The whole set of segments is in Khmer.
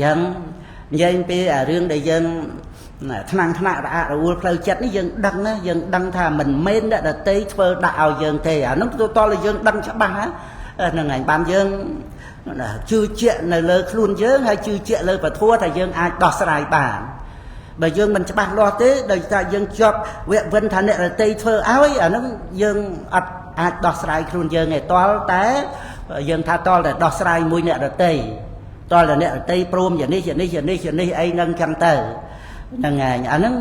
យ៉ាងនិយាយពីរឿងដែលយើងថ្នាំងថ្នាក់រអាក់រអួលផ្លូវចិត្តនេះយើងដឹងណាយើងដឹងថាមិនមែនអ្នកដតីធ្វើដាក់ឲ្យយើងទេអានោះទៅតលយើងដឹងច្បាស់ហ្នឹងឯងបានយើងជឿជាក់នៅលើខ្លួនយើងហើយជឿជាក់លើពធថាយើងអាចដោះស្រាយបានបើយើងមិនច្បាស់លាស់ទេដោយសារយើងជាប់វគ្គវិនថាអ្នករតីធ្វើឲ្យអានោះយើងអត់អាចដោះស្រាយខ្លួនយើងទេតលតែយើងថាតលតែដោះស្រាយមួយអ្នករតីតលតែអ្នករតីព្រមយ៉ាងនេះយ៉ាងនេះយ៉ាងនេះយ៉ាងនេះអីហ្នឹងចឹងទៅហ្នឹងហើយអាហ្នឹង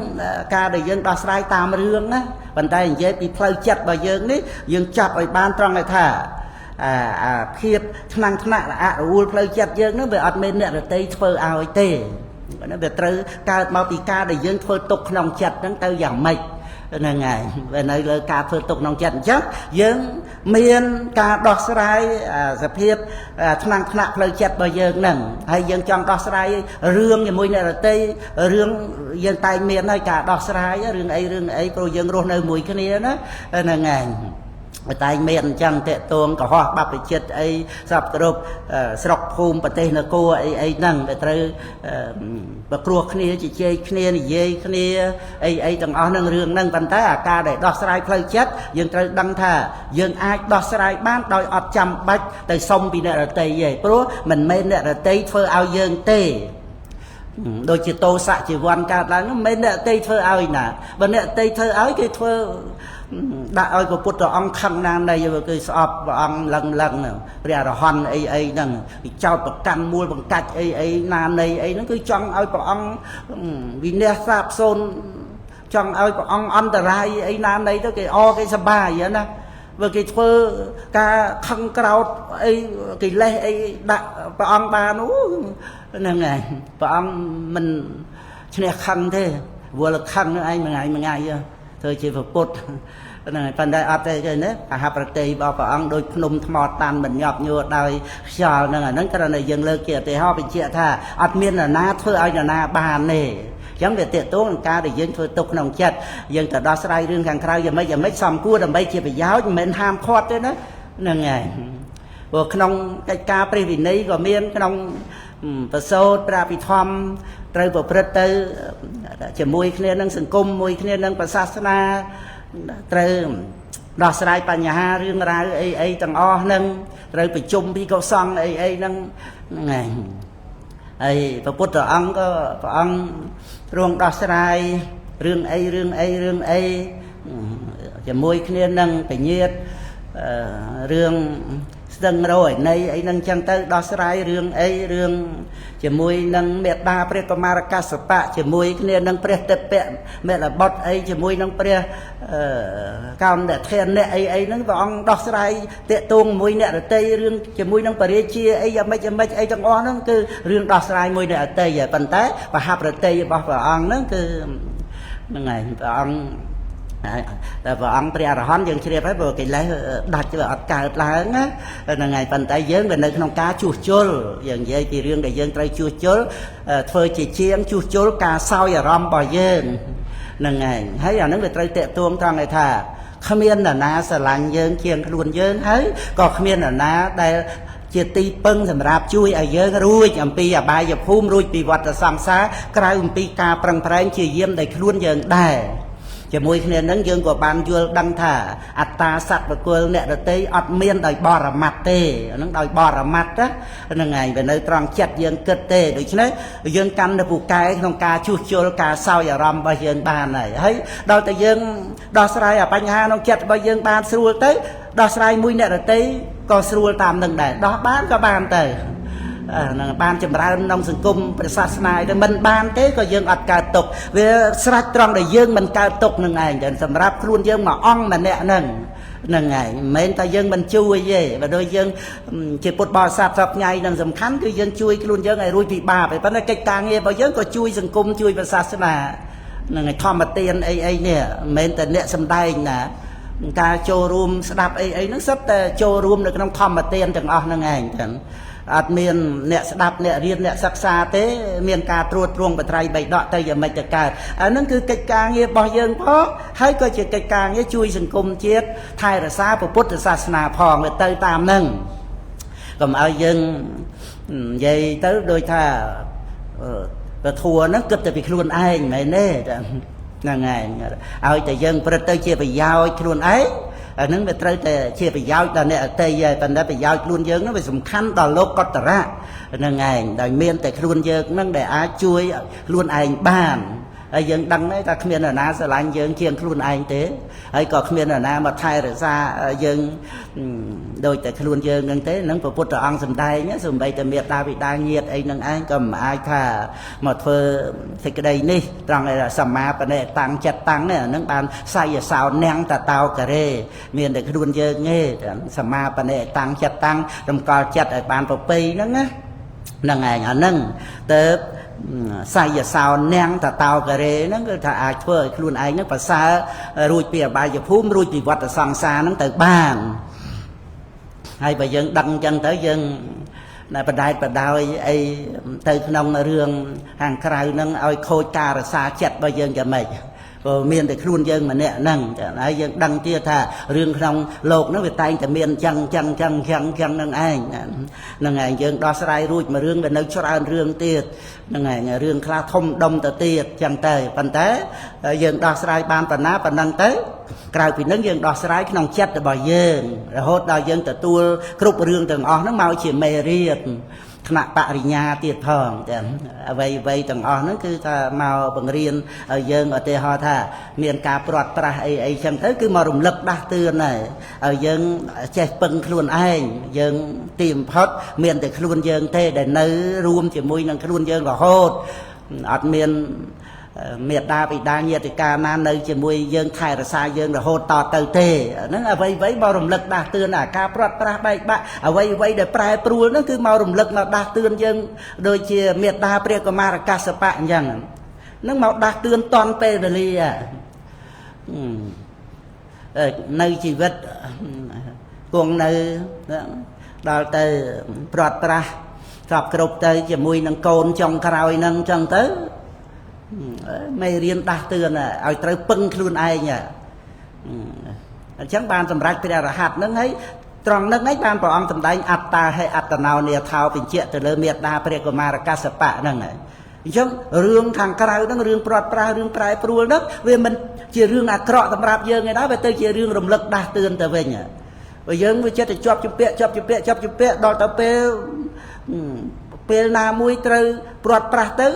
ការដែលយើងដោះស្រាយតាមរឿងណាប៉ុន្តែនិយាយពីផ្លូវចិត្តរបស់យើងនេះយើងចាប់ឲ្យបានត្រង់ឲ្យថាអាអាភាពថ្នាំងថ្នាក់រអាក់រអួលផ្លូវចិត្តយើងហ្នឹងវាអត់មានអ្នករតីធ្វើឲ្យទេវាត្រូវកើតមកពីការដែលយើងធ្វើទុកក្នុងចិត្តហ្នឹងទៅយ៉ាងម៉េចហ្នឹងហើយវានៅលើការធ្វើទុកក្នុងចិត្តអញ្ចឹងយើងមានការដោះស្រាយសភាពថ្នាំងថ្នាក់ផ្លូវចិត្តរបស់យើងហ្នឹងហើយយើងចង់ដោះស្រាយរឿងជាមួយអ្នករតីរឿងយើងតែងមានហើយការដោះស្រាយរឿងអីរឿងអីព្រោះយើងរស់នៅមួយគ្នាណាហ្នឹងហើយតែងមានអញ្ចឹងតេតួងកុហកបព្វជិតអីសពគ្រប់ស្រុកភូមិប្រទេសនគរអីអីហ្នឹងដែលត្រូវប្រគ្រោះគ្នាជជែកគ្នានិយាយគ្នាអីអីទាំងអស់ហ្នឹងរឿងហ្នឹងប៉ុន្តែអាការដែលដោះស្រាយផ្លូវចិត្តយើងត្រូវដឹងថាយើងអាចដោះស្រាយបានដោយអត់ចាំបាច់ទៅសុំពីអ្នករតីទេព្រោះមិនមែនអ្នករតីធ្វើឲ្យយើងទេដូចជាតោសៈជីវ័នកើតឡើងមិនមែនអ្នកតីធ្វើឲ្យណាបើអ្នកតីធ្វើឲ្យគេធ្វើដាក់ឲ្យព្រះពុទ្ធអង្គខឹងណានៃគឺស្អប់ព្រះអង្គលឹងលឹងព្រះអរហន្តអីអីហ្នឹងគេចោតប្រកាន់មូលបង្កាច់អីអីណានៃអីហ្នឹងគឺចង់ឲ្យព្រះអង្គវិន័យសាបសូន្យចង់ឲ្យព្រះអង្គអន្តរាយអីណានៃទៅគេអគេសបាយណាបើគេធ្វើការខឹងក្រោតអីកិលេសអីដាក់ព្រះអង្គបានអូហ្នឹងហើយព្រះអង្គមិនឈ្នះខឹងទេវល់ខឹងនឹងឯងមួយថ្ងៃមួយថ្ងៃធ្វើជាព្រះពុទ្ធហ្នឹងហើយប៉ុន្តែអត់ទេគេណាអហប្រតិរបស់ព្រះអង្គដូចភ្នំថ្មតាន់មិនញាប់ញួរដោយខ្យល់ហ្នឹងអាហ្នឹងគ្រាន់តែយើងលើកជាឧទាហរណ៍បញ្ជាក់ថាអត់មាននរណាធ្វើឲ្យនរណាបានទេអញ្ចឹងវាតេតួងនឹងការដែលយើងធ្វើទុកក្នុងចិត្តយើងទៅដោះស្រាយរឿងខាងក្រៅយ៉ាងម៉េចយ៉ាងម៉េចសំគួរដើម្បីជាប្រយោជន៍មិនមែនហាមឃាត់ទេណាហ្នឹងហើយព្រោះក្នុងកិច្ចការព្រះវិន័យក៏មានក្នុងប្រសូតព្រះពិធម្មត្រូវប្រព្រឹត្តទៅជាមួយគ្នានឹងសង្គមមួយគ្នានឹងប្រសាសនាត្រូវដោះស្រាយបញ្ហារឿងរ៉ាវអីអីទាំងអស់ហ្នឹងត្រូវប្រជុំពីកុសលអីអីហ្នឹងហ្នឹងហើយហើយព្រះពុទ្ធអង្គក៏ព្រះអង្គទ្រង់ដោះស្រាយរឿងអីរឿងអីរឿងអីជាមួយគ្នានឹងពញាតរឿងស្ទឹងរយនៃអីហ្នឹងចឹងទៅដោះស្រាយរឿងអីរឿងជាមួយនឹងមេត្តាព្រះកុមារកសបៈជាមួយគ្នានឹងព្រះតិពៈមេលបុត្រអីជាមួយនឹងព្រះកោណធានៈអីអីហ្នឹងព្រះអង្គដោះស្រាយតាកតួងមួយអ្នករតីរឿងជាមួយនឹងបរិជាអីយ៉ាងម៉េចយ៉ាងម៉េចអីទាំងអស់ហ្នឹងគឺរឿងដោះស្រាយមួយអ្នករតីហើយប៉ុន្តែបហប្រតិរបស់ព្រះអង្គហ្នឹងគឺហ្នឹងហើយព្រះអង្គតែព្រះអង្គព្រះអរហន្តយើងជ្រាបហើយព្រោះកិលេសដាច់វាអត់កើតឡើងណាហ្នឹងហើយប៉ុន្តែយើងវានៅក្នុងការជួសជុលយើងនិយាយពីរឿងដែលយើងត្រូវជួសជុលធ្វើជាជាងជួសជុលការសោយអារម្មណ៍របស់យើងហ្នឹងហើយហើយអាហ្នឹងវាត្រូវតាក់ទងត្រង់ឯថាគ្មាននរណាស្រឡាញ់យើងជាងខ្លួនយើងហើយក៏គ្មាននរណាដែលជាទីពឹងសម្រាប់ជួយឲ្យយើងរួចអំពីអបាយភូមិរួចពីវដ្តសង្សារក្រៅអំពីការប្រឹងប្រែងជាយាមដោយខ្លួនយើងដែរជាមួយគ្នានឹងយើងក៏បានយល់ដឹងថាអត្តាសត្វបុគ្គលអ្នកដតីអត់មានដោយបរមត្តទេហ្នឹងដោយបរមត្តហ្នឹងឯងវានៅត្រង់ចិត្តយើងគិតទេដូច្នេះយើងកាន់នៅពូកែក្នុងការជួសជុលការសោយអារម្មណ៍របស់យើងបានហើយហើយដល់តែយើងដោះស្រាយអាបញ្ហាក្នុងចិត្តរបស់យើងបានស្រួលទៅដោះស្រាយមួយអ្នកដតីក៏ស្រួលតាមនឹងដែរដោះបានក៏បានទៅហ្នឹងបានចម្រើនក្នុងសង្គមព្រះសាសនាទៅមិនបានទេក៏យើងអត់កើតទុកវាស្រេចត្រង់ដែលយើងមិនកើតទុកនឹងឯងតែសម្រាប់ខ្លួនយើងមួយអង្គម្នាក់ហ្នឹងហ្នឹងឯងមិនមែនថាយើងមិនជួយទេបើដូចយើងជាពុទ្ធបរិស័ទសពថ្ងៃនឹងសំខាន់គឺយើងជួយខ្លួនយើងឲ្យរួចពីបាបឯប៉ុន្តែកិច្ចការងាររបស់យើងក៏ជួយសង្គមជួយព្រះសាសនាហ្នឹងឯងធម្មទានអីអីនេះមិនមែនតែអ្នកសំដែងណាការចូលរួមស្ដាប់អីអីហ្នឹងសុទ្ធតែចូលរួមនៅក្នុងធម្មទានទាំងអស់ហ្នឹងឯងចឹងអត់មានអ្នកស្ដាប់អ្នករៀនអ្នកសិក្សាទេមានការត្រួតត្រងបត្រៃបីដកទៅយ៉ាងម៉េចទៅកើតអាហ្នឹងគឺកិច្ចការងាររបស់យើងផងហើយក៏ជាកិច្ចការងារជួយសង្គមជាតិថែរក្សាពុទ្ធសាសនាផងវាទៅតាមហ្នឹងកុំឲ្យយើងនិយាយទៅដូចថា ពធัวហ្នឹងគិតតែពីខ្លួនឯងមែនទេហ្នឹងឯងឲ្យតែយើងព្រឹត្តទៅជាប្រយោជន៍ខ្លួនឯងអាហ្នឹងវាត្រូវតែជាប្រយោជន៍ដល់អ្នកអតីហើយប៉ុន្តែប្រយោជន៍ខ្លួនយើងហ្នឹងវាសំខាន់ដល់លោកកតរៈហ្នឹងឯងដោយមានតែខ្លួនយើងហ្នឹងដែលអាចជួយខ្លួនឯងបានហើយយើងដឹងដែរថាគ្មាននរណាស្រឡាញ់យើងជាងខ្លួនឯងទេហើយក៏គ្មាននរណាមកថែរក្សាយើងដូចតែខ្លួនយើងហ្នឹងទេនឹងព្រះពុទ្ធអង្គសម្ដែងសូម្បីតែមេត្តាបិតាញាតិអីហ្នឹងឯងក៏មិនអាចថាមកធ្វើសេចក្តីនេះត្រង់សម្មាបនិតាំងចិត្តតាំងនេះហ្នឹងបានសយសោនាងតតោការេមានតែខ្លួនយើងទេសម្មាបនិតាំងចិត្តតាំងរំកល់ចិត្តឲ្យបានប្រពៃហ្នឹងណាហ្នឹងឯងអាហ្នឹងទៅសយសោនាងតតោការេហ្នឹងគឺថាអាចធ្វើឲ្យខ្លួនឯងហ្នឹងប្រសើររួចពីអបាយភូមិរួចពីវដ្តសង្សារហ្នឹងទៅបានហើយបើយើងដឹងអញ្ចឹងទៅយើងបដែតបដោយអីទៅក្នុងរឿងខាងក្រៅហ្នឹងឲ្យខូចការរក្សាចិត្តរបស់យើងយ៉ាងម៉េចព្រោះមានតែខ្លួនយើងម្នាក់ហ្នឹងហើយយើងដឹងទៀតថារឿងក្នុងលោកហ្នឹងវាតែងតែមានចឹងចឹងចឹងចឹងចឹងហ្នឹងឯងហ្នឹងឯងយើងដោះស្រាយរួចមួយរឿងវានៅច្រើនរឿងទៀតហ្នឹងឯងរឿងខ្លះធំដុំទៅទៀតចឹងទៅប៉ុន្តែយើងដោះស្រាយបានប៉ុណ្ណាប៉ុណ្ណឹងទៅក្រៅពីហ្នឹងយើងដោះស្រាយក្នុងចិត្តរបស់យើងរហូតដល់យើងទទួលគ្រប់រឿងទាំងអស់ហ្នឹងមកជាមេរៀនថ្នាក់បរិញ្ញាទៀតផងទាំងអ្វីអ្វីទាំងអស់ហ្នឹងគឺថាមកបង្រៀនឲ្យយើងឧទាហរណ៍ថាមានការព្រាត់ប្រាសអីអីចឹងទៅគឺមករំលឹកដាស់តឿនហើយឲ្យយើងចេះពឹងខ្លួនឯងយើងទីបំផុតមានតែខ្លួនយើងទេដែលនៅរួមជាមួយនឹងខ្លួនយើងរហូតអត់មានមេត្តាបិតាញាតិកាណានៅជាមួយយើងថែរក្សាយើងរហូតតទៅទេហ្នឹងអ្វីអ្វីមករំលឹកដាស់តឿនអាការព្រាត់ប្រាសបែកបាក់អ្វីអ្វីដែលប្រែប្រួលហ្នឹងគឺមករំលឹកមកដាស់តឿនយើងដូចជាមេត្តាព្រះកុមារកាសបៈអញ្ចឹងហ្នឹងមកដាស់តឿនតន់ពេលវេលានៅជីវិតគង់នៅដល់ទៅព្រាត់ប្រាសសពគ្រប់ទៅជាមួយនឹងកូនចុងក្រោយហ្នឹងអញ្ចឹងទៅមេរៀនដាស់តឿនឲ្យត្រូវពឹងខ្លួនឯងអញ្ចឹងបានសម្រេចព្រះរហ័តហ្នឹងហើយត្រង់ហ្នឹងឯងបានព្រះអង្គសម្ដែងអត្តាហេអត្តនោនាថោបញ្ជាក់ទៅលើមេត្តាព្រះកុមារកាសបៈហ្នឹងហើយអញ្ចឹងរឿងខាងក្រៅហ្នឹងរឿងព្រាត់ប្រាសរឿងប្រែប្រួលហ្នឹងវាមិនជារឿងអាក្រក់សម្រាប់យើងឯណាវាទៅជារឿងរំលឹកដាស់តឿនទៅវិញបើយើងវាចិត្តតែជាប់ជំពាក់ជាប់ជំពាក់ជាប់ជំពាក់ដល់ទៅពេលណាមួយត្រូវព្រាត់ប្រាសទៅ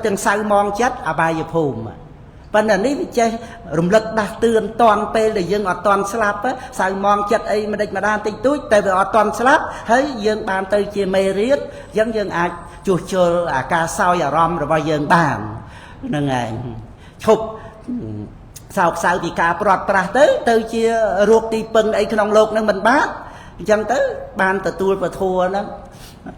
ទាំងសៅមងចិត្តអបាយភូមិប៉ុន្តែនេះវាចេះរំលឹកដាស់តឿនតន់ពេលដែលយើងអត់តន់ស្លាប់សៅមងចិត្តអីម្ដេចម្ដានតិចតួចតែវាអត់តន់ស្លាប់ហើយយើងបានទៅជាមេរៀនអញ្ចឹងយើងអាចជួសជុលអាការសោយអារម្មណ៍របស់យើងបានហ្នឹងឯងឈប់សោកសៅពីការព្រាត់ប្រាសទៅជារោគទីពឹងអីក្នុងលោកហ្នឹងមិនបានអញ្ចឹងទៅបានទទួលពធហ្នឹង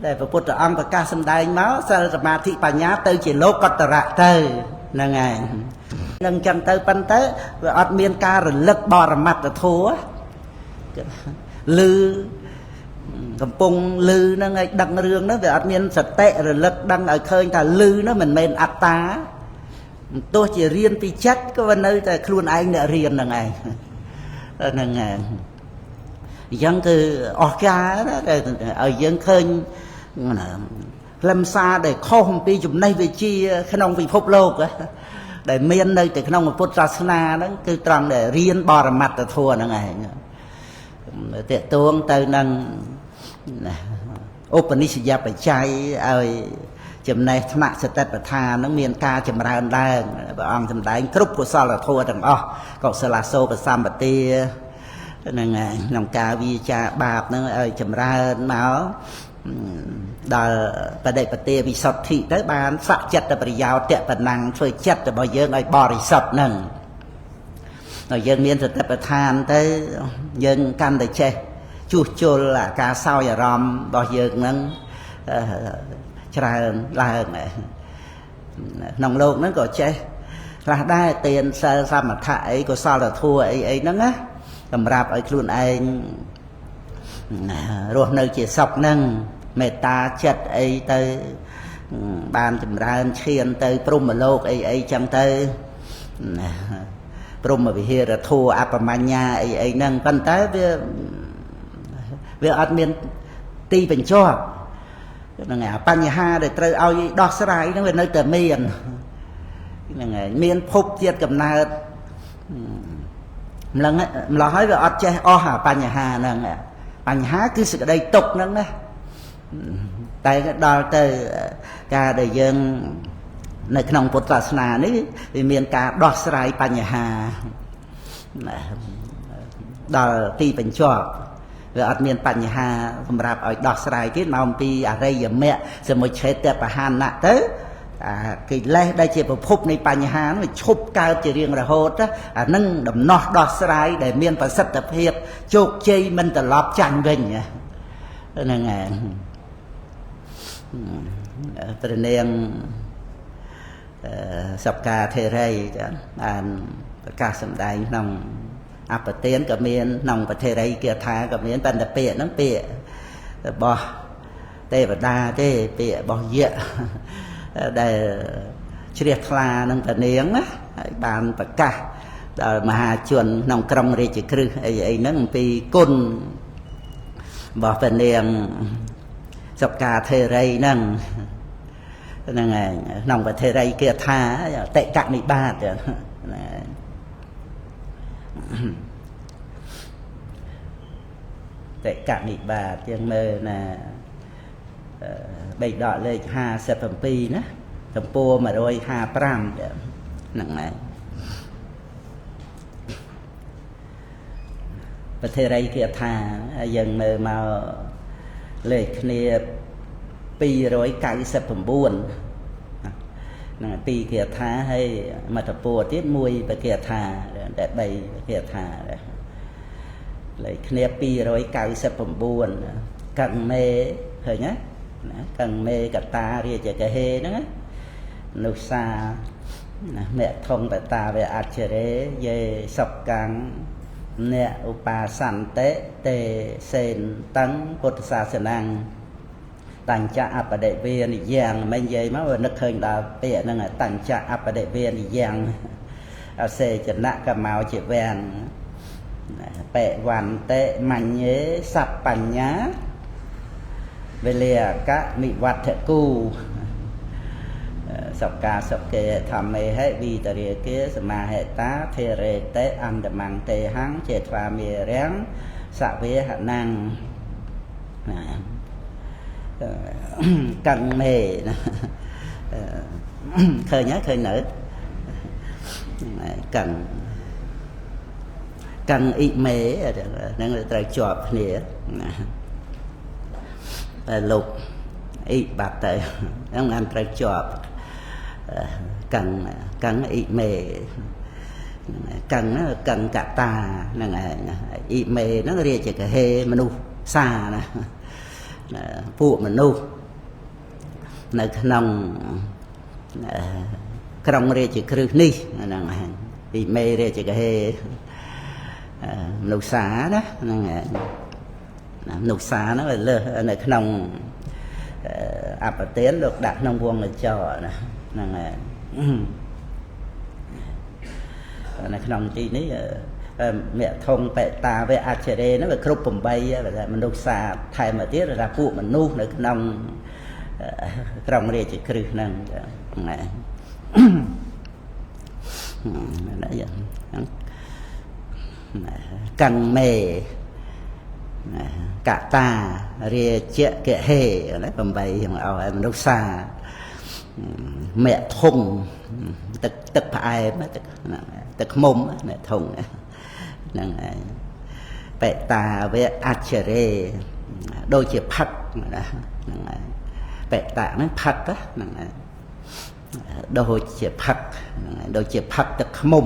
ដែលព្រះពុទ្ធអង្គប្រកាសសម្ដែងមកសិលសមាធិបញ្ញាទៅជាលោកកតរៈទៅហ្នឹងឯងនឹងចឹងទៅប៉ុន្តែវាអត់មានការរលឹកបរមត្តធម៌ឮកំពុងឮហ្នឹងឲ្យដឹងរឿងហ្នឹងវាអត់មានសតិរលឹកដឹងឲ្យឃើញថាឮហ្នឹងមិនមែនអត្តាទោះជារៀនពីចិត្តក៏វានៅតែខ្លួនឯងអ្នករៀនហ្នឹងឯងហ្នឹងឯងអញ្ចឹងគឺអស្ចារ្យណាដែលឲ្យយើងឃើញខ្លឹមសារដែលខុសអំពីចំណេះវិជ្ជាក្នុងពិភពលោកដែលមាននៅតែក្នុងពុទ្ធសាសនាហ្នឹងគឺត្រង់ដែលរៀនបរមត្តធម៌ហ្នឹងឯងទាក់ទងទៅនឹងឧបនិស្សយបច្ច័យឲ្យចំណេះថ្នាក់សតិប្បដ្ឋានហ្នឹងមានការចម្រើនឡើងព្រះអង្គសម្ដែងគ្រប់កុសលធម៌ទាំងអស់កុសលសោបសម្បទាហ្នឹងឯងក្នុងការវាចាបាបហ្នឹងឲ្យចម្រើនមកដល់បដិបទាវិសុទ្ធិទៅបានសច្ចត្តប្រយោជន៍តប៉ុណ្ណឹងធ្វើចិត្តរបស់យើងឲ្យបរិសុទ្ធហ្នឹងដល់យើងមានសតិប្បដ្ឋានទៅយើងកាន់តែចេះជួសជុលអាការសោយអារម្មណ៍របស់យើងហ្នឹងច្រើនឡើងក្នុងលោកហ្នឹងក៏ចេះខ្លះដែរទានសិលសមថៈអីកុសលធម៌អីអីហ្នឹងណាសម្រាប់ឲ្យខ្លួនឯងរស់នៅជាសុខហ្នឹងមេត្តាចិត្តអីទៅបានចម្រើនឈានទៅព្រហ្មលោកអីអីចឹងទៅព្រហ្មវិហារធម៌អបមញ្ញាអីអីហ្នឹងប៉ុន្តែវាអត់មានទីបញ្ចប់ ហ្នឹងហើយបញ្ហាដែលត្រូវឲ្យដោះស្រាយហ្នឹងវានៅតែមានហ្នឹងហើយមានភពជាតិកំណើតម្លឹងម្លោះហើយវាអត់ចេះអស់អាបញ្ហាហ្នឹងបញ្ហាគឺសេចក្តីទុក្ខហ្នឹងណាតែដល់ទៅការដែលយើងនៅក្នុងពុទ្ធសាសនានេះវាមានការដោះស្រាយបញ្ហាដល់ទីបញ្ចប់វាអត់មានបញ្ហាសម្រាប់ឲ្យដោះស្រាយទៀតមកអំពីអរិយមគ្គសមុច្ឆេទបហានៈទៅអាកិលេសដែលជាប្រភពនៃបញ្ហានោះឈប់កើតជារៀងរហូតអានឹងដំណោះដោះស្រាយដែលមានប្រសិទ្ធភាពជោគជ័យមិនត្រឡប់ចាញ់វិញហ្នឹងហើយព្រះនាងសប្កាធេរីបានប្រកាសសម្ដែងក្នុងអបទានក៏មានក្នុងប្រធេរីគាថាក៏មានប៉ុន្តែពាក្យហ្នឹងពាក្យរបស់ទេវតាទេពាក្យរបស់យៈដែលជ្រះថ្លានឹងព្រះនាងណាហើយបានប្រកាសដល់មហាជនក្នុងក្រុងរាជក្រឹសអីអីហ្នឹងអំពីគុណរបស់ព្រះនាងសប្កាធេរីហ្នឹងហ្នឹងឯងក្នុងប្រធេរីគាថាតិកនិបាតណាតិកនិបាតយើងមើលណាបៃដកលេខ57ណាទំព័រ155ហ្នឹងឯងប្រធេរីគាថាយើងមើលមកលេខគ្នា299ហ្នឹងពីរគាថាហើយមត្តពរទៀតមួយប្រគាថាតែ3ប្រគាថាលេខគ្នា299កੰមេឃើញណាកੰមេកតារាជកហេហ្នឹងនុសាណាមៈធំបតាវេអច្ឆរេយេសកាំងអ្នកឧបាសន្តិទេសេនតੰពុទ្ធសាសនាងតញ្ចៈអបដិវេនិយ៉ាងមិននិយាយមកវានឹកឃើញដល់ពាក្យហ្នឹងតញ្ចៈអបដិវេនិយ៉ាងអសេចនៈកមោជាវាំងបេវន្តិមញ្ញេសបញ្ញាវេលាកមិវត្ថគូសកាសកេធម្មេហិវិតរិគាសមាហេតាធេរេតេអន្តមង្ទេហੰចេត្វាមេរាំងសវេហណੰណាកੰមេណាឃើញហើយឃើញនៅកੰកੰអ៊ីមេហ្នឹងត្រូវជាប់គ្នាណាតែលុបអ៊ីបាត់ទៅហ្នឹងបានត្រូវជាប់កੰកੰអ៊ីមេកੰកੰកតាហ្នឹងឯងអ៊ីមេហ្នឹងរាជកហេមនុស្សសាណាពួកមនុស្សនៅក្នុងក្រុងរាជក្រឹសនេះហ្នឹងឯងអ៊ីមេរាជកហេមនុស្សសាណាហ្នឹងឯងមនុស្សសាហ្នឹងវាលើសនៅក្នុងអបទានលោកដាក់ក្នុងវងកញ្ចក់ណាហ្នឹងឯងនៅក្នុងទីនេះមៈធំបេតាវេអច្ឆរេហ្នឹងវាគ្រប់8មនុស្សសាថែមមកទៀតថាពួកមនុស្សនៅក្នុងក្រុងរាជក្រឹសហ្នឹងហ្នឹងកੰមេកតារាជកហេណា8ហ្នឹងឲ្យមនុស្សសាមៈធុងទឹកទឹកផ្អែមទឹកទឹកខ្មុំមៈធុងហ្នឹងឯងបេតាវេអច្ឆរេដូចជាផឹកណាហ្នឹងឯងបេតាហ្នឹងផឹកហ្នឹងឯងដូចជាផឹកហ្នឹងឯងដូចជាផឹកទឹកខ្មុំ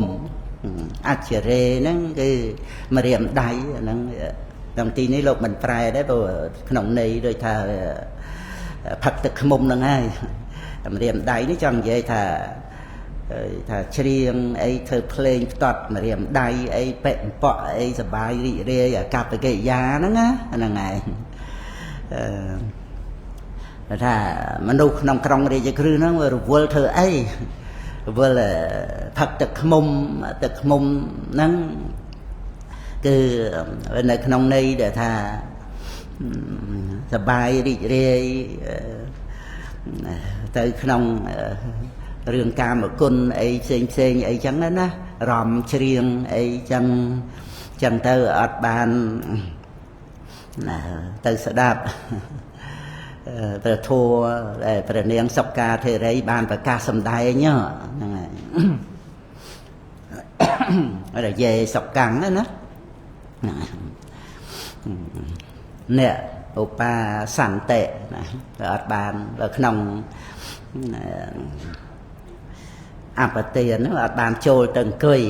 អច្ឆរេហ្នឹងគឺម្រាមដៃហ្នឹងក្នុងទីនេះលោកមិនប្រែដែរព្រោះក្នុងន័យដូចថាផឹកទឹកខ្មុំហ្នឹងហើយម្រាមដៃនេះចង់និយាយថាថាច្រៀងអីធ្វើភ្លេងផ្ទាត់ម្រាមដៃអីប៉ិអំប៉ក់អីសបាយរីករាយអាកប្បកិរិយាហ្នឹងណាហ្នឹងឯងអឺថាមនុស្សក្នុងក្រុងរាជក្រឹសហ្នឹងវារវល់ធ្វើអីរវល់ផឹកទឹកខ្មុំទឹកខ្មុំហ្នឹងគឺនៅក្នុងន័យដែលថាសបាយរីករាយ ទៅក្នុងរឿងកាមគុណអីផ្សេងផ្សេងអីចឹងណារំច្រៀងអីចឹងចឹងទៅអត់បានណាទៅស្ដាប់ព្រះធម៌ដែលព្រះនាងសុកាធិរីបានប្រកាសសម្ដែងហ្នឹងហើយរយេសុកាំងណាអ្នកឧបាសន្តិណាអត់បានក្នុងអបទានអត់បានចូលទៅអង្គុយ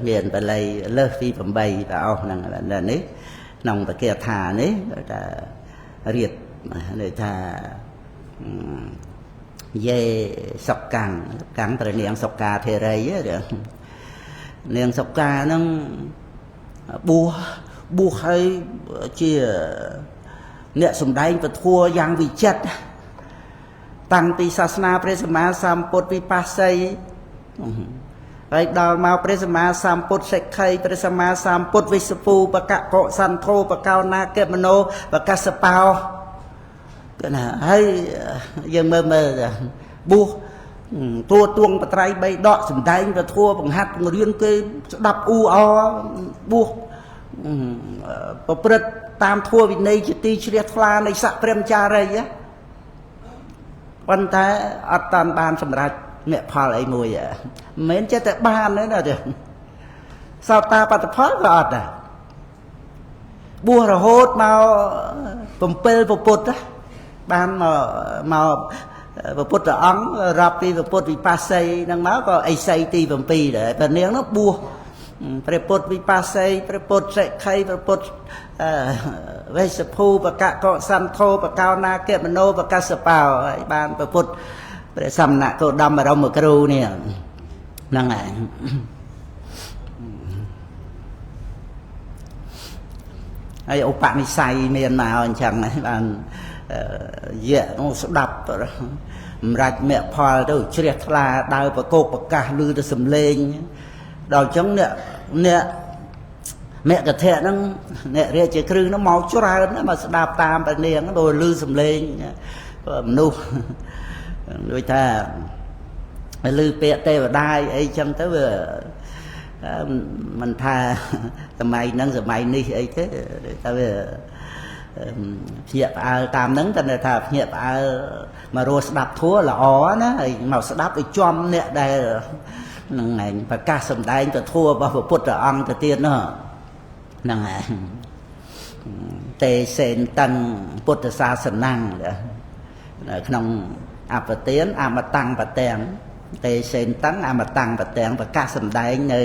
មានបល័យលើសពី8ព្រះអង្គហ្នឹងនេះក្នុងពគាថានេះថារៀបន័យថាយេសុកាំងកាំងព្រះនាងសុកាធិរីនាងសុកាហ្នឹងបួសហើយជាអ្នកសម្ដែងពធយ៉ាងវិចិត្រតាំងពីសាសនាព្រះសម្មាសម្ពុទ្ធវិបស្សីហើយដល់មកព្រះសម្មាសម្ពុទ្ធសិក្ខីព្រះសម្មាសម្ពុទ្ធវិសុភូបកកុសន្ធោបកោណាគមនោបកសបោគឺណាហើយយើងមើលបួសទួទួងបត្រៃបីដកសម្ដែងពធបង្ហាត់បង្រៀនគេស្ដាប់អ៊ូអបួសប្រព្រឹត្តតាមធម៌វិន័យជាទីជ្រះថ្លានៃស័កព្រមចារីប៉ុន្តែអត់តាន់បានសម្រេចមគ្គផលអីមួយមិនមែនចេះតែបានទេណាទេសោតាបត្តផលក៏អត់ដែរបួសរហូតមក7ពុទ្ធបានមកព្រះពុទ្ធអង្គរាប់ពីព្រះពុទ្ធវិបស្សីហ្នឹងមកក៏អិសីទី7ដែរព្រះនាងនោះបួសព្រះពុទ្ធវិបស្សីព្រះពុទ្ធសិក្ខីព្រះពុទ្ធវេសភូបកកុសន្ធោបកោណាគមនោបកសបោហើយបានព្រះពុទ្ធព្រះសមណគោតមបរមគ្រូនេះហ្នឹងហើយហើយឧបនិស្ស័យមានមកអញ្ចឹងបានយៈនោះស្ដាប់សម្រាប់មគ្គផលទៅជ្រះថ្លាដើរប្រកោកប្រកាសឮទៅសំឡេងដល់អញ្ចឹងអ្នកមគ្គធៈហ្នឹងអ្នករាជគ្រឹះហ្នឹងមកច្រើនមកស្ដាប់តាមព្រះនាងព្រោះឮសំឡេងមនុស្សដូចថាឮពាក្យទេវតាអីចឹងទៅវាមិនថាសម័យហ្នឹងសម័យនេះអីទេតែវាភ្ញាក់ផ្អើលតាមហ្នឹងតែថាភ្ញាក់ផ្អើលមករស់ស្ដាប់ធัวល្អណាហើយមកស្ដាប់ឲ្យចំអ្នកដែលហ្នឹងឯងប្រកាសសម្ដែងទៅធัวរបស់ព្រះពុទ្ធអង្គទៅទៀតនោះហ្នឹងឯងទេសេនតឹងពុទ្ធសាសនំក្នុងអបទានអមតੰបទាំងទេសេនតឹងអមតੰបទាំងប្រកាសសម្ដែងនៅ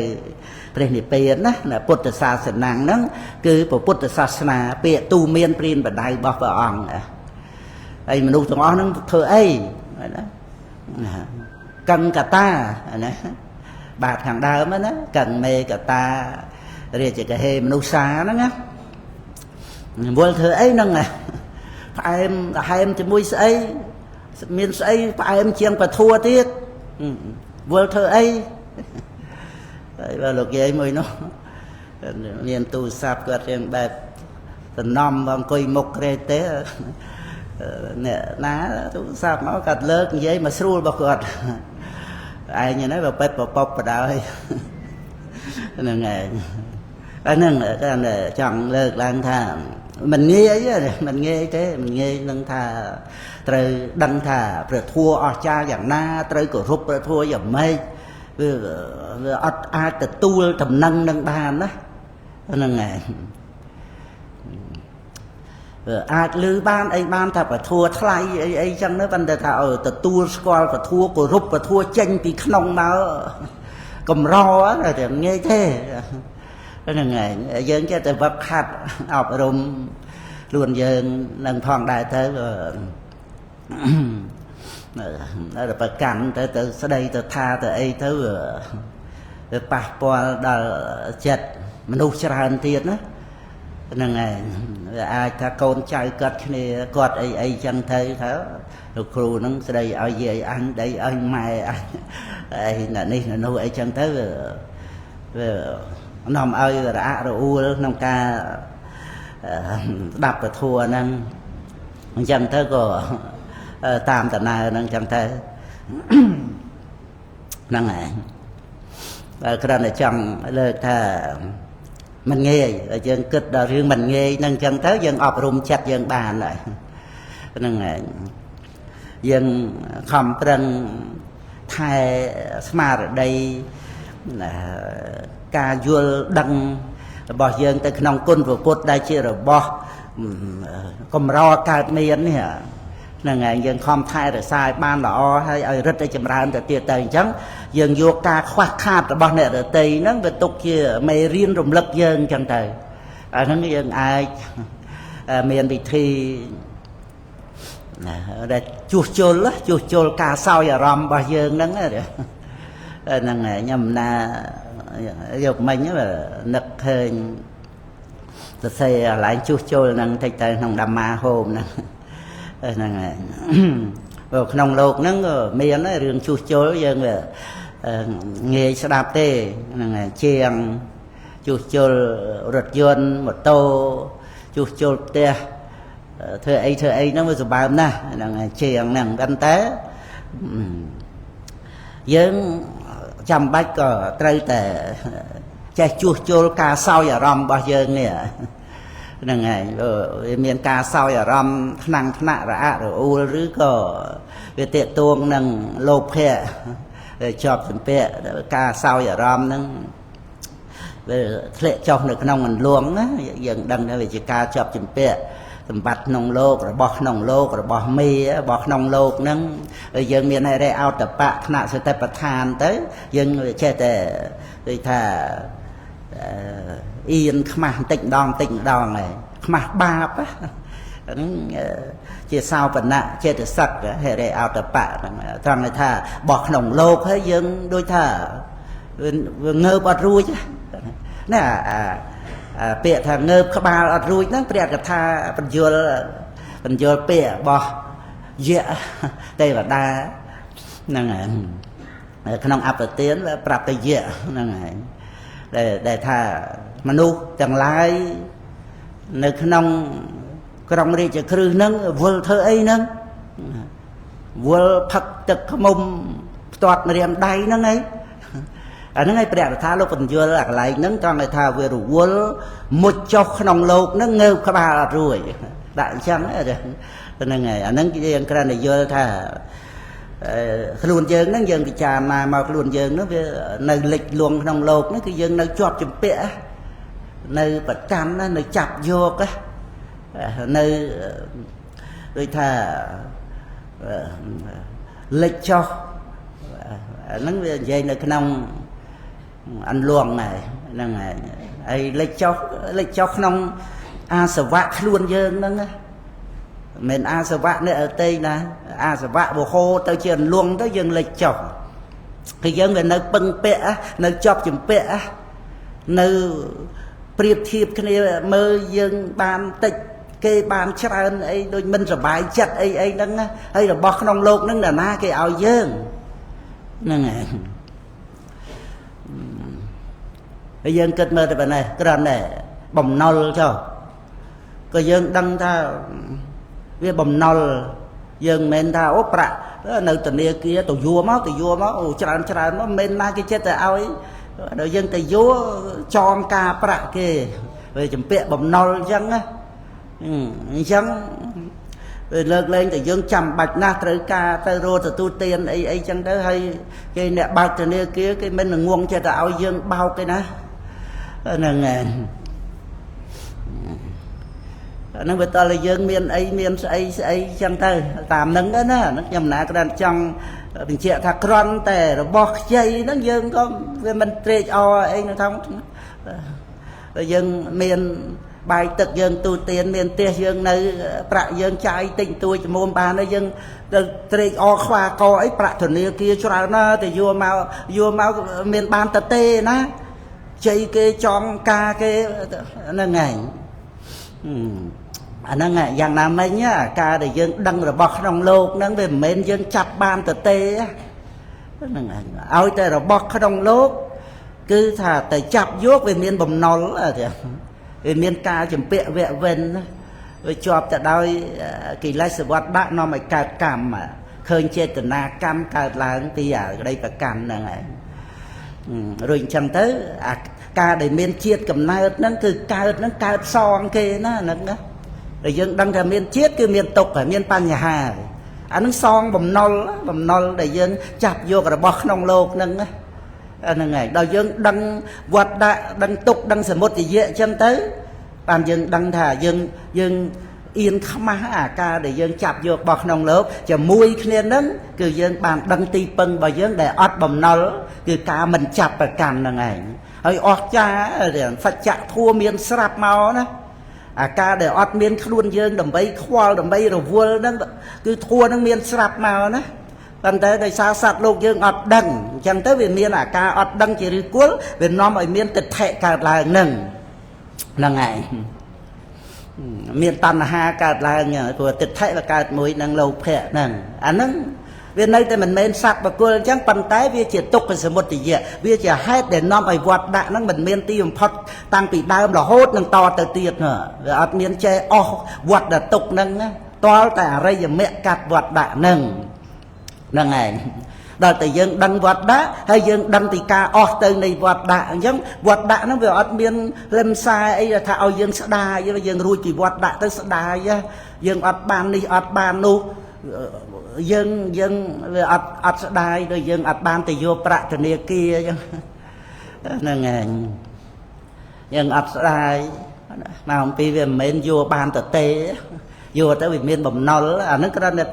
ព្រះនិព្វានណាពុទ្ធសាសនំហ្នឹងគឺព្រះពុទ្ធសាសនាពាក្យទូមានព្រានបដៅរបស់ព្រះអង្គហើយមនុស្សទាំងអស់ហ្នឹងធ្វើអីណាកង្កតាណាបាទខាងដើមណាកង្មេកតារាជកហេមនុស្សសាហ្នឹងណាវល់ធ្វើអីហ្នឹងផ្អែមដហែមជាមួយស្អីមានស្អីផ្អែមជាងពធัวទៀតវល់ធ្វើអីហើយបើលោកយាយមួយនោះមានទូរស័ព្ទគាត់រៀងបែបតំណំអង្គុយមុខក្រេទេអ្នកណាទូរស័ព្ទមកគាត់លើកនិយាយមកស្រួលរបស់គាត់ឯងហ្នឹងបើពេតបពបបដ ாய் ហ្នឹងឯងអាហ្នឹងតែចង់លើកឡើងថាមិនងាយមិនងាយទេមិនងាយនឹងថាត្រូវដឹងថាព្រះធម៌អស្ចារ្យយ៉ាងណាត្រូវគោរពព្រះធម៌យ៉ាងម៉េចវាអត់អាចទទួលតំណែងនឹងបានណាហ្នឹងឯងអាចឮបានអីបានថាពធថ្លៃអីអីចឹងទៅប៉ុន្តែថាទទួលស្គាល់ពធគោរពពធចេញពីក្នុងមកកម្រតែងាយទេហ្នឹងឯងយើងចេះតែវឹកហាត់អប់រំខ្លួនយើងនឹងផងដែរទៅតែប្រកាន់ទៅទៅស្ដីទៅថាទៅអីទៅវាប៉ះពាល់ដល់ចិត្តមនុស្សច្រើនទៀតណាហ្នឹងឯងវាអាចថាកូនចៅគាត់គ្នាគាត់អីអីចឹងទៅថាលោកគ្រូហ្នឹងស្ដីឲ្យយាយអញដីឲ្យម៉ែអញអីណានេះណានោះអីចឹងទៅវានាំឲ្យរអាក់រអួលក្នុងការស្ដាប់ពធហ្នឹងអញ្ចឹងទៅក៏ តាមដំណើរហ្នឹងចឹងទៅហ្នឹងហើយបើគ្រាន់តែចង់លើកថាមិនងាយយើងគិតដល់រឿងមិនងាយហ្នឹងចឹងទៅយើងអប់រំចិត្តយើងបានហើយហ្នឹងហើយយើងខំប្រឹងថែស្មារតីការយល់ដឹងរបស់យើងទៅក្នុងគុណព្រះពុទ្ធដែលជារបស់កម្រកើតមាននេះហ្នឹងហើយយើងខំថែរក្សាឲ្យបានល្អហើយឲ្យរឹតឲ្យចម្រើនទៅទៀតទៅអញ្ចឹងយើងយកការខ្វះខាតរបស់អ្នកដទៃហ្នឹងវាទុកជាមេរៀនរំលឹកយើងអញ្ចឹងទៅអាហ្នឹងយើងអាចមានវិធីដែលជួសជុលការសោយអារម្មណ៍របស់យើងហ្នឹងហ្នឹងហើយខ្ញុំណាយកមិញនឹកឃើញសរសេរកន្លែងជួសជុលហ្នឹងតិចទៅក្នុងដាម៉ាហូមហ្នឹងហ្នឹងហើយព្រោះក្នុងលោកហ្នឹងក៏មានរឿងជួសជុលយើងវាងាយស្ដាប់ទេហ្នឹងហើយជាងជួសជុលរថយន្តម៉ូតូជួសជុលផ្ទះធ្វើអីហ្នឹងវាសម្បើមណាស់ហ្នឹងហើយជាងហ្នឹងប៉ុន្តែយើងចាំបាច់ក៏ត្រូវតែចេះជួសជុលការសោយអារម្មណ៍របស់យើងនេះហ្នឹងហើយវាមានការសោយអារម្មណ៍ថ្នាំងថ្នាក់រអាក់រអួលឬក៏វាទាក់ទងនឹងលោភៈជាប់ជំពាក់ការសោយអារម្មណ៍ហ្នឹងវាធ្លាក់ចុះនៅក្នុងអន្លង់ណាយើងដឹងថាវាជាការជាប់ជំពាក់សម្បត្តិក្នុងលោករបស់ក្នុងលោករបស់មេរបស់ក្នុងលោកហ្នឹងយើងមានហិរិអោតបៈថ្នាក់សតិប្បដ្ឋានទៅយើងចេះតែដូចថាអៀនខ្មាស់បន្តិចម្ដងហើយខ្មាស់បាបហ្នឹងជាសោបនៈចេតសិកហិរិអោតបៈហ្នឹងត្រង់ថារបស់ក្នុងលោកហើយយើងដូចថាវាងើបអត់រួចណាពាក្យថាងើបក្បាលអត់រួចហ្នឹងព្រះកថាបញ្យលពាក្យរបស់យៈទេវតាហ្នឹងហើយក្នុងអបទានប្រាប់ទៅយៈហ្នឹងហើយដែលថាមនុស្សទាំងឡាយនៅក្នុងក្រុងរាជក្រឹសហ្នឹងវល់ធ្វើអីហ្នឹងវល់ផឹកទឹកខ្មុំផ្ទាត់ម្រាមដៃហ្នឹងឯងអាហ្នឹងឯងព្រះកថាលោកបញ្យលអាកន្លែងហ្នឹងត្រង់ឲ្យថាវារវល់មុជចុះក្នុងលោកហ្នឹងងើបក្បាលអត់រួចដាក់អញ្ចឹងហ្នឹងហើយអាហ្នឹងយើងគ្រាន់តែយល់ថាខ្លួនយើងហ្នឹងយើងពិចារណាមកខ្លួនយើងហ្នឹងវានៅលិចលង់ក្នុងលោកហ្នឹងគឺយើងនៅជាប់ជំពាក់នៅប្រកាន់នៅចាប់យកនៅដូចថាលិចចុះហ្នឹងវានិយាយនៅក្នុងអន្លង់ហើយហ្នឹងហើយហើយលិចចុះក្នុងអាសវៈខ្លួនយើងហ្នឹងមិនអាសវៈអ្នកអតីណាអាសវៈវហោទៅជាអន្លង់ទៅយើងលិចចុះគឺយើងវានៅពឹងពាក់នៅជាប់ជំពាក់នៅប្រៀបធៀបគ្នាមើលយើងបានតិចគេបានច្រើនអីដូចមិនសบายចិត្តអីអីហ្នឹងហើយរបស់ក្នុងលោកហ្នឹងនរណាគេឲ្យយើងហ្នឹងហើយហើយយើងគិតមើលទៅប៉ុណ្ណេះគ្រាន់តែបំណុលចុះក៏យើងដឹងថាវាបំណុលយើងមិនមែនថាអូប្រាក់នៅធនាគារទៅយួរមកអូច្រើនមកមិនមែនណាគេចិត្តតែឲ្យដល់យើងទៅយួរចងការប្រាក់គេវាជំពាក់បំណុលអញ្ចឹងណាអញ្ចឹងវាលើកលែងតែយើងចាំបាច់ណាស់ត្រូវការទៅរកទទួលទានអីអីចឹងទៅហើយគេអ្នកបើកធនាគារគេមិនងងចិត្តតែឲ្យយើងបោកទេណាហ្នឹងហើយហ្នឹងវាតើយើងមានអីមានស្អីចឹងទៅតាមហ្នឹងទៅណាហ្នឹងខ្ញុំណាក្រាន់ចង់បញ្ជាក់ថាគ្រាន់តែរបស់ខ្ចីហ្នឹងយើងក៏វាមិនត្រេកអរអីហ្នឹងថាយើងមានបាយទឹកយើងទូទានមានផ្ទះយើងនៅប្រាក់យើងចាយតិចតួចចំនួនបានហើយយើងទៅត្រេកអរខ្វាកអីប្រាក់ធនាគារច្រើនណាស់តែយកមកមានបានតទេណាជ័យគេចង់ការគេហ្នឹងឯងអាហ្នឹងយ៉ាងណាមិញការដែលយើងដឹងរបស់ក្នុងលោកហ្នឹងវាមិនមែនយើងចាប់បានតទេហ្នឹងឯងឲ្យតែរបស់ក្នុងលោកគឺថាតែចាប់យកវាមានបំណុលវាមានការជំពាក់វៈវិន វាជាប់ទៅដោយកិលេសវត្តដាក់នាំឲ្យកើតកម្មឃើញចេតនាកម្មកើតឡើងពីអាក្តីប្រកាន់ហ្នឹងឯងរួចអញ្ចឹងទៅអាការដែលមានជាតិកំណើតហ្នឹងគឺកើតហ្នឹងកើតសងគេណាហ្នឹងណាដែលយើងដឹងថាមានជាតិគឺមានទុក្ខហើយមានបញ្ហាអាហ្នឹងសងបំណុលបំណុលដែលយើងចាប់យករបស់ក្នុងលោកហ្នឹងណាហ្នឹងហើយដល់យើងដឹងវត្តដាក់ដឹងទុក្ខដឹងសមុទយៈអញ្ចឹងទៅបានយើងដឹងថាយើងយើងអៀនខ្មាស់អាការដែលយើងចាប់យករបស់ក្នុងលោកជាមួយគ្នានឹងគឺយើងបានដឹងទីពឹងរបស់យើងដែលអត់បំណុលគឺការមិនចាប់ប្រកាន់ហ្នឹងឯងហើយអស្ចារ្យសច្ចធម៌មានស្រាប់មកណាអាការដែលអត់មានខ្លួនយើងដើម្បីខ្វល់ដើម្បីរវល់ហ្នឹងគឺធัวហ្នឹងមានស្រាប់មកណាប៉ុន្តែដោយសារសត្វលោកយើងអត់ដឹងអញ្ចឹងទៅវាមានអាការអត់ដឹងជាឫសគល់វានាំឲ្យមានទិដ្ឋិកើតឡើងហ្នឹងហ្នឹងឯងមានតណ្ហាកើតឡើងព្រោះទិដ្ឋិវាកើតមួយនឹងលោភៈហ្នឹងអាហ្នឹងវានៅតែមិនមែនសត្វបុគ្គលអញ្ចឹងប៉ុន្តែវាជាទុក្ខសមុទយៈវាជាហេតុដែលនាំឲ្យវត្តដាក់ហ្នឹងមិនមានទីបំផុតតាំងពីដើមរហូតនឹងតទៅទៀតវាអត់មានចេះអស់វត្តដាក់ទុក្ខហ្នឹងណាតល់តែអរិយមគ្គកាត់វត្តដាក់ហ្នឹងហ្នឹងឯងដល់តែយើងដឹងវត្តដាក់ហើយយើងដឹងពីការអស់ទៅនៃវត្តដាក់អញ្ចឹងវត្តដាក់ហ្នឹងវាអត់មានលឹមសាអីថាឲ្យយើងស្ដាយយើងរួចពីវត្តដាក់ទៅស្ដាយយើងអត់បាននេះអត់បាននោះយើងយើងវាអត់អត់ស្ដាយដូចយើងអត់បានទៅយកប្រាក់ធនាគារអញ្ចឹងហ្នឹងឯងយើងអត់ស្ដាយមកអំពីវាមិនមែនយកបានទៅទេយកទៅវាមានបំណុលអាហ្នឹងគ្រាន់តែ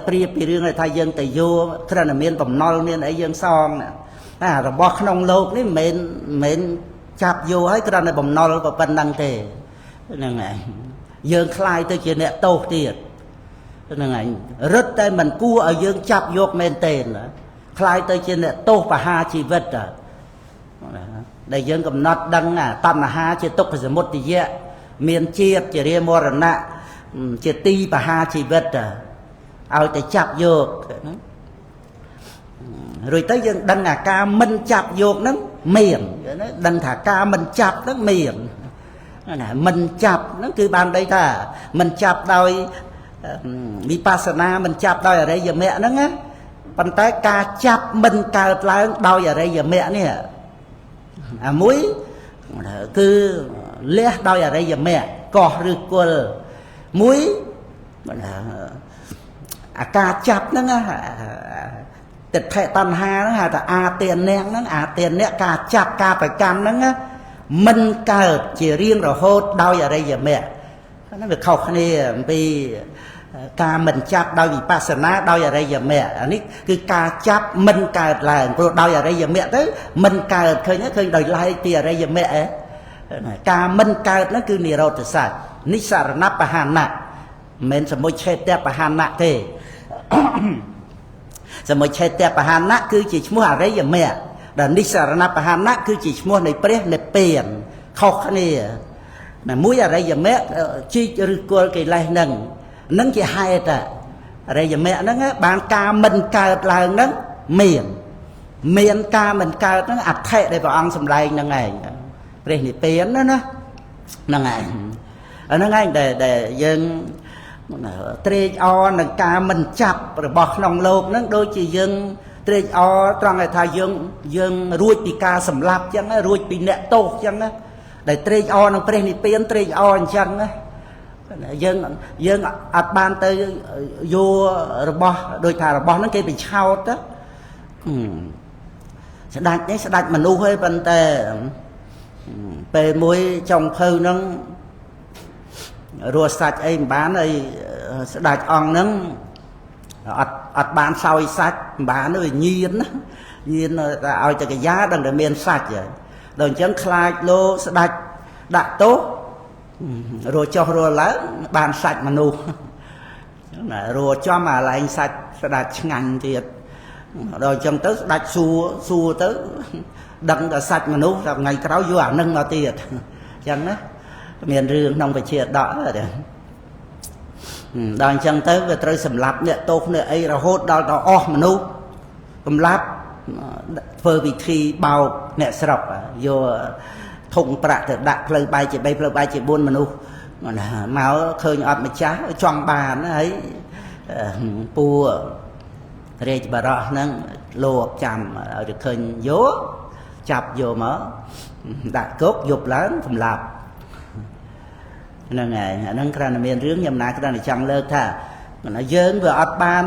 ប្រៀបពីរឿងថាយើងទៅយកគ្រាន់តែមានបំណុលមានអីយើងសងអារបស់ក្នុងលោកនេះមិនមែនចាប់យកហើយគ្រាន់តែបំណុលប៉ុណ្្នឹងទេហ្នឹងឯងយើងខ្លាយទៅជាអ្នកទោសទៀតហ្នឹងឯងរឹតតែមិនគួរឲ្យយើងចាប់យកមែនទេខ្លាយទៅជាអ្នកទោសបហាជីវិតដែលយើងកំណត់ដឹងអាតណ្ហាជាទុក្ខសមុទយៈមានជាតិជារាមរណៈជាទីបហាជីវិតឲ្យតែចាប់យកណារួចទៅយើងដឹងអាការមិនចាប់យកហ្នឹងមានដឹងថាការមិនចាប់ហ្នឹងមានណាមិនចាប់ហ្នឹងគឺបានន័យថាមិនចាប់ដោយវិបស្សនាមិនចាប់ដោយអរិយមគ្គហ្នឹងណាប៉ុន្តែការចាប់មិនកើតឡើងដោយអរិយមគ្គនេះអាមួយគឺលះដោយអរិយមគ្គកោះឬគល់មួយអាការចាប់ហ្នឹងទិដ្ឋិតណ្ហាហ្នឹងហៅថាអាទានៈហ្នឹងអាទានៈការចាប់ការប្រកាន់ហ្នឹងមិនកើតជារៀងរហូតដោយអរិយមគ្គហ្នឹងវាខុសគ្នាអំពីការមិនចាប់ដោយវិបស្សនាដោយអរិយមគ្គអានេះគឺការចាប់មិនកើតឡើងព្រោះដោយអរិយមគ្គទៅមិនកើតឃើញឃើញដោយឡែកពីអរិយមគ្គឯងការមិនកើតហ្នឹងគឺនិរោធសច្ចនិសរណបហានៈមិនមែនសមុច្ឆេតបហានៈទេសមុច្ឆេតបហានៈគឺជាឈ្មោះអរិយមគ្គដែលនិសរណបហានៈគឺជាឈ្មោះនៃព្រះនិព្វានខុសគ្នាណាមួយអរិយមគ្គជីកឬគល់កិលេសហ្នឹងនឹងជាហេតុអរិយមគ្គហ្នឹងបានការមិនកើតឡើងហ្នឹងមានការមិនកើតហ្នឹងអដ្ឋិដែលព្រះអង្គសម្ដែងហ្នឹងឯងព្រះនិព្វានណាណាហ្នឹងឯងអាហ្នឹងឯងដែលយើងត្រេកអរនឹងការមិនចាប់របស់ក្នុងលោកហ្នឹងដូចជាយើងត្រេកអរត្រង់ថាយើងរួចពីការសម្លាប់ចឹងរួចពីអ្នកទោសចឹងណាដែលត្រេកអរនឹងព្រះនិព្វានត្រេកអរអញ្ចឹងណាយើងអត់បានទៅយករបស់ដូចថារបស់ហ្នឹងគេបញ្ឆោតទៅស្ដាច់នេះស្ដាច់មនុស្សឯងប៉ុន្តែពេលមួយចុងភៅហ្នឹងរស់សាច់អីមិនបានអីស្ដាច់អង្គហ្នឹងអត់បានសោយសាច់មិនបានទេវាញៀនណាញៀនតែឲ្យតែកាយាដឹងតែមានសាច់ហើយដល់អញ្ចឹងខ្លាចលោស្ដាច់ដាក់ទោសរស់ចុះរស់ឡើងបានសាច់មនុស្សណារស់ចំអាឡែងសាច់ស្ដាច់ឆ្ងាញ់ទៀតដល់អញ្ចឹងទៅស្ដាច់សួរទៅដឹងតែសាច់មនុស្សតែថ្ងៃក្រោយយកអានឹងមកទៀតអញ្ចឹងណាមានរឿងក្នុងវិជាដកទេដល់អញ្ចឹងទៅវាត្រូវសម្លាប់អ្នកទោសអ្នកអីរហូតដល់ទៅអស់មនុស្សសម្លាប់ធ្វើពិធីបោកអ្នកស្រុកយកធុងប្រាក់ទៅដាក់ផ្លូវបែកជា3ផ្លូវបែកជា4មនុស្ស ណាមកឃើញអត់ម្ចាស់ចង់បានហើយពូរាជបរោះហ្នឹងលោកចាំឲ្យទៅឃើញយកចាប់យកមកដាក់គុកយប់ឡើងសម្លាប់ហ្នឹងហើយអាហ្នឹងគ្រាន់តែមានរឿងខ្ញុំណាគ្រាន់តែចង់លើកថាយើងវាអត់បាន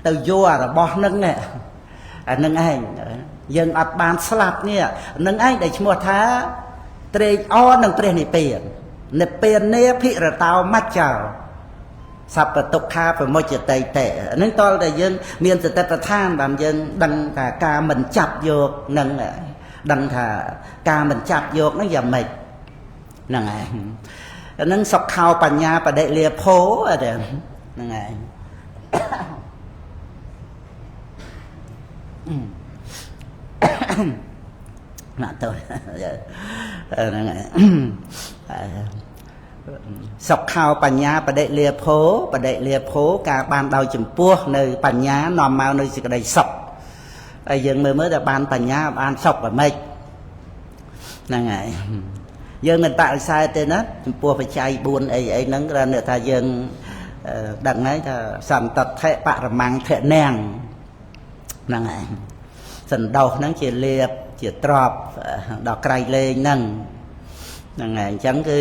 ទៅយកអារបស់ហ្នឹងអាហ្នឹងឯងយើងអត់បានស្លាប់នេះហ្នឹងឯងដែលឈ្មោះថាត្រេកអរនឹងព្រះនិព្វាននិព្វានាភិរតោមច្ចោសัพពទុក្ខាប្រមុចតិតិហ្នឹងតលតែយើងមានសតិប្បដ្ឋានបានយើងដឹងថាការមិនចាប់យកនឹងដឹងថាការមិនចាប់យកហ្នឹងយ៉ាងម៉េចហ្នឹងឯងហ្នឹងសុខោបញ្ញាបដិលាភោហ្នឹងឯងណាទៅហ្នឹងឯងសុខោបញ្ញាបដិលាភោបដិលាភោការបានដោយចំពោះនៅបញ្ញានាំមកនៅសេចក្តីសុខហើយយើងមើលមើលតែបានបញ្ញាបានសុខអ្ហ្មិចហ្នឹងហើយយើងមិនបដិសេធទេណាចំពោះបច្ច័យ4អីអីហ្នឹងគ្រាន់តែថាយើងដឹងហើយថាសន្តដ្ឋិបរមង្គធនាងហ្នឹងហើយសន្តោសហ្នឹងជាលាភជាទ្រព្យដល់ក្រៃលែងហ្នឹងហ្នឹងហើយអញ្ចឹងគឺ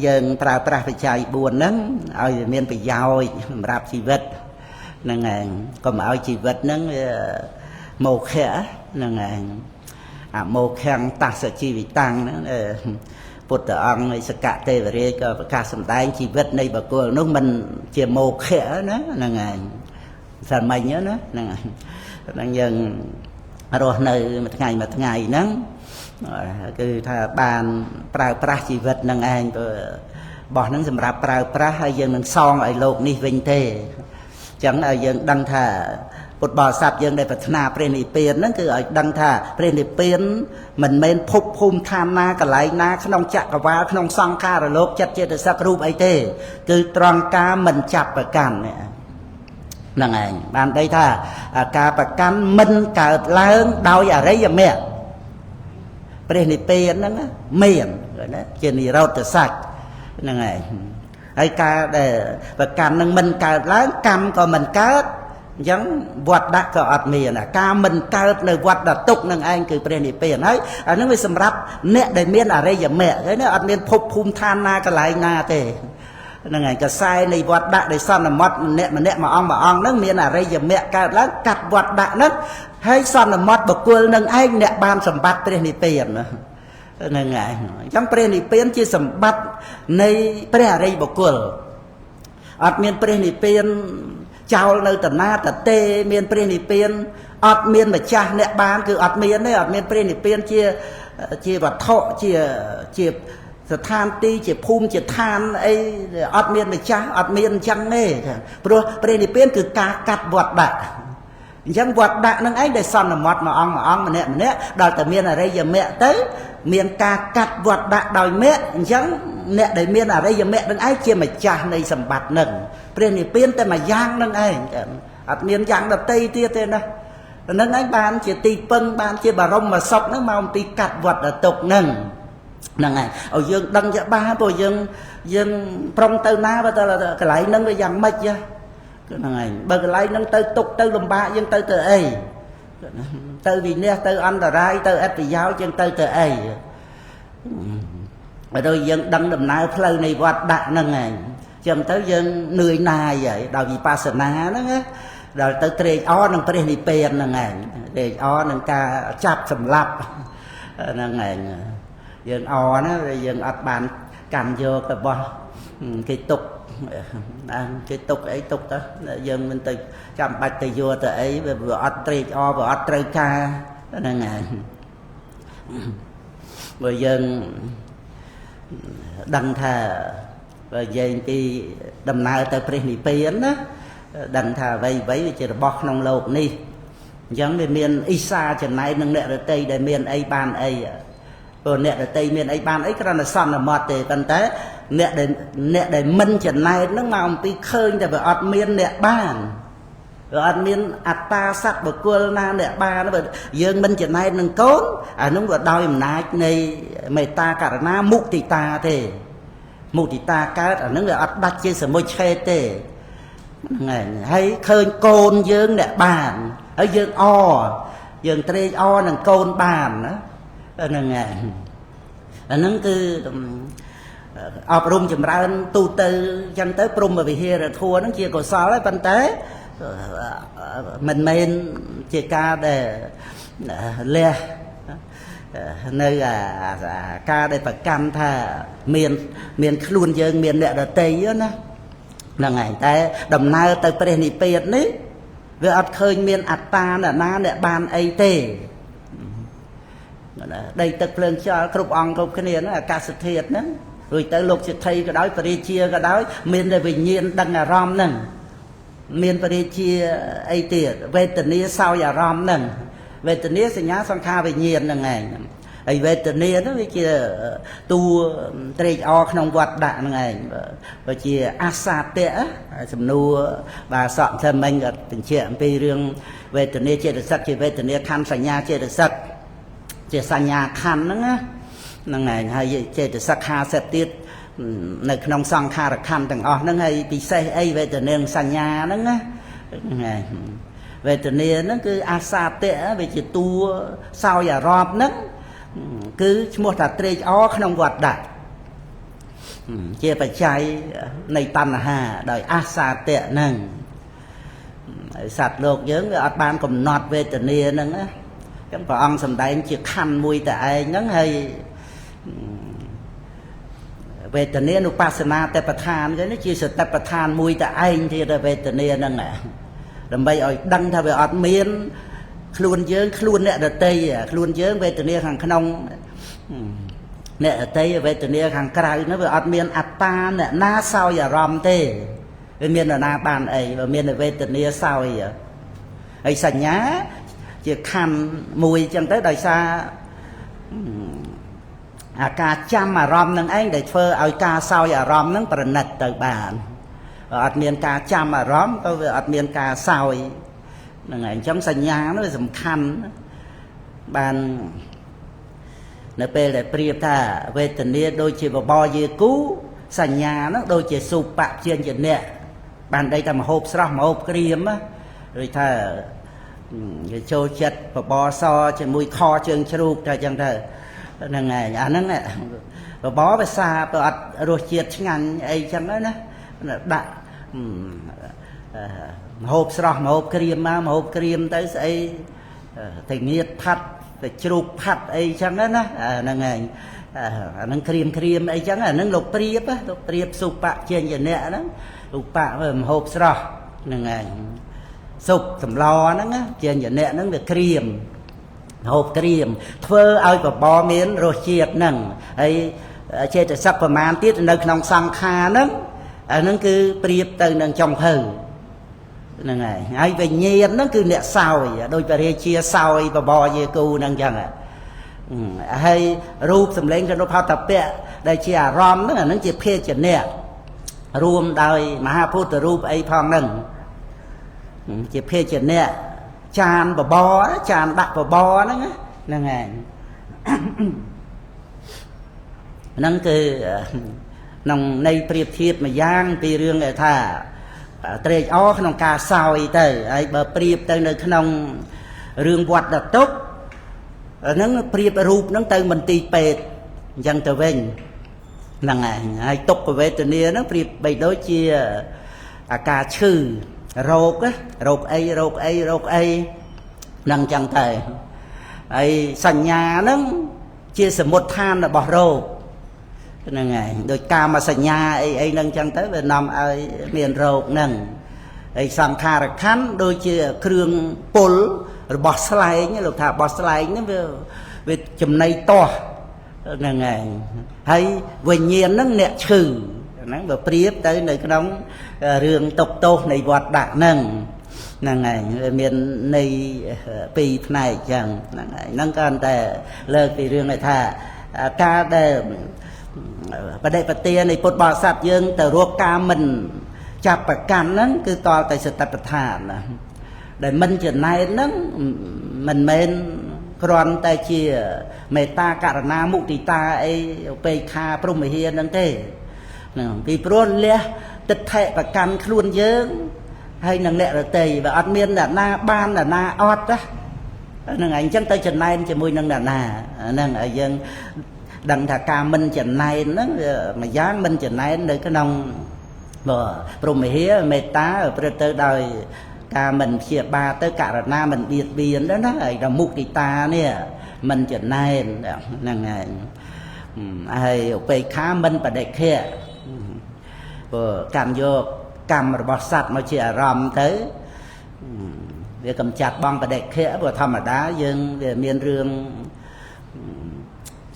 យើងប្រើប្រាស់បច្ច័យ4ហ្នឹងឲ្យវាមានប្រយោជន៍សម្រាប់ជីវិតហ្នឹងហើយកុំឲ្យជីវិតហ្នឹងវាមោខៈហ្នឹងហើយអមោខំតសជីវិតាំងហ្នឹងពុទ្ធអង្គនៃសកទេវរាជក៏ប្រកាសសម្ដែងជីវិតនៃបុគ្គលនោះមិនជាមោខៈណាហ្នឹងហើយសាមញ្ញណាហ្នឹងហ្នឹងយើងរស់នៅមួយថ្ងៃមួយថ្ងៃហ្នឹងគឺថាបានប្រើប្រាស់ជីវិតនឹងឯងបោះហ្នឹងសម្រាប់ប្រើប្រាស់ហើយយើងនឹងសងឲ្យលោកនេះវិញទេអញ្ចឹងឲ្យយើងដឹងថាពុទ្ធបរិស័ទយើងដែលប្រាថ្នាព្រះនិព្វានហ្នឹងគឺឲ្យដឹងថាព្រះនិព្វានមិនមែនភពភូមិឋានណាកន្លែងណាក្នុងចក្រវាលក្នុងសង្ខារលោកចិត្តចេតសិករូបអីទេគឺត្រង់ការមិនចាប់ប្រកាន់ហ្នឹងឯងបានន័យថាការប្រកាន់មិនកើតឡើងដោយអរិយមគ្គព្រះនិព្វានហ្នឹងមានណាជានិរោធសច្ចហ្នឹងឯងហើយការដែលប្រកាន់នឹងមិនកើតឡើងកម្មក៏មិនកើតអញ្ចឹងវត្តដាក់ក៏អត់មានការមិនកើតនៅវត្តទុកនឹងឯងគឺព្រះនិព្វានហើយអាហ្នឹងវាសម្រាប់អ្នកដែលមានអរិយមគ្គឃើញទេអត់មានភពភូមិឋានណាកន្លែងណាទេហ្នឹងហើយកសែនៃវត្តដាក់ដែលសន្មត់ម្នាក់ម្នាក់មួយអង្គមួយអង្គហ្នឹងមានអរិយមគ្គកើតឡើងកាត់វត្តដាក់ហ្នឹងហើយសន្មត់បុគ្គលនឹងឯងអ្នកបានសម្បត្តិព្រះនិព្វានហ្នឹងហើយអញ្ចឹងព្រះនិព្វានជាសម្បត្តិនៃព្រះអរិយបុគ្គលអត់មានព្រះនិព្វានចោលនៅតណាតទេមានព្រះនិព្វានអត់មានម្ចាស់អ្នកបានគឺអត់មានទេអត់មានព្រះនិព្វានជាវត្ថុជាស្ថានទីជាភូមិជាឋានអីអត់មានម្ចាស់អត់មានអញ្ចឹងទេព្រោះព្រះនិព្វានគឺការកាត់វត្តដាក់អញ្ចឹងវត្តដាក់នឹងឯងដែលសន្មត់មួយអង្គមួយអង្គម្នាក់ម្នាក់ដល់តែមានអរិយមគ្គទៅមានការកាត់វត្តដាក់ដោយមគ្គអញ្ចឹងអ្នកដែលមានអរិយមគ្គនឹងឯងជាម្ចាស់នៃសម្បត្តិនឹងព្រះនិព្វានតែមួយយ៉ាងនឹងឯងអត់មានយ៉ាងដទៃទៀតទេណានឹងឯងបានជាទីពឹងបានជាបរមសុខនឹងមកអំពីកាត់វត្តទុកនឹងហ្នឹងហើយឲ្យយើងដឹងច្បាស់ព្រោះយើងប្រុងទៅណាបើទៅកន្លែងហ្នឹងវាយ៉ាងម៉េចហ្នឹងហើយបើកន្លែងហ្នឹងទៅទុកទៅលំបាកយើងទៅទៅអីទៅវិន័យទៅអន្តរាយទៅអត្តប្រយោជន៍យើងទៅទៅអីបើដូចយើងដឹងដំណើរផ្លូវនៃវត្តដាក់ហ្នឹងឯងចឹងទៅយើងនឿយណាយហើយដោយវិបស្សនាហ្នឹងណាដល់ទៅត្រេកអរនឹងព្រះនិព្វានហ្នឹងឯងត្រេកអរនឹងការចាប់សម្លាប់ហ្នឹងឯងយើងអរណាយើងអត់បានកាន់យករបស់គេទុកគេទុកអីទុកទៅយើងមិនទៅចាំបាច់ទៅយកទៅអីវាអត់ត្រេកអរវាអត់ត្រូវការហ្នឹងហើយបើយើងដឹងថាបើនិយាយពីដំណើរទៅព្រះនិព្វានណាដឹងថាអ្វីអ្វីវាជារបស់ក្នុងលោកនេះអញ្ចឹងវាមានអ៊ីសាចំណែកនឹងអ្នករតីដែលមានអីបានអីព្រោះអ្នករតីមានអីបានអីគ្រាន់តែសន្មត់ទេប៉ុន្តែអ្នកដែលមិនចំណែកហ្នឹងមកអំពីឃើញតែវាអត់មានអ្នកបានវាអត់មានអត្តាសត្វបុគ្គលណាអ្នកបានបើយើងមិនចំណែកនឹងកូនអានោះវាដោយអំណាចនៃមេត្តាករុណាមុទិតាទេ មុទិតាកើតអានឹងវាអត់ដាច់ជាសមុច្ឆេទទេហ្នឹងហើយហើយឃើញកូនយើងអ្នកបានហើយយើងអយើងត្រេកអរនឹងកូនបានណាហ្នឹងហើយអានឹងគឺអប់រំចម្រើនទូទៅចឹងទៅព្រហ្មវិហារធម៌ហ្នឹងជាកុសលហើយប៉ុន្តែមិនមែនជាការដែលលះនៅការដែលប្រកាន់ថាមានខ្លួនយើងមានអ្នកដទៃណាហ្នឹងហើយតែដំណើរទៅព្រះនិព្វាននេះវាអត់ឃើញមានអត្តាអ្នកណាអ្នកបានអីទេដីទឹកភ្លើងខ្យល់គ្រប់អង្គគ្រប់គ្នាហ្នឹងអាកាសធាតុហ្នឹងរួចទៅលោកសិទ្ធិក៏ដោយព្រះរាជាក៏ដោយមានតែវិញ្ញាណដឹងអារម្មណ៍ហ្នឹងមានព្រះរាជាអីទៀតវេទនាសោយអារម្មណ៍ហ្នឹងវេទនាសញ្ញាសង្ខារវិញ្ញាណហ្នឹងឯងហើយវេទនាហ្នឹងវាជាតួត្រេកអរក្នុងវត្តដាក់ហ្នឹងឯងបើជាអាសាតៈសំណួរបាទសក់ធ្វើមិញក៏បញ្ជាក់អំពីរឿងវេទនាចេតសិកជាវេទនាខណ្ឌសញ្ញាចេតសិកជាសញ្ញាខណ្ឌហ្នឹងណាហ្នឹងឯងហើយចេតសិក50ទៀតនៅក្នុងសង្ខារខណ្ឌទាំងអស់ហ្នឹងហើយពិសេសអីវេទនាសញ្ញាហ្នឹងណាហ្នឹងឯងវេទនាហ្នឹងគឺអាសាតៈវាជាតួសោយអារម្មណ៍ហ្នឹងគឺឈ្មោះថាត្រេកអរក្នុងវត្តដាក់ជាបច្ច័យនៃតណ្ហាដោយអាសាតៈហ្នឹងសត្វលោកយើងវាអត់បានកំណត់វេទនាហ្នឹងណាចឹងព្រះអង្គសម្ដែងជាខណ្ឌមួយតែឯងហ្នឹងហើយវេទនានុបស្សនាតបដ្ឋានគេនេះជាសតិប្បដ្ឋានមួយតែឯងទៀតវេទនាហ្នឹងដើម្បីឲ្យដឹងថាវាអត់មានខ្លួនយើងខ្លួនអ្នកដទៃខ្លួនយើងវេទនាខាងក្នុងអ្នកដទៃវេទនាខាងក្រៅនោះវាអត់មានអត្តាអ្នកណាសោយអារម្មណ៍ទេវាមានអ្នកណាបានអីបើមានវេទនាសោយហើយសញ្ញាជាខណ្ឌមួយចឹងទៅដោយសារអាការចាំអារម្មណ៍នឹងឯងដែលធ្វើឲ្យការសោយអារម្មណ៍នឹងប្រណិតទៅបានអត់មានការចាំអារម្មណ៍ក៏វាអត់មានការសោយហ្នឹងហើយអញ្ចឹងសញ្ញានោះវាសំខាន់បាននៅពេលដែលប្រៀបថាវេទនាដូចជាបបរយាគូសញ្ញានោះដូចជាសុបៈជាញ្ញៈបានដីតែមហូបស្រស់មហូបក្រៀមដូចថាគេចូលចិត្តបបរសជាមួយខជើងជ្រូកតែអញ្ចឹងទៅហ្នឹងហើយអាហ្នឹងបបរវាសាទៅអត់រសជាតិឆ្ងាញ់អីចឹងណាដាក់មហូបស្រស់មហូបក្រៀមមកមហូបក្រៀមទៅស្អីតែងៀតផាត់តែជ្រូកផាត់អីចឹងណាហ្នឹងហើយអាហ្នឹងក្រៀមក្រៀមអីចឹងអាហ្នឹងលោកប្រៀបលោកប្រៀបសុបៈជាញ្ញៈហ្នឹងឧបៈមហូបស្រស់ហ្នឹងហើយសុបសម្លហ្នឹងជាញ្ញៈហ្នឹងវាក្រៀមហូបក្រៀមធ្វើឲ្យបបរមានរសជាតិហ្នឹងហើយចេតសិកប្រមាណទៀតនៅក្នុងសង្ខារហ្នឹងអាហ្នឹងគឺប្រៀបទៅនឹងចុងភៅហ្នឹងហើយហើយវិញ្ញាណហ្នឹងគឺអ្នកសោយដោយព្រះរាជាសោយបបរយាគូហ្នឹងចឹងហើយរូបសម្លេងកនុផតពៈដែលជាអារម្មណ៍ហ្នឹងអាហ្នឹងជាភេជ្ជៈរួមដោយមហាពុទ្ធរូបអីផងហ្នឹងជាភេជ្ជៈចានបបរចានដាក់បបរហ្នឹងហ្នឹងហើយហ្នឹងគឺក្នុងន័យប្រៀបធៀបមួយយ៉ាងពីរឿងដែលថាត្រេកអរក្នុងការសោយទៅហើយបើប្រៀបទៅនៅក្នុងរឿងវត្តទុក្ខហ្នឹងប្រៀបរូបហ្នឹងទៅមន្ទីរពេទ្យអញ្ចឹងទៅវិញហ្នឹងហើយហើយទុក្ខវេទនាហ្នឹងប្រៀបបីដូចជាអាការឈឺរោគរោគអីរោគអីរោគអីហ្នឹងអញ្ចឹងទៅហើយសញ្ញាហ្នឹងជាសមុទ្ឋានរបស់រោគហ្នឹងហើយដោយកាមសញ្ញាអីអីហ្នឹងចឹងទៅវានាំឲ្យមានរោគហ្នឹងហើយសង្ខារខណ្ឌដូចជាគ្រឿងពុលរបស់ស្លែងលោកថារបស់ស្លែងហ្នឹងវាចំណីទាស់ហ្នឹងហើយហើយវិញ្ញាណហ្នឹងអ្នកឈឺហ្នឹងបើប្រៀបទៅនៅក្នុងរឿងទុកទោសនៃវត្តដាក់ហ្នឹងហ្នឹងហើយវាមានន័យពីរផ្នែកចឹងហ្នឹងហើយហ្នឹងគ្រាន់តែលើកពីរឿងថាការដែលបដិបទានៃពុទ្ធបរិស័ទយើងទៅរកការមិនចាប់ប្រកាន់ហ្នឹងគឺតតែសតិប្បដ្ឋានណាដែលមិនចំណែនហ្នឹងមិនមែនគ្រាន់តែជាមេត្តាករណាមុទិតាអីឧបេក្ខាព្រហ្មវិហារហ្នឹងទេ ហ្នឹងពីព្រោះលះទិដ្ឋិប្រកាន់ខ្លួនយើងហើយនឹងអ្នករតីបើអត់មានអ្នកណាបានអ្នកណាអត់ណាហ្នឹងហើយអញ្ចឹងទៅចំណែនជាមួយនឹងអ្នកណាហ្នឹងហើយយើងដឹងថាការមិនចំណែនហ្នឹងវាមួយយ៉ាងមិនចំណែននៅក្នុងព្រហ្មវិហារមេត្តាប្រព្រឹត្តទៅដោយការមិនព្យាបាទទៅករណាមិនបៀតបៀនទៅណាហើយដល់មុទិតានេះមិនចំណែនហ្នឹងហើយហើយឧបេក្ខាមិនបដិខៈព្រោះកម្មយកកម្មរបស់សត្វមកជាអារម្មណ៍ទៅវាកំចាត់បងបដិខៈព្រោះធម្មតាយើងវាមានរឿង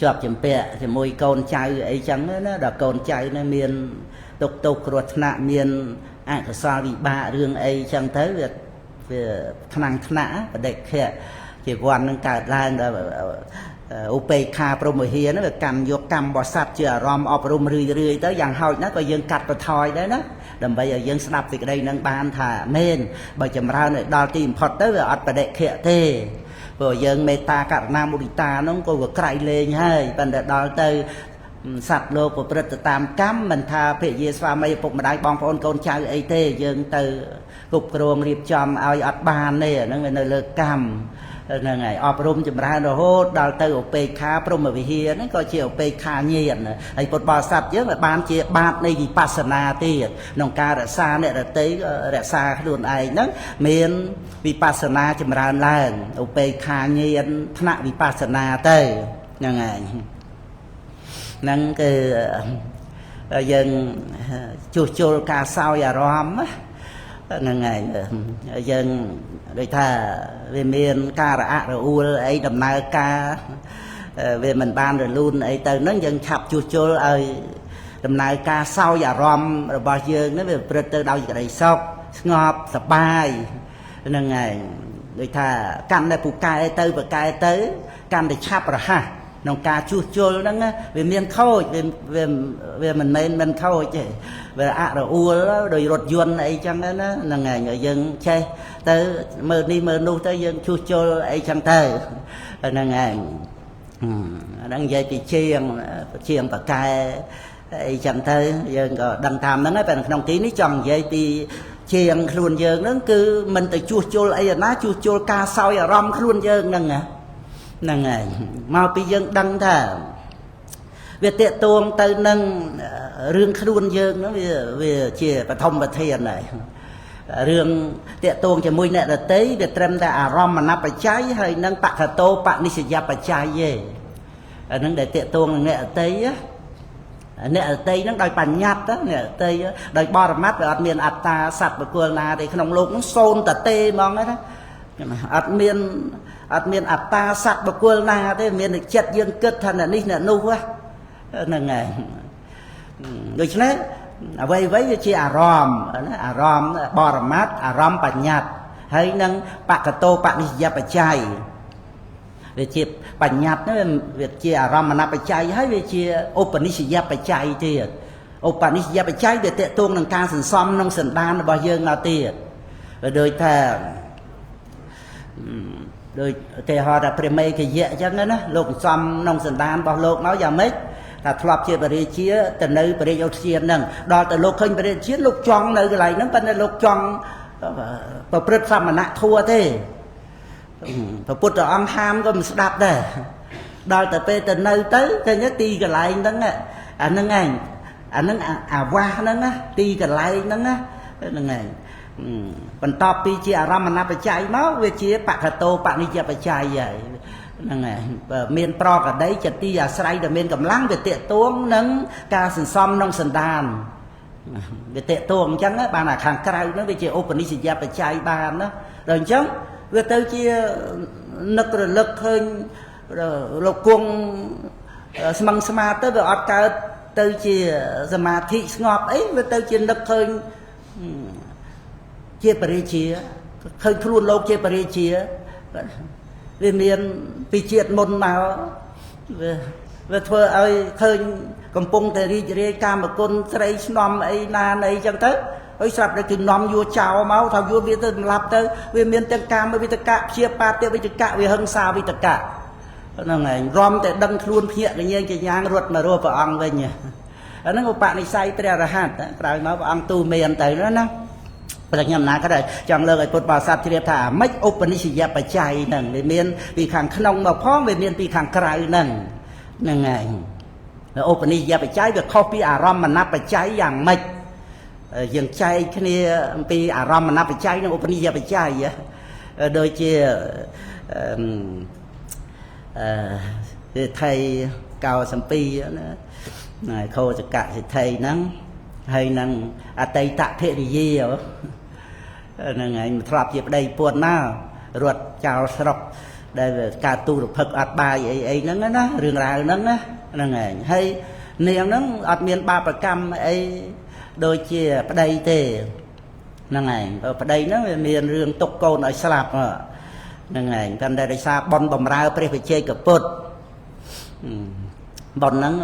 ជាប់ចម្ពាក់ជាមួយកូនចៅអីចឹងណាដល់កូនចៅនេះមានទុកទោសគ្រោះថ្នាក់មានអកុសលវិបាករឿងអីចឹងទៅវាថ្នាំងថ្នាក់បដិខៈជាវ័ននឹងកើតឡើងដល់ឧបេក្ខាព្រហ្មវិហារហ្នឹងវាកម្មយកកម្មរបស់សត្វជាអារម្មណ៍អប់រំរឿយរឿយទៅយ៉ាងហោចណាស់ក៏យើងកាត់បន្ថយដែរណាដើម្បីឲ្យយើងស្ដាប់សេចក្តីនឹងបានថាមែនបើចម្រើនឲ្យដល់ទីបំផុតទៅវាអត់បដិខៈទេព្រោះយើងមេត្តាករុណាមុទិតាហ្នឹងក៏វាក្រៃលែងហើយប៉ុន្តែដល់ទៅសត្វលោកប្រព្រឹត្តទៅតាមកម្មមិនថាភរិយាស្វាមីឪពុកម្ដាយបងប្អូនកូនចៅអីទេយើងទៅគ្រប់គ្រងរៀបចំឲ្យអត់បានទេអាហ្នឹងវានៅលើកម្មហ្នឹងហើយអប់រំចម្រើនរហូតដល់ទៅឧបេក្ខាព្រហ្មវិហារហ្នឹងក៏ជាឧបេក្ខាញាណហើយពុទ្ធបរិស័ទយើងវាបានជាបាតនៃវិបស្សនាទៀតក្នុងការរក្សាអ្នករតីរក្សាខ្លួនឯងហ្នឹងមានវិបស្សនាចម្រើនឡើងឧបេក្ខាញាណថ្នាក់វិបស្សនាទៅហ្នឹងហើយហ្នឹងគឺយើងជួសជុលការសោយអារម្មណ៍ហ្នឹងហើយយើងដូចថាវាមានការរអាក់រអួលអីដំណើរការវាមិនបានរលូនអីទៅហ្នឹងយើងឆាប់ជួសជុលឲ្យដំណើរការសោយអារម្មណ៍របស់យើងហ្នឹងវាប្រព្រឹត្តទៅដោយក្តីសុខស្ងប់សប្បាយហ្នឹងហើយដូចថាកាន់តែពូកែទៅពូកែទៅកាន់តែឆាប់រហ័សក្នុងការជួសជុលហ្នឹងវាមានខូចវាមិនមែនមិនខូចទេវាអរអួលដោយរថយន្តអីចឹងណាហ្នឹងហើយយើងចេះទៅមើលនេះមើលនោះទៅយើងជួសជុលអីចឹងទៅហ្នឹងហើយហ្នឹងនិយាយពីជាងបកែអីចឹងទៅយើងក៏ដឹងតាមហ្នឹងហើយតែក្នុងទីនេះចង់និយាយពីជាងខ្លួនយើងហ្នឹងគឺមិនទៅជួសជុលអីណាជួសជុលការសោយអារម្មណ៍ខ្លួនយើងហ្នឹងណាហ្នឹងហើយមកពីយើងដឹងថាវាតេតួងទៅនឹងរឿងខ្លួនយើងហ្នឹងវាជាបឋមប្រធានហើយរឿងតេតួងជាមួយអ្នកដតីវាត្រឹមតែអារម្មណ៍បច្ច័យហើយនឹងបកតោបនិស្សយបច្ច័យទេអាហ្នឹងដែលតេតួងនឹងអ្នកដតីអ្នកដតីហ្នឹងដោយបញ្ញត្តិអ្នកដតីដោយបរមត្តវាអត់មានអត្តាសត្វបុគ្គលណាទេក្នុងលោកហ្នឹងសូន្យតទេហ្មងណាអត់មានអត្តាសត្វបុគ្គលណាទេមានតែចិត្តយើងគិតថាអ្នកនេះអ្នកនោះហ្នឹងហើយដូច្នេះអ្វីៗវាជាអារម្មណ៍ណាអារម្មណ៍បរមត្តអារម្មណ៍បញ្ញត្តិហើយនឹងបកតោបនិស្សយបច្ច័យវាជាបញ្ញត្តិហ្នឹងវាជាអារម្មណបច្ច័យហើយវាជាឧបនិស្សយបច្ច័យទៀតឧបនិស្សយបច្ច័យវាទាក់ទងនឹងការសន្សំក្នុងសន្តានរបស់យើងមកទៀតដូចថាដូចឧទាហរណ៍ថាព្រះមេឃយៈអញ្ចឹងណាលោកសំក្នុងសន្តានរបស់លោកមកយ៉ាងម៉េចថាធ្លាប់ជាបរិជាទៅនៅបរិយោទ្យានហ្នឹងដល់ទៅលោកឃើញបរិជាលោកចង់នៅកន្លែងហ្នឹងប៉ុន្តែលោកចង់ប្រព្រឹត្តសមណធម៌ទេព្រះពុទ្ធអង្គហាមក៏មិនស្ដាប់ដែរដល់ទៅពេលទៅនៅទៅឃើញទីកន្លែងហ្នឹងអាហ្នឹងឯងអាហ្នឹងអាវាសហ្នឹងណាទីកន្លែងហ្នឹងណាហ្នឹងឯងបន្ទាប់ពីជាអារម្មណបច្ច័យមកវាជាបកតោបនិយបច្ច័យហើយហ្នឹងហើយមានប្រកដីជាទីអាស្រ័យដែលមានកម្លាំងវាតេតួងនឹងការសន្សំក្នុងសន្តានវាតេតួងអញ្ចឹងបានអាខាងក្រៅហ្នឹងវាជាឧបនិស្សយបច្ច័យបានណាដល់អញ្ចឹងវាទៅជានឹករលឹកឃើញលោកគង់ស្មឹងស្មាទៅវាអត់កើតទៅជាសមាធិស្ងប់អីវាទៅជានឹកឃើញជាបរិជាឃើញខ្លួនលោកជាបរិជាវាមានពីជាតិមុនមកវាធ្វើឲ្យឃើញកំពុងតែរីករាយកាមគុណស្រីស្នំអីណាណីចឹងទៅហើយស្រាប់តែគេនាំយួរចោលមកថាយួរវាទៅសម្លាប់ទៅវាមានទាំងកាមវិតកៈព្យាបាទវិតកៈវាហិង្សាវិតកៈហ្នឹងឯងរំតែដឹងខ្លួនភ្ញាក់កញែងកញ្ញាងរត់មករស់ព្រះអង្គវិញ អាហ្នឹងឧបនិស្ស័យព្រះរហន្តក្រោយមកព្រះអង្គទូមានទៅណាព្រះខ្ញុំណាក៏ដែរចង់លើកឲ្យពុទ្ធបរិស័ទជ្រាបថាម៉េចឧបនិស្សយបច្ច័យហ្នឹងវាមានពីខាងក្នុងមកផងវាមានពីខាងក្រៅហ្នឹងហ្នឹងហើយឧបនិស្សយបច្ច័យវាខុសពីអារម្មណបច្ច័យយ៉ាងម៉េចយើងចែកគ្នាអំពីអារម្មណបច្ច័យនិងឧបនិស្សយបច្ច័យដូចជាអឺសិទ្ធិកោសំពីណាខោសកសិទ្ធិហ្នឹងហើយនឹងអតីតភរិយាហ្នឹងហើយធ្លាប់ជាប្តីពួនមករត់ចោលស្រុកដែលកើតទូរភឹកអត់បាយអីអីហ្នឹងណារឿងរ៉ាវហ្នឹងណាហ្នឹងហើយហើយនាងហ្នឹងអត់មានបាបកម្មអីដូចជាប្តីទេហ្នឹងហើយប្តីហ្នឹងវាមានរឿងទុកកូនឲ្យស្លាប់ហ្នឹងហើយតែដោយសារប៉ុនបំរើព្រះវិជ័យកពុទ្ធប៉ុនហ្នឹង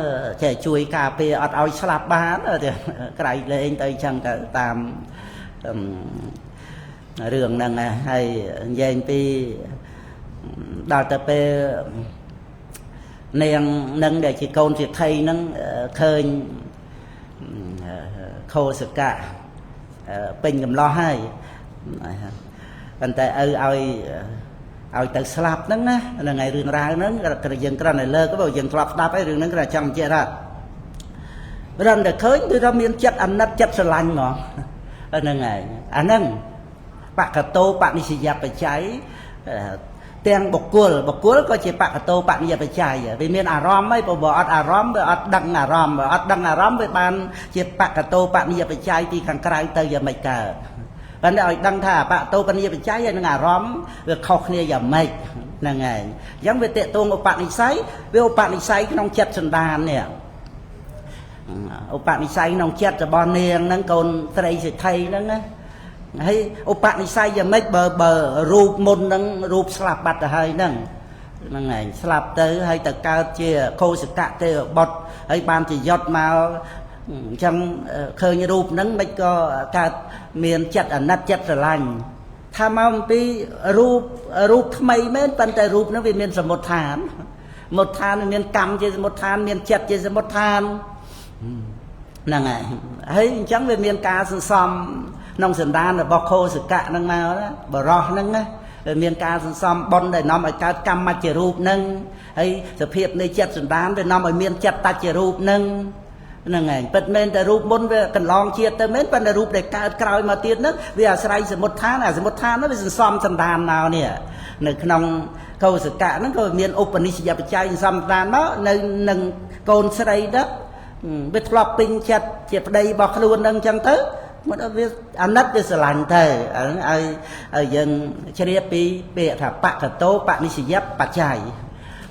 ចេះជួយការពារអត់ឲ្យស្លាប់បានក្រៃលែងទៅអញ្ចឹងទៅតាមរឿងហ្នឹងហើយនិយាយពីដល់ទៅពេលនាងនឹងដែលជាកូនសេដ្ឋីហ្នឹងឃើញខោសកៈពេញកំឡោះហើយប៉ុន្តែឪឲ្យទៅស្លាប់ហ្នឹងណាហ្នឹងហើយរឿងរ៉ាវហ្នឹងយើងគ្រាន់តែលើកបើយើងធ្លាប់ស្ដាប់ហើយរឿងហ្នឹងគ្រាន់តែចង់បញ្ជាក់ថារំតែឃើញគឺថាមានចិត្តអាណិតចិត្តស្រឡាញ់ហ្មងហ្នឹងហើយអាហ្នឹងបកតោបនិស្សយបច្ច័យទាំងបុគ្គលបុគ្គលក៏ជាបកតោបនិយបច្ច័យវាមានអារម្មណ៍ហើយបើអត់អារម្មណ៍វាអត់ដឹងអារម្មណ៍បើអត់ដឹងអារម្មណ៍វាបានជាបកតោបនិយបច្ច័យពីខាងក្រៅទៅយ៉ាងម៉េចកើតប៉ុន្តែឲ្យដឹងថាបកតោបនិយបច្ច័យហើយនឹងអារម្មណ៍វាខុសគ្នាយ៉ាងម៉េចហ្នឹងហើយអញ្ចឹងវាតេតងឧបនិស្ស័យវាឧបនិស្ស័យក្នុងចិត្តសន្តាននេះឧបនិស្ស័យក្នុងចិត្តរបស់នាងហ្នឹងកូនស្រីសេដ្ឋីហ្នឹងណាហើយឧបនិស្ស័យយ៉ាងម៉េចបើរូបមុនហ្នឹងរូបស្លាប់បាត់ទៅហើយហ្នឹងហ្នឹងឯងស្លាប់ទៅហើយទៅកើតជាកោសកៈទេវបុត្រហើយបានជាយត់មកអញ្ចឹងឃើញរូបហ្នឹងមិនក៏កើតមានចិត្តអាណិតចិត្តស្រឡាញ់ថាមកអំពីរូបថ្មីមែនប៉ុន្តែរូបហ្នឹងវាមានសមុទ្ឋានមុទ្ឋានមានកម្មជាសមុទ្ឋានមានចិត្តជាសមុទ្ឋានហ្នឹងហើយហើយអញ្ចឹងវាមានការសន្សំក្នុងសន្តានរបស់ខោសកៈហ្នឹងមកណាបរោះហ្នឹងណាវាមានការសន្សំបុណ្យដែលនាំឲ្យកើតកម្មជារូបហ្នឹងហើយសភាពនៃចិត្តសន្តានវានាំឲ្យមានចិត្តតច្ចរូបហ្នឹងហ្នឹងហើយពិតមែនតែរូបមុនវាកន្លងជាតិទៅមែនប៉ុន្តែរូបដែលកើតក្រោយមកទៀតហ្នឹងវាអាស្រ័យសមុទ្ឋានអាសមុទ្ឋានហ្នឹងវាសន្សំសន្តានមកនេះនៅក្នុងកោសកៈហ្នឹងក៏មានឧបនិស្សយបច្ច័យសន្សំសន្តានមកនៅនឹងកូនស្រីទៅវាធ្លាប់ពេញចិត្តជាប្តីរបស់ខ្លួនហ្នឹងអញ្ចឹងទៅមកដល់វាអាណិតវាស្រឡាញ់ទៅឲ្យយើងជ្រាបពីពាក្យថាបកតោបនិស្សយបច្ច័យ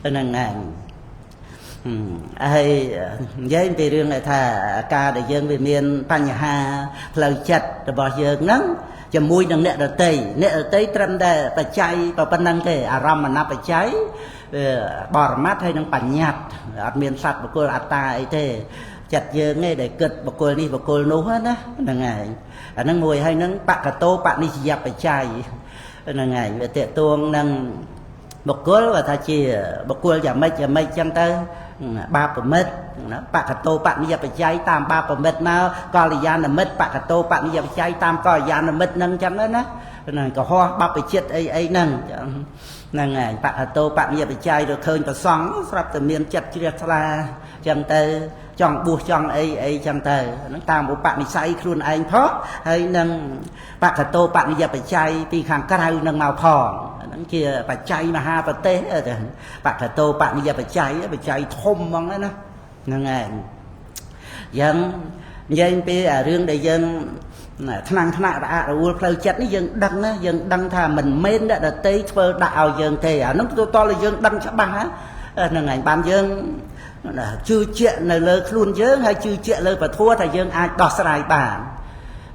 ហ្នឹងឯងហើយនិយាយពីរឿងថាការដែលយើងវាមានបញ្ហាផ្លូវចិត្តរបស់យើងហ្នឹងជាមួយនឹងអ្នកដទៃអ្នកដទៃត្រឹមតែបច្ច័យប៉ុណ្្នឹងទេអារម្មណបច្ច័យបរមត្តហើយនឹងបញ្ញត្តិអត់មានសត្វបុគ្គលអត្តាអីទេចិត្តយើងឯងដែលគិតបុគ្គលនេះបុគ្គលនោះណាហ្នឹងឯងអាហ្នឹងមួយហើយនឹងបកតោបនិស្សយបច្ច័យហ្នឹងឯងវាតេតួងនឹងបុគ្គលគាត់ថាជាបុគ្គលយ៉ាងម៉េចយ៉ាងម៉េចចឹងទៅបាបមិត្តណាបកតោបនិយបច្ច័យតាមបាបមិត្តមកកល្យាណមិត្តបកតោបនិយបច្ច័យតាមកល្យាណមិត្តហ្នឹងចឹងណាហ្នឹងកុហកបព្វជិតអីអីហ្នឹងហ្នឹងឯងបកតោបនិយបច្ច័យទៅឃើញប្រសង់ស្រាប់តែមានចិត្តជ្រះថ្លាចឹងទៅចង់បួសចង់អីអីចឹងទៅហ្នឹងតាមឧបនិស្ស័យខ្លួនឯងផងហើយនឹងបកតោបនិយបច្ច័យពីខាងក្រៅនឹងមកផងហ្នឹងជាបច្ច័យមហាប្រទេសបកតោបនិយបច្ច័យបច្ច័យធំហ្មងណាហ្នឹងឯងយ៉ាងនិយាយពីរឿងដែលយើងថ្នាំងថ្នាក់រអាក់រអួលផ្លូវចិត្តនេះយើងដឹងណាយើងដឹងថាមិនមែនអ្នកដទៃធ្វើដាក់ឲ្យយើងទេអានោះទៅតតែយើងដឹងច្បាស់ហ្នឹងឯងបានយើងជឿជាក់នៅលើខ្លួនយើងហើយជឿជាក់លើពធថាយើងអាចដោះស្រាយបាន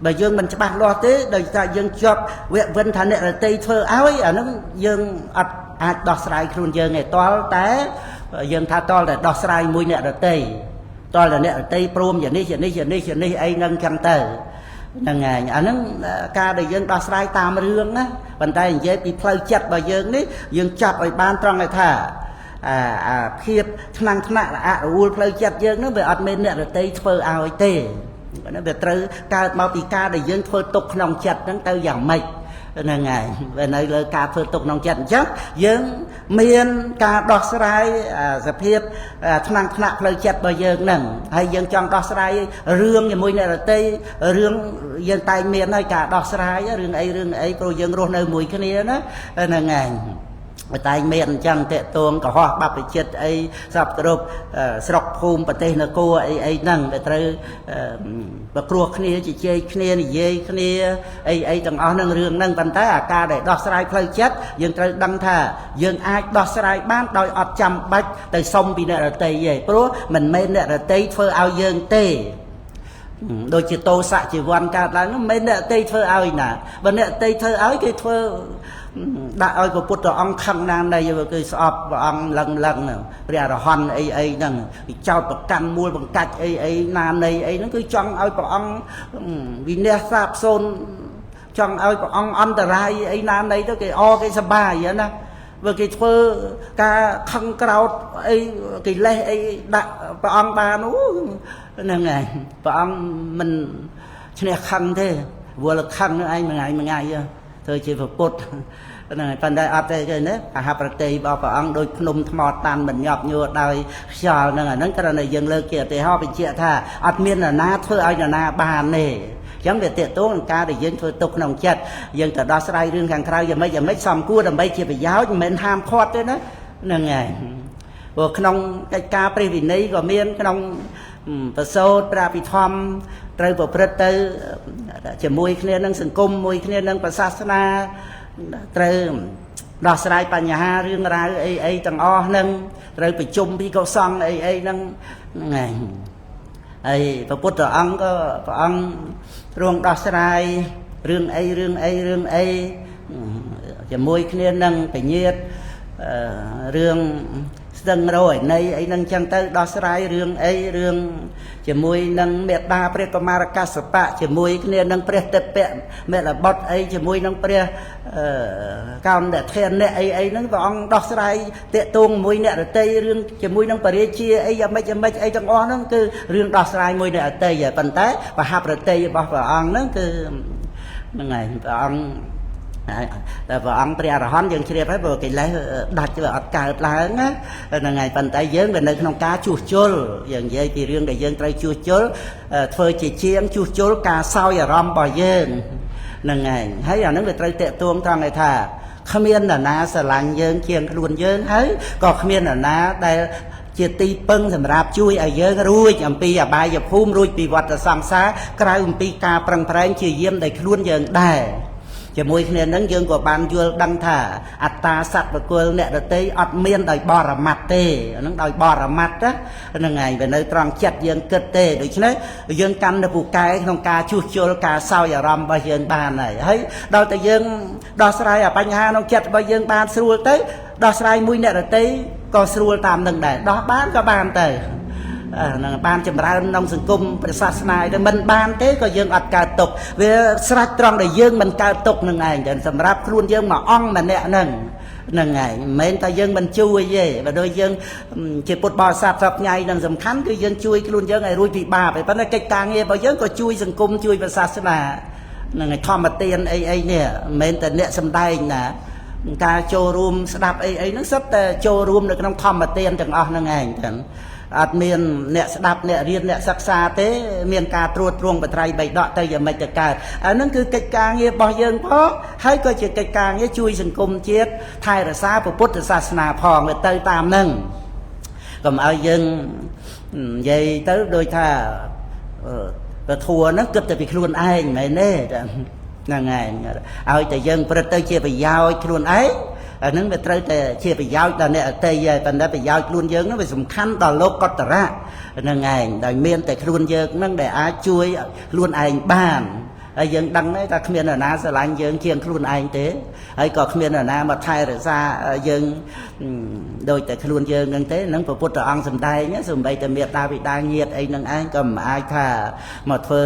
បើយើងមិនច្បាស់លាស់ទេដោយសារយើងជាប់វគ្គវិនថាអ្នករតីធ្វើឲ្យអានឹងយើងអត់អាចដោះស្រាយខ្លួនយើងទេតលតែយើងថាតលតែដោះស្រាយមួយអ្នករតីតលតែអ្នករតីព្រមយ៉ាងនេះយ៉ាងនេះយ៉ាងនេះយ៉ាងនេះអីនឹងចឹងទៅហ្នឹងឯងអាហ្នឹងការដែលយើងដោះស្រាយតាមរឿងណាប៉ុន្តែនិយាយពីផ្លូវចិត្តរបស់យើងនេះយើងចាប់ឲ្យបានត្រង់ឲ្យថា អាភាពថ្នាំងថ្នាក់រអាក់រអួលផ្លូវចិត្តយើងហ្នឹងវាអត់មានអ្នករតីធ្វើឲ្យទេវាត្រូវកើតមកពីការដែលយើងធ្វើទុកក្នុងចិត្តហ្នឹងទៅយ៉ាងម៉េចហ្នឹងហើយវានៅលើការធ្វើទុកក្នុងចិត្តអញ្ចឹងយើងមានការដោះស្រាយសភាពថ្នាំងថ្នាក់ផ្លូវចិត្តរបស់យើងហ្នឹងហើយយើងចង់ដោះស្រាយរឿងជាមួយអ្នករតីរឿងយើងតែងមានហើយការដោះស្រាយរឿងអីរឿងអីព្រោះយើងរស់នៅមួយគ្នាណាហ្នឹងហើយតែមានអញ្ចឹងតេតួងកុហកបព្វជិតអីសពគ្រប់ស្រុកភូមិប្រទេសនគរអីអីហ្នឹងដែលត្រូវប្រគ្រោះគ្នាជជែកគ្នានិយាយគ្នាអីអីទាំងអស់ហ្នឹងរឿងហ្នឹងប៉ុន្តែអាការដែលដោះស្រាយផ្លូវចិត្តយើងត្រូវដឹងថាយើងអាចដោះស្រាយបានដោយអត់ចាំបាច់ទៅសុំពីអ្នករតីទេព្រោះមិនមែនអ្នករតីធ្វើឲ្យយើងទេដូចជាតោសៈជីវ័នកើតឡើងមិនមែនអ្នកតីធ្វើឲ្យណាបើអ្នកតីធ្វើឲ្យគេធ្វើដាក់ឲ្យព្រះពុទ្ធអង្គខឹងណាស់នៃគឺស្អប់ព្រះអង្គលឹងលឹងព្រះអរហន្តអីអីហ្នឹងគេចោតប្រកាន់មូលបង្កាច់អីអីណានៃអីហ្នឹងគឺចង់ឲ្យព្រះអង្គវិន័យសាបសូន្យចង់ឲ្យព្រះអង្គអន្តរាយអីណានៃទៅគេអគេសបាយណាបើគេធ្វើការខឹងក្រោតអីកិលេសអីដាក់ព្រះអង្គបានអូហ្នឹងហើយព្រះអង្គមិនឈ្នះខឹងទេវល់ខឹងនឹងឯងមួយថ្ងៃមួយថ្ងៃធ្វើជាព្រះពុទ្ធហ្នឹងហើយប៉ុន្តែអត់ទេគេណាអហប្រតិរបស់ព្រះអង្គដូចភ្នំថ្មតាន់មិនញាប់ញួរដោយខ្យល់ហ្នឹងអាហ្នឹងគ្រាន់តែយើងលើកជាឧទាហរណ៍បញ្ជាក់ថាអត់មាននរណាធ្វើឲ្យនរណាបានទេអញ្ចឹងវាទាក់ទងនឹងការដែលយើងធ្វើទុកក្នុងចិត្តយើងទៅដោះស្រាយរឿងខាងក្រៅយ៉ាងម៉េចយ៉ាងម៉េចសំគួរដើម្បីជាប្រយោជន៍មិនមែនហាមឃាត់ទេណាហ្នឹងហើយព្រោះក្នុងកិច្ចការព្រះវិន័យក៏មានក្នុងប្រសូតព្រះពិធម្មត្រូវប្រព្រឹត្តទៅជាមួយគ្នានឹងសង្គមមួយគ្នានឹងព្រះសាសនាត្រូវដោះស្រាយបញ្ហារឿងរ៉ាវអីអីទាំងអស់ហ្នឹងត្រូវប្រជុំពីកុសលអីអីហ្នឹងហ្នឹងហើយហើយព្រះពុទ្ធអង្គក៏ព្រះអង្គទ្រង់ដោះស្រាយរឿងអីរឿងអីរឿងអីជាមួយគ្នានឹងពញាតរឿងស្ទឹងរយនៃអីហ្នឹងចឹងទៅដោះស្រាយរឿងអីរឿងជាមួយនឹងមេត្តាព្រះកុមារកសបៈជាមួយគ្នានឹងព្រះតិពៈមេលបុត្រអីជាមួយនឹងព្រះកោណធានៈអីអីហ្នឹងព្រះអង្គដោះស្រាយតាកតងមួយអ្នករតីរឿងជាមួយនឹងបរិជាអីយ៉ាងម៉េចយ៉ាងម៉េចអីទាំងអស់ហ្នឹងគឺរឿងដោះស្រាយមួយអ្នករតីហើយប៉ុន្តែបហប្រតិរបស់ព្រះអង្គហ្នឹងគឺហ្នឹងហើយព្រះអង្គតែព្រះអង្គព្រះអរហន្តយើងជ្រាបហើយព្រោះកិលេសដាច់វាអត់កើតឡើងណាហ្នឹងហើយប៉ុន្តែយើងវានៅក្នុងការជួសជុលយើងនិយាយពីរឿងដែលយើងត្រូវជួសជុលធ្វើជាជាងជួសជុលការសោយអារម្មណ៍របស់យើងហ្នឹងហើយហើយអាហ្នឹងវាត្រូវតាក់ទងត្រង់ឯថាគ្មាននរណាស្រឡាញ់យើងជាងខ្លួនយើងហើយក៏គ្មាននរណាដែលជាទីពឹងសម្រាប់ជួយឲ្យយើងរួចអំពីអបាយភូមិរួចពីវដ្តសង្សារក្រៅអំពីការប្រឹងប្រែងជាយាមដោយខ្លួនយើងដែរជាមួយគ្នានឹងយើងក៏បានយល់ដឹងថាអត្តាសត្វបុគ្គលអ្នកដទៃអត់មានដោយបរមត្តទេហ្នឹងដោយបរមត្តណាហ្នឹងហើយវានៅត្រង់ចិត្តយើងគិតទេដូច្នេះយើងកាន់នៅពូកែក្នុងការជួសជុលការសោយអារម្មណ៍របស់យើងបានហើយហើយដល់តែយើងដោះស្រាយបញ្ហាក្នុងចិត្តរបស់យើងបានស្រួលទៅដោះស្រាយមួយអ្នកដទៃក៏ស្រួលតាមនឹងដែរដោះបានក៏បានទៅហ្នឹងបានចម្រើនក្នុងសង្គមព្រះសាសនាទៅមិនបានទេក៏យើងអត់កើតទុកវាស្រេចត្រង់ដែលយើងមិនកើតទុកនឹងឯងតែសម្រាប់ខ្លួនយើងមួយអង្គម្នាក់ហ្នឹងហ្នឹងឯងមិនមែនតែយើងមិនជួយទេបើដូចយើងជាពុទ្ធបរិស័ទសពថ្ងៃនឹងសំខាន់គឺយើងជួយខ្លួនយើងឲ្យរួចពីបាបឯប៉ុន្តែកិច្ចការងាររបស់យើងក៏ជួយសង្គមជួយព្រះសាសនាហ្នឹងឯងធម្មទានអីអីនេះមិនមែនតែអ្នកសំដែងណាការចូលរួមស្ដាប់អីអីហ្នឹងសុទ្ធតែចូលរួមនៅក្នុងធម្មទានទាំងអស់ហ្នឹងឯងចឹងអត់មានអ្នកស្ដាប់អ្នករៀនអ្នកសិក្សាទេមានការត្រួតត្រងបត្រៃបីដកទៅយ៉ាងម៉េចទៅកើតអាហ្នឹងគឺកិច្ចការងាររបស់យើងផងហើយក៏ជាកិច្ចការងារជួយសង្គមជាតិថែរក្សាពុទ្ធសាសនាផងវាទៅតាមហ្នឹងកុំឲ្យយើងនិយាយទៅដូចថាពធัวហ្នឹងគិតតែពីខ្លួនឯងមែនទេហ្នឹងឯងឲ្យតែយើងព្រឹត្តទៅជាប្រយោជន៍ខ្លួនឯងអាហ្នឹងវាត្រូវតែជាប្រយោជន៍ដល់អ្នកអតីហើយប៉ុន្តែប្រយោជន៍ខ្លួនយើងហ្នឹងវាសំខាន់ដល់លោកកតរៈហ្នឹងឯងដោយមានតែខ្លួនយើងហ្នឹងដែលអាចជួយខ្លួនឯងបាន ហើយយើងដឹងដែរថាគ្មាននរណាស្រឡាញ់យើងជាងខ្លួនឯងទេហើយក៏គ្មាននរណាមកថែរក្សាយើងដូចតែខ្លួនយើងហ្នឹងទេនឹងព្រះពុទ្ធអង្គសម្ដែងសូម្បីតែមេត្តាបិតាញាតិអីហ្នឹងឯងក៏មិនអាចថាមកធ្វើ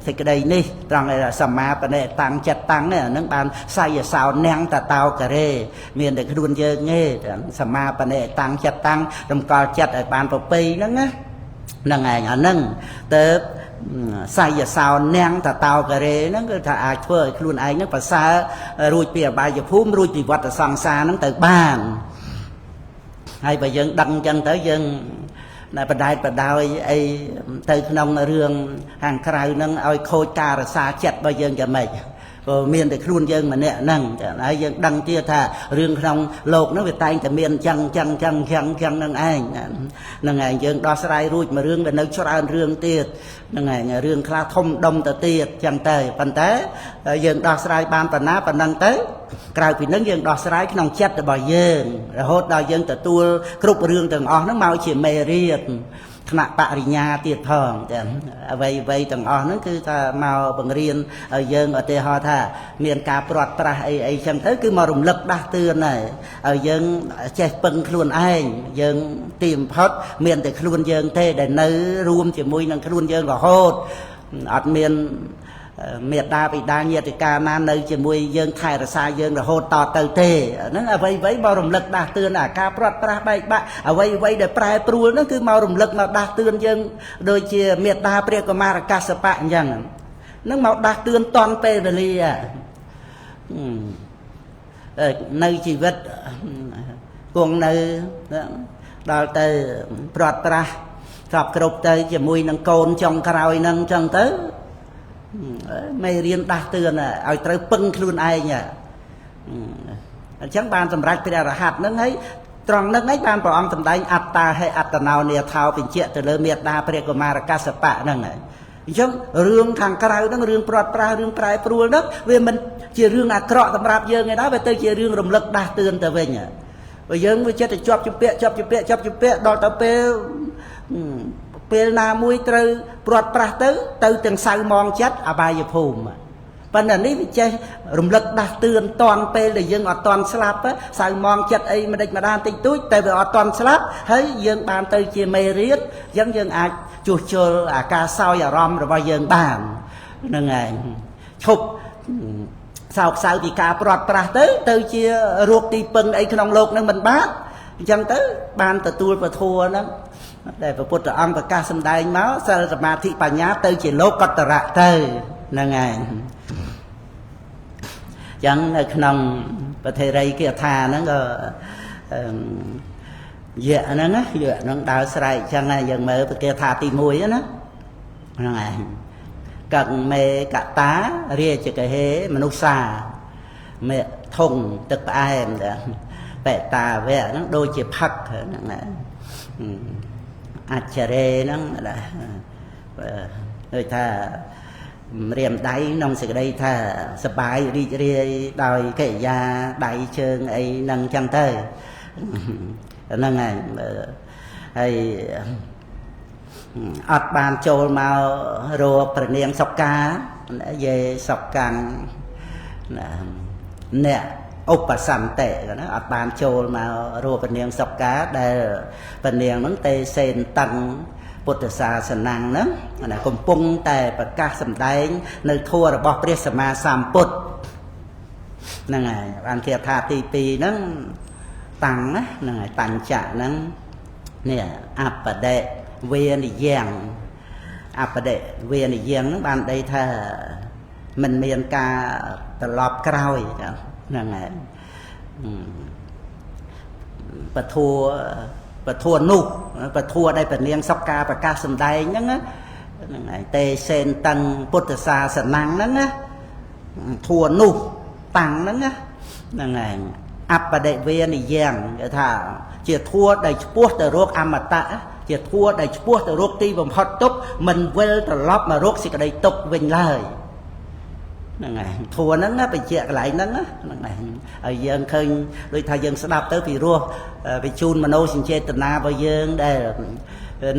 សេចក្តីនេះត្រង់សម្មាបនិតាំងចិត្តតាំងហ្នឹងបានសៃសោនាងតតោការេមានតែខ្លួនយើងទេសម្មាបនិតាំងចិត្តតាំងរំកល់ចិត្តឲ្យបានប្រពៃហ្នឹងណាហ្នឹងឯងអាហ្នឹងទៅសៃសោនាងតតោការេហ្នឹងគឺថាអាចធ្វើឲ្យខ្លួនឯងហ្នឹងប្រសើររួចពីអបាយភូមិរួចពីវដ្តសង្សារហ្នឹងទៅបានហើយបើយើងដឹងអញ្ចឹងទៅយើងបដែតបដោយអីទៅក្នុងរឿងខាងក្រៅហ្នឹងឲ្យខូចការរក្សាចិត្តរបស់យើងយ៉ាងម៉េចព្រោះមានតែខ្លួនយើងម្នាក់ហ្នឹងហើយយើងដឹងទៀតថារឿងក្នុងលោកហ្នឹងវាតែងតែមានចឹងចឹងចឹងចឹងចឹងហ្នឹងឯងហ្នឹងឯងយើងដោះស្រាយរួចមួយរឿងវានៅច្រើនរឿងទៀតហ្នឹងឯងរឿងខ្លះធំដុំទៅទៀតចឹងទៅប៉ុន្តែយើងដោះស្រាយបានប៉ុណ្ណាប៉ុណ្ណឹងទៅក្រៅពីហ្នឹងយើងដោះស្រាយក្នុងចិត្តរបស់យើងរហូតដល់យើងទទួលគ្រប់រឿងទាំងអស់ហ្នឹងមកជាមេរៀនថ្នាក់បរិញ្ញាទៀតផងទាំងអ្វីអ្វីទាំងអស់ហ្នឹងគឺថាមកបង្រៀនឲ្យយើងឧទាហរណ៍ថាមានការព្រាត់ប្រាសអីអីចឹងទៅគឺមករំលឹកដាស់តឿនហើយឲ្យយើងចេះពឹងខ្លួនឯងយើងទីបំផុតមានតែខ្លួនយើងទេដែលនៅរួមជាមួយនឹងខ្លួនយើងរហូតអត់មានមេត្តាបិតាញាតិកាណានៅជាមួយយើងថែរក្សាយើងរហូតតទៅទេហ្នឹងអ្វីអ្វីមករំលឹកដាស់តឿនអាការព្រាត់ប្រាសបែកបាក់អ្វីអ្វីដែលប្រែប្រួលហ្នឹងគឺមករំលឹកមកដាស់តឿនយើងដូចជាមេត្តាព្រះកុមារកាសបៈអញ្ចឹងហ្នឹងមកដាស់តឿនតន់ពេលវេលានៅជីវិតគង់នៅដល់ទៅព្រាត់ប្រាសសពគ្រប់ទៅជាមួយនឹងកូនចុងក្រោយហ្នឹងអញ្ចឹងទៅមេរៀនដាស់តឿនឲ្យត្រូវពឹងខ្លួនឯងអញ្ចឹងបានសម្រេចព្រះរហ័តហ្នឹងហើយត្រង់ហ្នឹងឯងបានព្រះអង្គសម្ដែងអត្តាហេអត្តនោនាថោបញ្ជាក់ទៅលើមេត្តាព្រះកុមារកាសបៈហ្នឹងហើយអញ្ចឹងរឿងខាងក្រៅហ្នឹងរឿងព្រាត់ប្រាសរឿងប្រែប្រួលហ្នឹងវាមិនជារឿងអាក្រក់សម្រាប់យើងឯណាវាទៅជារឿងរំលឹកដាស់តឿនទៅវិញបើយើងវាចិត្តតែជាប់ជំពាក់ជាប់ជំពាក់ជាប់ជំពាក់ដល់ទៅពេលណាមួយត្រូវព្រាត់ប្រាសទៅទាំងសៅមងចិត្តអបាយភូមិប៉ុន្តែនេះវាចេះរំលឹកដាស់តឿនតន់ពេលដែលយើងអត់តន់ស្លាប់សៅមងចិត្តអីម្ដេចម្ដានតិចតួចតែវាអត់តន់ស្លាប់ហើយយើងបានទៅជាមេរៀនអញ្ចឹងយើងអាចជួសជុលអាការសោយអារម្មណ៍របស់យើងបានហ្នឹងឯងឈប់សោកសៅពីការព្រាត់ប្រាសទៅជារោគទីពឹងអីក្នុងលោកនឹងមិនបានអញ្ចឹងទៅបានទទួលពធហ្នឹងដែលព្រះពុទ្ធអង្គប្រកាសសម្ដែងមកសិលសមាធិបញ្ញាទៅជាលោកតរៈទៅហ្នឹងឯងចឹងនៅក្នុងប្រធេរីគាថាហ្នឹងក៏យៈហ្នឹងណាយៈហ្នឹងដើរស្រែកចឹងហើយយើងមើលគាថាទី1ណាហ្នឹងឯងកមេកតារាជកហេមនុស្សាមេធុងទឹកផ្អែមបេតាវៈហ្នឹងដូចជាផឹកហ្នឹងណាអច្ឆរេហ្នឹងដូចថារៀមដៃក្នុងសេចក្តីថាសបាយរីករាយដោយកិរិយាដៃជើងអីហ្នឹងចឹងទៅហ្នឹងហើយហើយអត់បានចូលមករកព្រះនាងសុកាយេសុកាំងអ្នកឧបសន្តិណាអត់បានចូលមករកព្រះនាងសុកាដែលព្រះនាងហ្នឹងទេសេនតឹងពុទ្ធសាសនាហ្នឹងណាកំពុងតែប្រកាសសម្ដែងនៅធម៌របស់ព្រះសម្មាសម្ពុទ្ធហ្នឹងហើយបានគេថាទី2ហ្នឹងតាំងណាហ្នឹងហើយបញ្ចៈហ្នឹងនេះអបដិវេនិយ៉ាងអបដិវេនិយ៉ាងហ្នឹងបានដីថាមិនមានការត្រឡប់ក្រោយហ្នឹងហើយពធัวនោះពធัวដែលព្រះនាងសុកាប្រកាសសម្ដែងហ្នឹងហ្នឹងហើយទេសេនតឹងពុទ្ធសាសនាហ្នឹងណាធัวនោះតាំងហ្នឹងណាហ្នឹងហើយអបដិវេនិយ៉ាងគេថាជាធัวដែលឆ្ពោះទៅរកអមតៈជាធัวដែលឆ្ពោះទៅរកទីបំផុតទុក្ខមិនវិលត្រឡប់មករកសេចក្តីទុក្ខវិញឡើយហ្នឹងហើយធัวហ្នឹងណាបញ្ជាក់កន្លែងហ្នឹងហ្នឹងហើយហើយយើងឃើញដូចថាយើងស្ដាប់ទៅពីរោះបញ្ជូនមโนសញ្ចេតនារបស់យើងដែល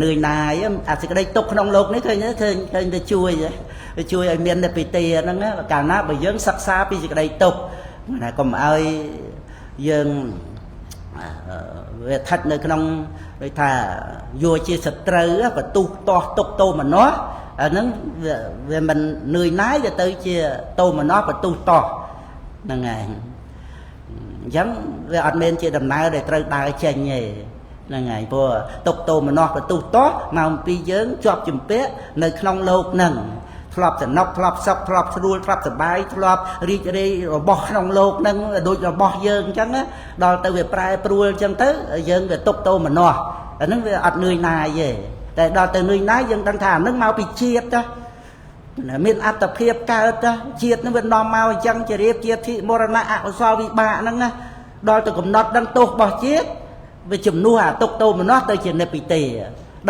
នឿយណាយអាសេចក្តីទុកក្នុងលោកនេះឃើញឃើញឃើញទៅជួយវាជួយឲ្យមាននិព្វិទាហ្នឹងកាលណាបើយើងសិក្សាពីសេចក្តីទុកណាកុំឲ្យយើងវាស្ថិតនៅក្នុងដូចថាយកជាសត្រូវបន្ទុះទាស់ទុកតោមនោះអាហ្នឹងវាមិននឿយណាយវាទៅជាតោមនោះបន្ទុះទាស់ហ្នឹងឯងអញ្ចឹងវាអត់មានជាដំណើរដែលត្រូវដើរចេញទេហ្នឹងហើយព្រោះទុកតោមនោះបន្ទុះទាស់មកអំពីយើងជាប់ជំពាក់នៅក្នុងលោកហ្នឹងធ្លាប់សំណុកធ្លាប់សុខធ្លាប់ស្រួលធ្លាប់សបាយធ្លាប់រីករាយរបស់ក្នុងលោកហ្នឹងដូចរបស់យើងអញ្ចឹងដល់ទៅវាប្រែប្រួលអញ្ចឹងទៅយើងវាទុកតោមនោះអាហ្នឹងវាអត់នឿយណាយទេតែដល់ទៅនឿយណាយយើងដឹងថាអាហ្នឹងមកពីជាតិណាមានអត្តភាពកើតជាតិនឹងវានាំមកអញ្ចឹងជារៀបជាធិមរណៈអកុសលវិបាកហ្នឹងណាដល់ទៅកំណត់ដឹងទោសរបស់ជាតិវាជំនួសអាទុកតោមនោះទៅជានិព្វិទេ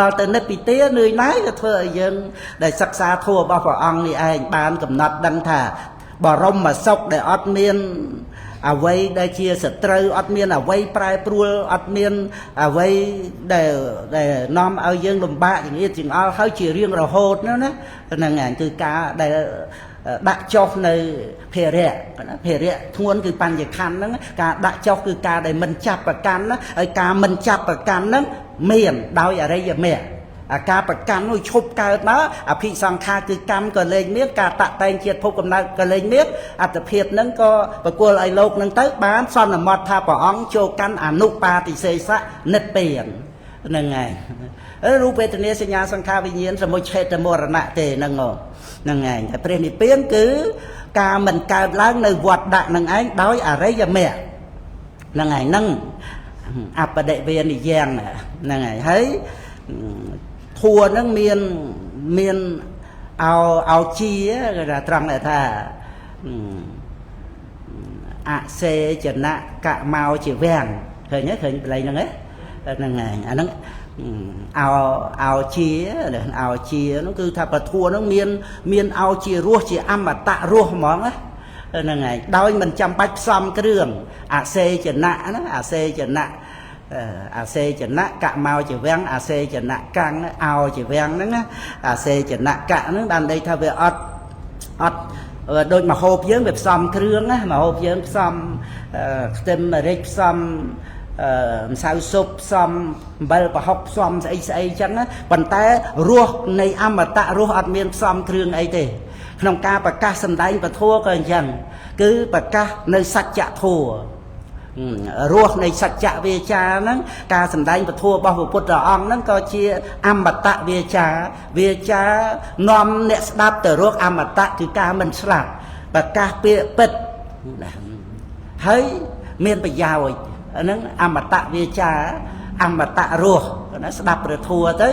ដល់ទៅនិព្វិទានឿយណាយក៏ធ្វើឲ្យយើងដែលសិក្សាធម៌របស់ព្រះអង្គនេះឯងបានកំណត់ដឹងថាបរមសុខដែលអត់មានអ្វីដែលជាសត្រូវអត់មានអ្វីប្រែប្រួលអត់មានអ្វីដែលដែលនាំឲ្យយើងលំបាកចង្អៀតចង្អល់ហើយជារៀងរហូតនោះណាហ្នឹងឯងគឺការដែលដាក់ចុះនៅភារៈណាភារៈធ្ងន់គឺបញ្ញខណ្ឌហ្នឹងការដាក់ចុះគឺការដែលមិនចាប់ប្រកាន់ណាហើយការមិនចាប់ប្រកាន់ហ្នឹងមានដោយអរិយមគ្គអាការប្រកាន់នោះឈប់កើតមកអភិសង្ខារគឺកម្មក៏លែងមានការតាក់តែងជាតិភពកំណើតក៏លែងមានអត្តភាពហ្នឹងក៏ប្រគល់ឲ្យលោកហ្នឹងទៅបានសន្មត់ថាព្រះអង្គចូលកាន់អនុបាទិសេសៈនិព្វានហ្នឹងហើយរូបវេទនាសញ្ញាសង្ខារវិញ្ញាណសមុច្ឆេតមរណៈទេហ្នឹងហ្នឹងឯងតែព្រះនិព្វានគឺការមិនកើតឡើងនៅវត្តដាក់នឹងឯងដោយអរិយមគ្គហ្នឹងឯងហ្នឹងអបដិវេនិយ៉ាងហ្នឹងឯងហើយធัวហ្នឹងមានមានអោអោជាគេថាត្រង់ថាអសេចនៈកមោជាវាំងឃើញទេឃើញបល័យហ្នឹងទេហ្នឹងឯងអាហ្នឹងអោអោជាអោជាហ្នឹងគឺថាពធัวហ្នឹងមានមានអោជារសជាអមតៈរសហ្មងណាហ្នឹងឯងដោយមិនចាំបាច់ផ្សំគ្រឿងអសេចនៈណាអសេចនៈអាសេចនៈកមោជាវាំងអាសេចនៈកាំងអោជាវាំងហ្នឹងណាអាសេចនៈកៈហ្នឹងបានន័យថាវាអត់អត់ដូចមហូបយើងវាផ្សំគ្រឿងណាមហូបយើងផ្សំខ្ទឹមម្រេចផ្សំម្សៅស៊ុបផ្សំអំបិលប្រហុកផ្សំស្អីស្អីចឹងណាប៉ុន្តែរសនៃអមតៈរសអត់មានផ្សំគ្រឿងអីទេក្នុងការប្រកាសសម្ដែងពធក៏អញ្ចឹងគឺប្រកាសនៅសច្ចធម៌រសនៃសច្ចវាចាហ្នឹងការសម្ដែងពធរបស់ព្រះពុទ្ធអង្គហ្នឹងក៏ជាអមតៈវាចាវាចានាំអ្នកស្ដាប់ទៅរកអមតៈគឺការមិនស្លាប់ប្រកាសពាក្យពិតហើយមានប្រយោជន៍ហ្នឹងអមតៈវាចាអមតៈរសណាស្ដាប់ព្រះធម៌ទៅ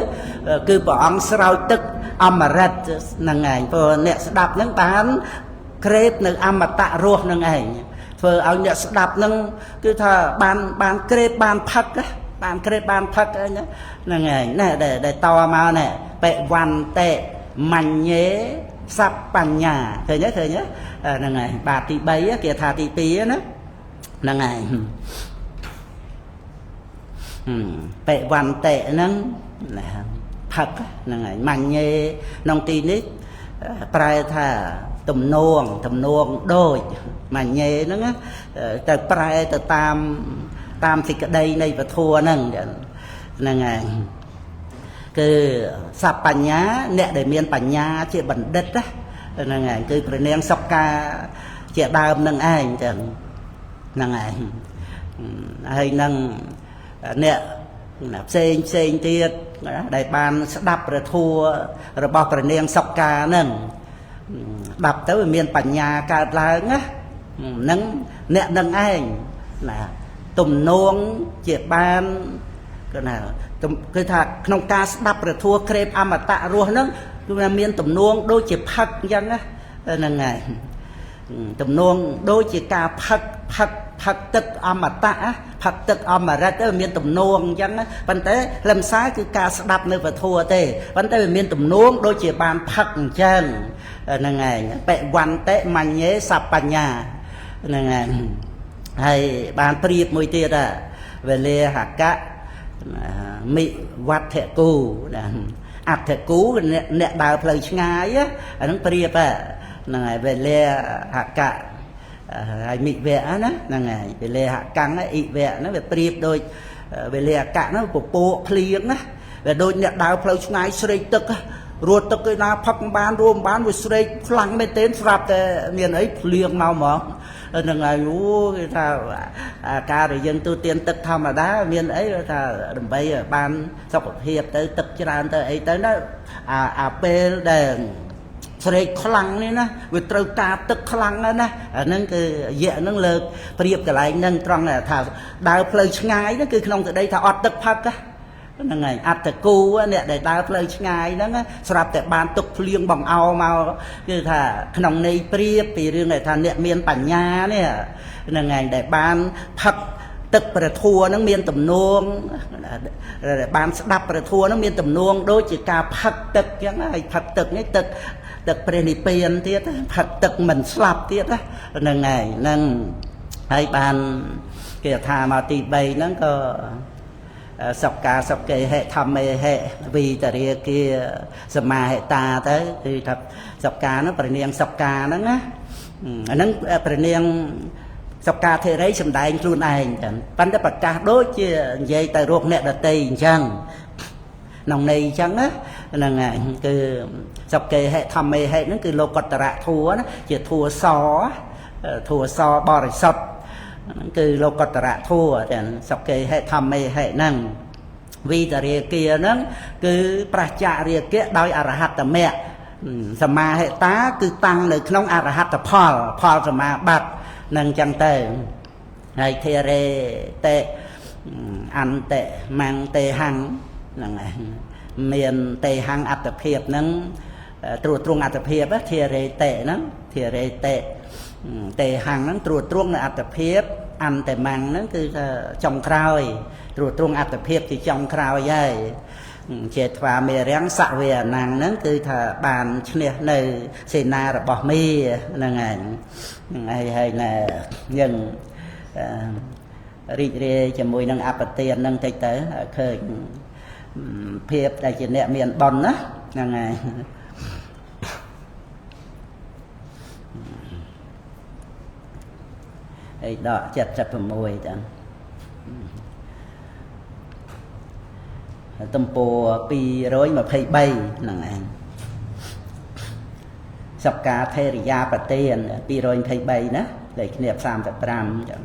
គឺព្រះអង្គស្រោចទឹកអមរិតហ្នឹងឯងព្រោះអ្នកស្ដាប់ហ្នឹងបានក្រេបនៅអមតៈរសហ្នឹងឯងធ្វើឲ្យអ្នកស្ដាប់ហ្នឹងគឺថាបានបានក្រេបបានផឹកបានក្រេបបានផឹកហ្នឹងឯងណែដែលតមកណែបិវន្តិមញ្ញេសបញ្ញាឃើញទេឃើញទេហ្នឹងឯងបាទទី3គេថាទី2ណាហ្នឹងឯងបិវន្តិហ្នឹងណាផឹកហ្នឹងឯងមញ្ញេក្នុងទីនេះប្រែថាទំនងទំនងដូចមញ្ញេហ្នឹងទៅប្រែទៅតាមតាមសេចក្តីនៃពធហ្នឹងហ្នឹងឯងគឺសបញ្ញាអ្នកដែលមានបញ្ញាជាបណ្ឌិតហ្នឹងឯងគឺព្រះនាងសុកាជាដើមនឹងឯងចឹងហ្នឹងឯងហើយនឹងអ្នកផ្សេងផ្សេងទៀតដែលបានស្ដាប់ព្រះធម៌របស់ព្រះនាងសុកាហ្នឹងស្ដាប់ទៅវាមានបញ្ញាកើតឡើងណានឹងអ្នកនឹងឯងណាទំនងជាបានគឺណាគឺថាក្នុងការស្ដាប់ព្រះធម៌ក្រេបអមតៈរសហ្នឹងគឺថាមានទំនងដូចជាផឹកអញ្ចឹងណាហ្នឹងហើយទំនងដូចជាការផឹកផឹកផឹកទឹកអមតៈផឹកទឹកអមរិតមានទំនងអញ្ចឹងប៉ុន្តែលំសារគឺការស្ដាប់នៅពធទេប៉ុន្តែវាមានទំនងដូចជាបានផឹកអញ្ចឹងហ្នឹងឯងបិវន្តិមញ្ញេសបញ្ញាហ្នឹងឯងហើយបានប្រៀបមួយទៀតវេលាហកៈ មិវត្ថគូណាអត្ថគូអ្នកដើរផ្លូវឆ្ងាយអាហ្នឹងប្រៀបហ្នឹងហើយវេលាហកៈហើយមិវៈណាហ្នឹងហើយវេលាហកੰអ៊ិវៈហ្នឹងវាប្រៀបដូចវេលាហកៈហ្នឹងពពួកភ្លៀងណាវាដូចអ្នកដើរផ្លូវឆ្ងាយស្រេកទឹករត់ទឹកគេណាផឹកបានរួមបានវាស្រេកខ្លាំងមែនទែនស្រាប់តែមានអីភ្លៀងមកហ្មងហ្នឹងហើយអូគេថាការដែលយើងទូទានទឹកធម្មតាមានអីថាដើម្បីបានសុខភាពទៅទឹកច្រើនទៅអីទៅណាអាពេលដែលស្រេកខ្លាំងនេះណាវាត្រូវការទឹកខ្លាំងណាស់ណាអាហ្នឹងគឺយៈហ្នឹងលើកប្រៀបកន្លែងហ្នឹងត្រង់ថាដើរផ្លូវឆ្ងាយហ្នឹងគឺក្នុងសេចក្តីថាអត់ទឹកផឹកហ្នឹងហើយអត្តគូអ្នកដែលដើរផ្លូវឆ្ងាយហ្នឹងស្រាប់តែបានទឹកភ្លៀងបង្អោមកគឺថាក្នុងន័យប្រៀបពីរឿងដែលថាអ្នកមានបញ្ញានេះហ្នឹងហើយដែលបានផឹកទឹកព្រះធัวហ្នឹងមានទំនួងបានស្ដាប់ព្រះធัวហ្នឹងមានទំនួងដូចជាការផឹកទឹកអញ្ចឹងហើយផឹកទឹកនេះទឹកទឹកព្រះនិព្វានទៀតផឹកទឹកមិនស្លាប់ទៀតហ្នឹងហើយហ្នឹងហើយបានគេថាមកទី3ហ្នឹងក៏សុកាសុកេហិធម្មេហិវីតរាគាសមាហិតាទៅគឺថាសុកាហ្នឹងព្រះនាងសុកាហ្នឹងណាអាហ្នឹងព្រះនាងសុកាធិរីសំដែងខ្លួនឯងចឹងប៉ុន្តែប្រកាសដូចជានិយាយទៅរកអ្នកដតីអញ្ចឹងក្នុងន័យអញ្ចឹងណាហ្នឹងហើយគឺសុកេហិធម្មេហិហ្នឹងគឺលោកតរៈធัวណាជាធัวសធัวសបរិសុទ្ធហ្នឹងគឺលោកតរៈធัวទាំងសុកេហិធម្មេហិហ្នឹងវីតរាគាហ្នឹងគឺប្រឆារាគៈដោយអរហត្តមគ្គសមាហិតាគឺតាំងនៅក្នុងអរហត្តផលផលសមាបត្តិនឹងចឹងទៅហើយធេរេតិអន្តិមង្ទេហੰហ្នឹងឯងមានទេហੰអត្តភាពហ្នឹងត្រួតត្រងអត្តភាពធេរេតិហ្នឹងធេរេតិទេហੰហ្នឹងត្រួតត្រងនៅអត្តភាពអន្តិមង្ហ្នឹងគឺថាចុងក្រោយត្រួតត្រងអត្តភាពជាចុងក្រោយហើយចេត្វាមេរាំងសវេអនੰហ្នឹងគឺថាបានឈ្នះនៅសេនារបស់មាហ្នឹងឯងហើយហើយណែយើងរីករាយជាមួយនឹងអបទានហ្នឹងតិចទៅឃើញភាពដែលជាអ្នកមានបុណ្យណាហ្នឹងហើយហើយដក76តាទំព័រ223ហ្នឹងឯងសក្កាធេរិយាប្រទាន223ណាលេខគ្នា35ចឹង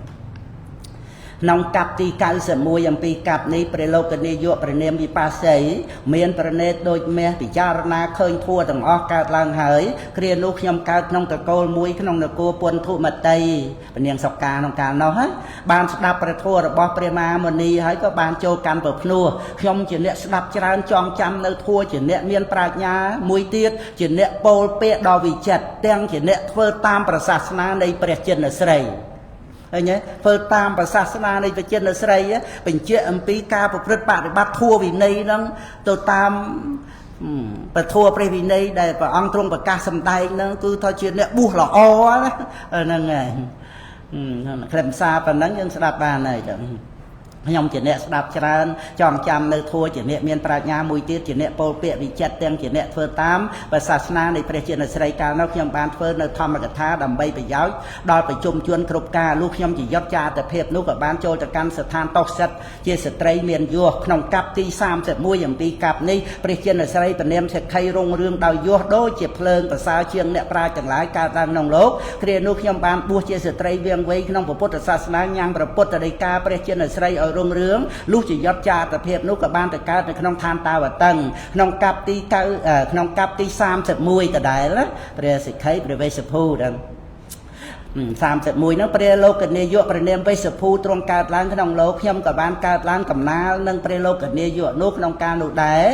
ក្នុងកັບទី91អំពីកັບនេះព្រះលោកនាយកព្រះនាមវិបាសីមានប្រណេតដូចមាសពិចារណាឃើញធัวទាំងអស់កើតឡើងហើយគ្រានោះខ្ញុំកើតក្នុងតកូលមួយក្នុងនគរពន្ធុមតីព្រះនាងសុកាក្នុងកាលនោះបានស្ដាប់ព្រះធម៌របស់ព្រះមហាមុនីហើយក៏បានចូលកាន់ប្រភ្នោះខ្ញុំជាអ្នកស្ដាប់ច្រើនចងចាំនៅធัวជាអ្នកមានប្រាជ្ញាមួយទៀតជាអ្នកពោលពាក្យដ៏វិចិត្រទាំងជាអ្នកធ្វើតាមប្រសាសនានៃព្រះចិនស្រីឃើញទេធ្វើតាមប្រសាសនានៃព្រះចិនស្រីបញ្ជាក់អំពីការប្រព្រឹត្តបរិបត្តិធម៌វិន័យហ្នឹងទៅតាមពធព្រះវិន័យដែលព្រះអង្គទ្រង់ប្រកាសសម្ដែងហ្នឹងគឺថាជាអ្នកបួសល្អណាហ្នឹងហើយខ្លឹមសារប៉ុណ្ណឹងយើងស្ដាប់បានហើយចឹងខ្ញុំជាអ្នកស្ដាប់ច្រើនចងចាំនៅធัวជាអ្នកមានប្រាជ្ញាមួយទៀតជាអ្នកពោលពាក្យវិចិត្រទាំងជាអ្នកធ្វើតាមព្រះសាសនានៃព្រះចិនស្រីកាលនោះខ្ញុំបានធ្វើនៅធម្មកថាដើម្បីប្រយោជន៍ដល់ប្រជុំជនគ្រប់កាលលុះខ្ញុំជាយុទ្ធចាតភាពនោះក៏បានចូលទៅកាន់ស្ថានតោសិទ្ធជាស្ត្រីមានយោះក្នុងកັບទី31អំពីកັບនេះព្រះចិនស្រីព្រះនាមសិក្ខីរុងរឿងដោយយោះដូចជាភ្លើងប្រសើរជាងអ្នកប្រាជ្ញទាំងឡាយកើតឡើងក្នុងលោកគ្រានោះខ្ញុំបានបួសជាស្ត្រីវៀងវៃក្នុងពុទ្ធសាសនាញ៉ាំងព្រះពុទ្ធដីកាព្រះចិនស្រីឲ្យរុងរឿងលុះជាយត់ចាតភាពនោះក៏បានទៅកើតនៅក្នុងឋានតាវតឹងក្នុងកັບទី9ក្នុងកັບទី31ដដែលព្រះសិក្ខីព្រះវេស្សភូដល់31ហ្នឹងព្រះលោកនាយកព្រះនាមវេស្សភូទ្រង់កើតឡើងក្នុងលោកខ្ញុំក៏បានកើតឡើងកំណាលនឹងព្រះលោកនាយកនោះក្នុងកាលនោះដែរ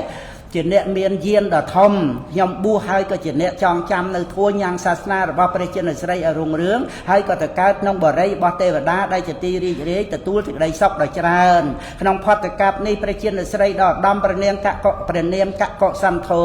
ជាអ្នកមានយានដ៏ធំខ្ញុំបួសហើយក៏ជាអ្នកចងចាំនៅធัวញ៉ាំងសាសនារបស់ព្រះជានិស្រីឲ្យរុងរឿងហើយក៏ទៅកើតក្នុងបរិយរបស់ទេវតាដែលជាទីរីករាយទទួលសេចក្តីសុខដ៏ច្រើនក្នុងផតកັບនេះព្រះជានិស្រីដ៏ឧត្តមព្រះនាងកកព្រះនាមកកសន្ធោ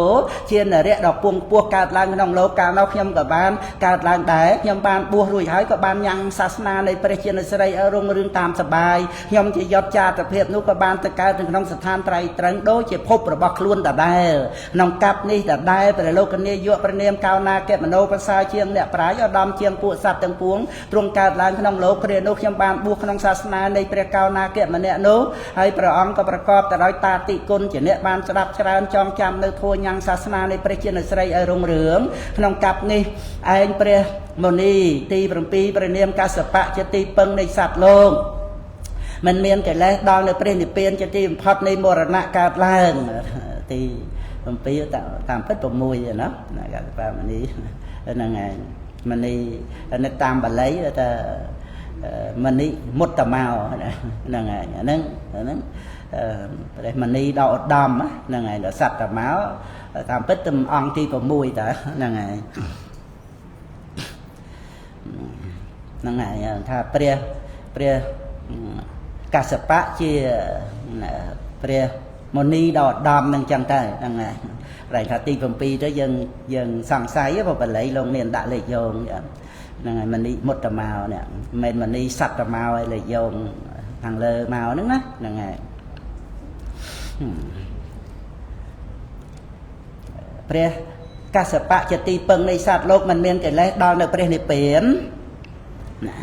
ជានរៈដ៏ពងពោះកើតឡើងក្នុងលោកកាលនោះខ្ញុំក៏បានកើតឡើងដែរខ្ញុំបានបួសរួចហើយក៏បានញ៉ាំងសាសនានៃព្រះជានិស្រីឲ្យរុងរឿងតាមសបាយខ្ញុំជាយศចាតភាពនោះក៏បានទៅកើតនៅក្នុងស្ថានត្រៃត្រឹងដូចជាភពរបស់ខ្លួនដដែលក្នុងកັບនេះដដែលព្រះលោកនាយកព្រះនាមកោណាកមโนប្រសើរជាងអ្នកប្រាជ្ញឧត្តមជាងពួកសត្វទាំងពួងទ្រង់កើតឡើងក្នុងលោកគ្រានោះខ្ញុំបានបួសក្នុងសាសនានៃព្រះកោណាគមនៈនោះហើយព្រះអង្គក៏ប្រកបទៅដោយតាតិគុណជាអ្នកបានស្ដាប់ច្រើនចងចាំនៅធัวញ៉ាំងសាសនានៃព្រះជានិស្រីឲ្យរុងរឿងក្នុងកັບនេះឯងព្រះមុនីទី7ព្រះនាមកសបៈជាទីពឹងនៃសត្វលោកមិនមានកិលេសដល់នៅព្រះនិព្វានជាទីបំផុតនៃមរណៈកើតឡើងទី7តាមពិត6ណាកសបៈមុនីហ្នឹងឯងមុនីនៅតាមបាលីថាមនិមុត្តមោហ្នឹងឯងហ្នឹងហ្នឹងព្រះមនីដ៏ឧត្តមហ្នឹងឯងដល់សត្វតមោតាមពិតទៅអង្គទី6តើហ្នឹងឯងហ្នឹងឯងថាព្រះព្រះកសបៈជាព្រះមុនីដ៏ឧត្តមនឹងចឹងទៅហ្នឹងឯងប្រែថាទី7ទៅយើងសង្ស័យព្រោះបាលីលោកមានដាក់លេខយោងហ្នឹងហើយមនីមុត្តមោនេះមិនមែនមនីសត្វមោឯលេខយោងខាងលើមកហ្នឹងណាហ្នឹងហើយព្រះកសបៈជាទីពឹងនៃសត្វលោកមិនមានកិលេសដល់នៅព្រះនិព្វានណា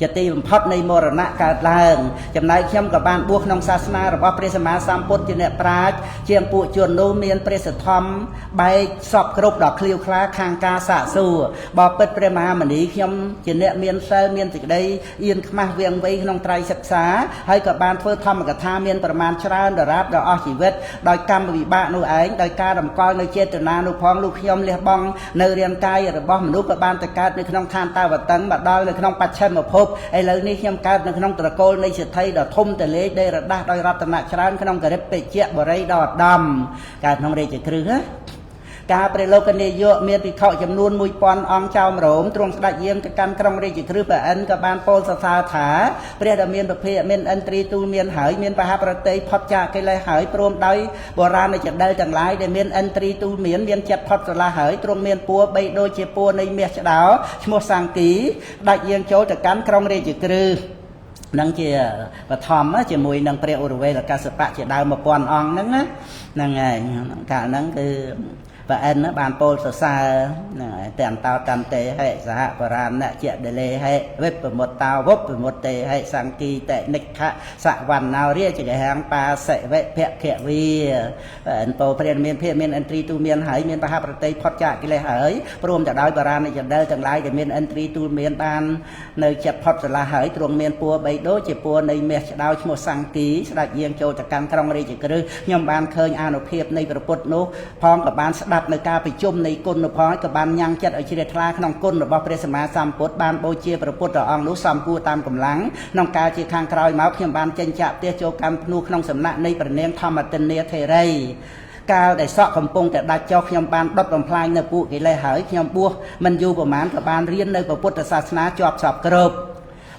ជាទីបំផុតនៃមរណៈកើតឡើងចំណែកខ្ញុំក៏បានបួសក្នុងសាសនារបស់ព្រះសម្មាសម្ពុទ្ធជាអ្នកប្រាជ្ញជាងពួកជននោះមានព្រះសទ្ធំបែកសពគ្រប់ដល់ឃ្លាវខ្លាខាងការសាកសួរបបិទ្ធព្រះមហាមុនីខ្ញុំជាអ្នកមានសិលមានសេចក្តីអៀនខ្មាស់វៀងវៃក្នុងត្រៃសិក្សាហើយក៏បានធ្វើធម្មកថាមានប្រមាណច្រើនដរាបដល់អស់ជីវិតដោយកម្មវិបាកនោះឯងដោយការរំកល់នៅចេតនានោះផងលោកខ្ញុំលះបង់នៅរាងកាយរបស់មនុស្សក៏បានទៅកើតនៅក្នុងឋានតាវតឹងមកដល់នៅក្នុងបច្ឆិមភពឥឡូវនេះខ្ញុំកើតនៅក្នុងត្រកូលនៃសេដ្ឋីដ៏ធំទលេដែលរដាស់ដោយរតនៈច្រើនក្នុងករិបពេជ្ជបុរីដ៏ឧត្តមកើតក្នុងរាជគ្រឹះណាការព្រះលោកនាយកមានភិក្ខុចំនួន1000អង្គចោមរោមទ្រង់ស្ដេចយាងទៅកាន់ក្រុងរាជគ្រឹះព្រះឥន្ទក៏បានពោលសរសើរថាព្រះដ៏មានពភាមានឥន្ទ្រីទូលមានហើយមានបហប្រតិផុតចាកកិលេសហើយព្រមដោយបុរាណចដិលទាំងឡាយដែលមានឥន្ទ្រីទូលមានមានចិត្តផុតស្រឡះហើយទ្រង់មានពួរបីដូចជាពួរនៃមាសឆ្ដោឈ្មោះសង្គីដាច់យាងចូលទៅកាន់ក្រុងរាជគ្រឹះនឹងជាបឋមជាមួយនឹងព្រះឧរវេលកសបៈជាដើម1000អង្គហ្នឹងណាហ្នឹងហើយកាលហ្នឹងគឺព្រះឥន្ទបានពោលសរសើរហ្នឹងហើយតែអន្តោតន្ទេហិសហបរាណជាដលេហិវិបមុតតោវពមុតទេហិសង្គីតនិខសវណ្ណោរាជកហាងបាសិវៈភគវិព្រះឥន្ទពោលព្រះមានភាពមានឥន្ទ្រីទូមានហើយមានបហប្រតិផុតចាកកិលេសហើយព្រមទៅដោយបរាណចដិលទាំងឡាយដែលមានឥន្ទ្រីទូមានបាននៅចិត្តផុតស្រឡះហើយទ្រង់មានពួរបីដូចជាពួរនៃមាសឆ្ដោឈ្មោះសង្គីស្ដេចយាងចូលទៅកាន់ក្រុងរាជគ្រឹះខ្ញុំបានឃើញអានុភាពនៃព្រះពុទ្ធនោះផងក៏បានស្ដាប់នៅការប្រជុំនៃគុណនោះផងក៏បានញ៉ាំងចិត្តឲ្យជ្រះថ្លាក្នុងគុណរបស់ព្រះសម្មាសម្ពុទ្ធបានបូជាព្រះពុទ្ធអង្គនោះសំគួរតាមកម្លាំងក្នុងកាលជាខាងក្រោយមកខ្ញុំបានចេញចាកផ្ទះចូលកម្មភ្នោះក្នុងសំណាក់នៃព្រះនាងធម្មទិន្នាថេរីកាលដែលសក់កំពុងតែដាច់ចុះខ្ញុំបានដុតបំផ្លាញនៅពួកកិលេសហើយខ្ញុំបួសមិនយូរប្រហែលក៏បានរៀននៅព្រះពុទ្ធសាសនាជាប់សពគ្រប់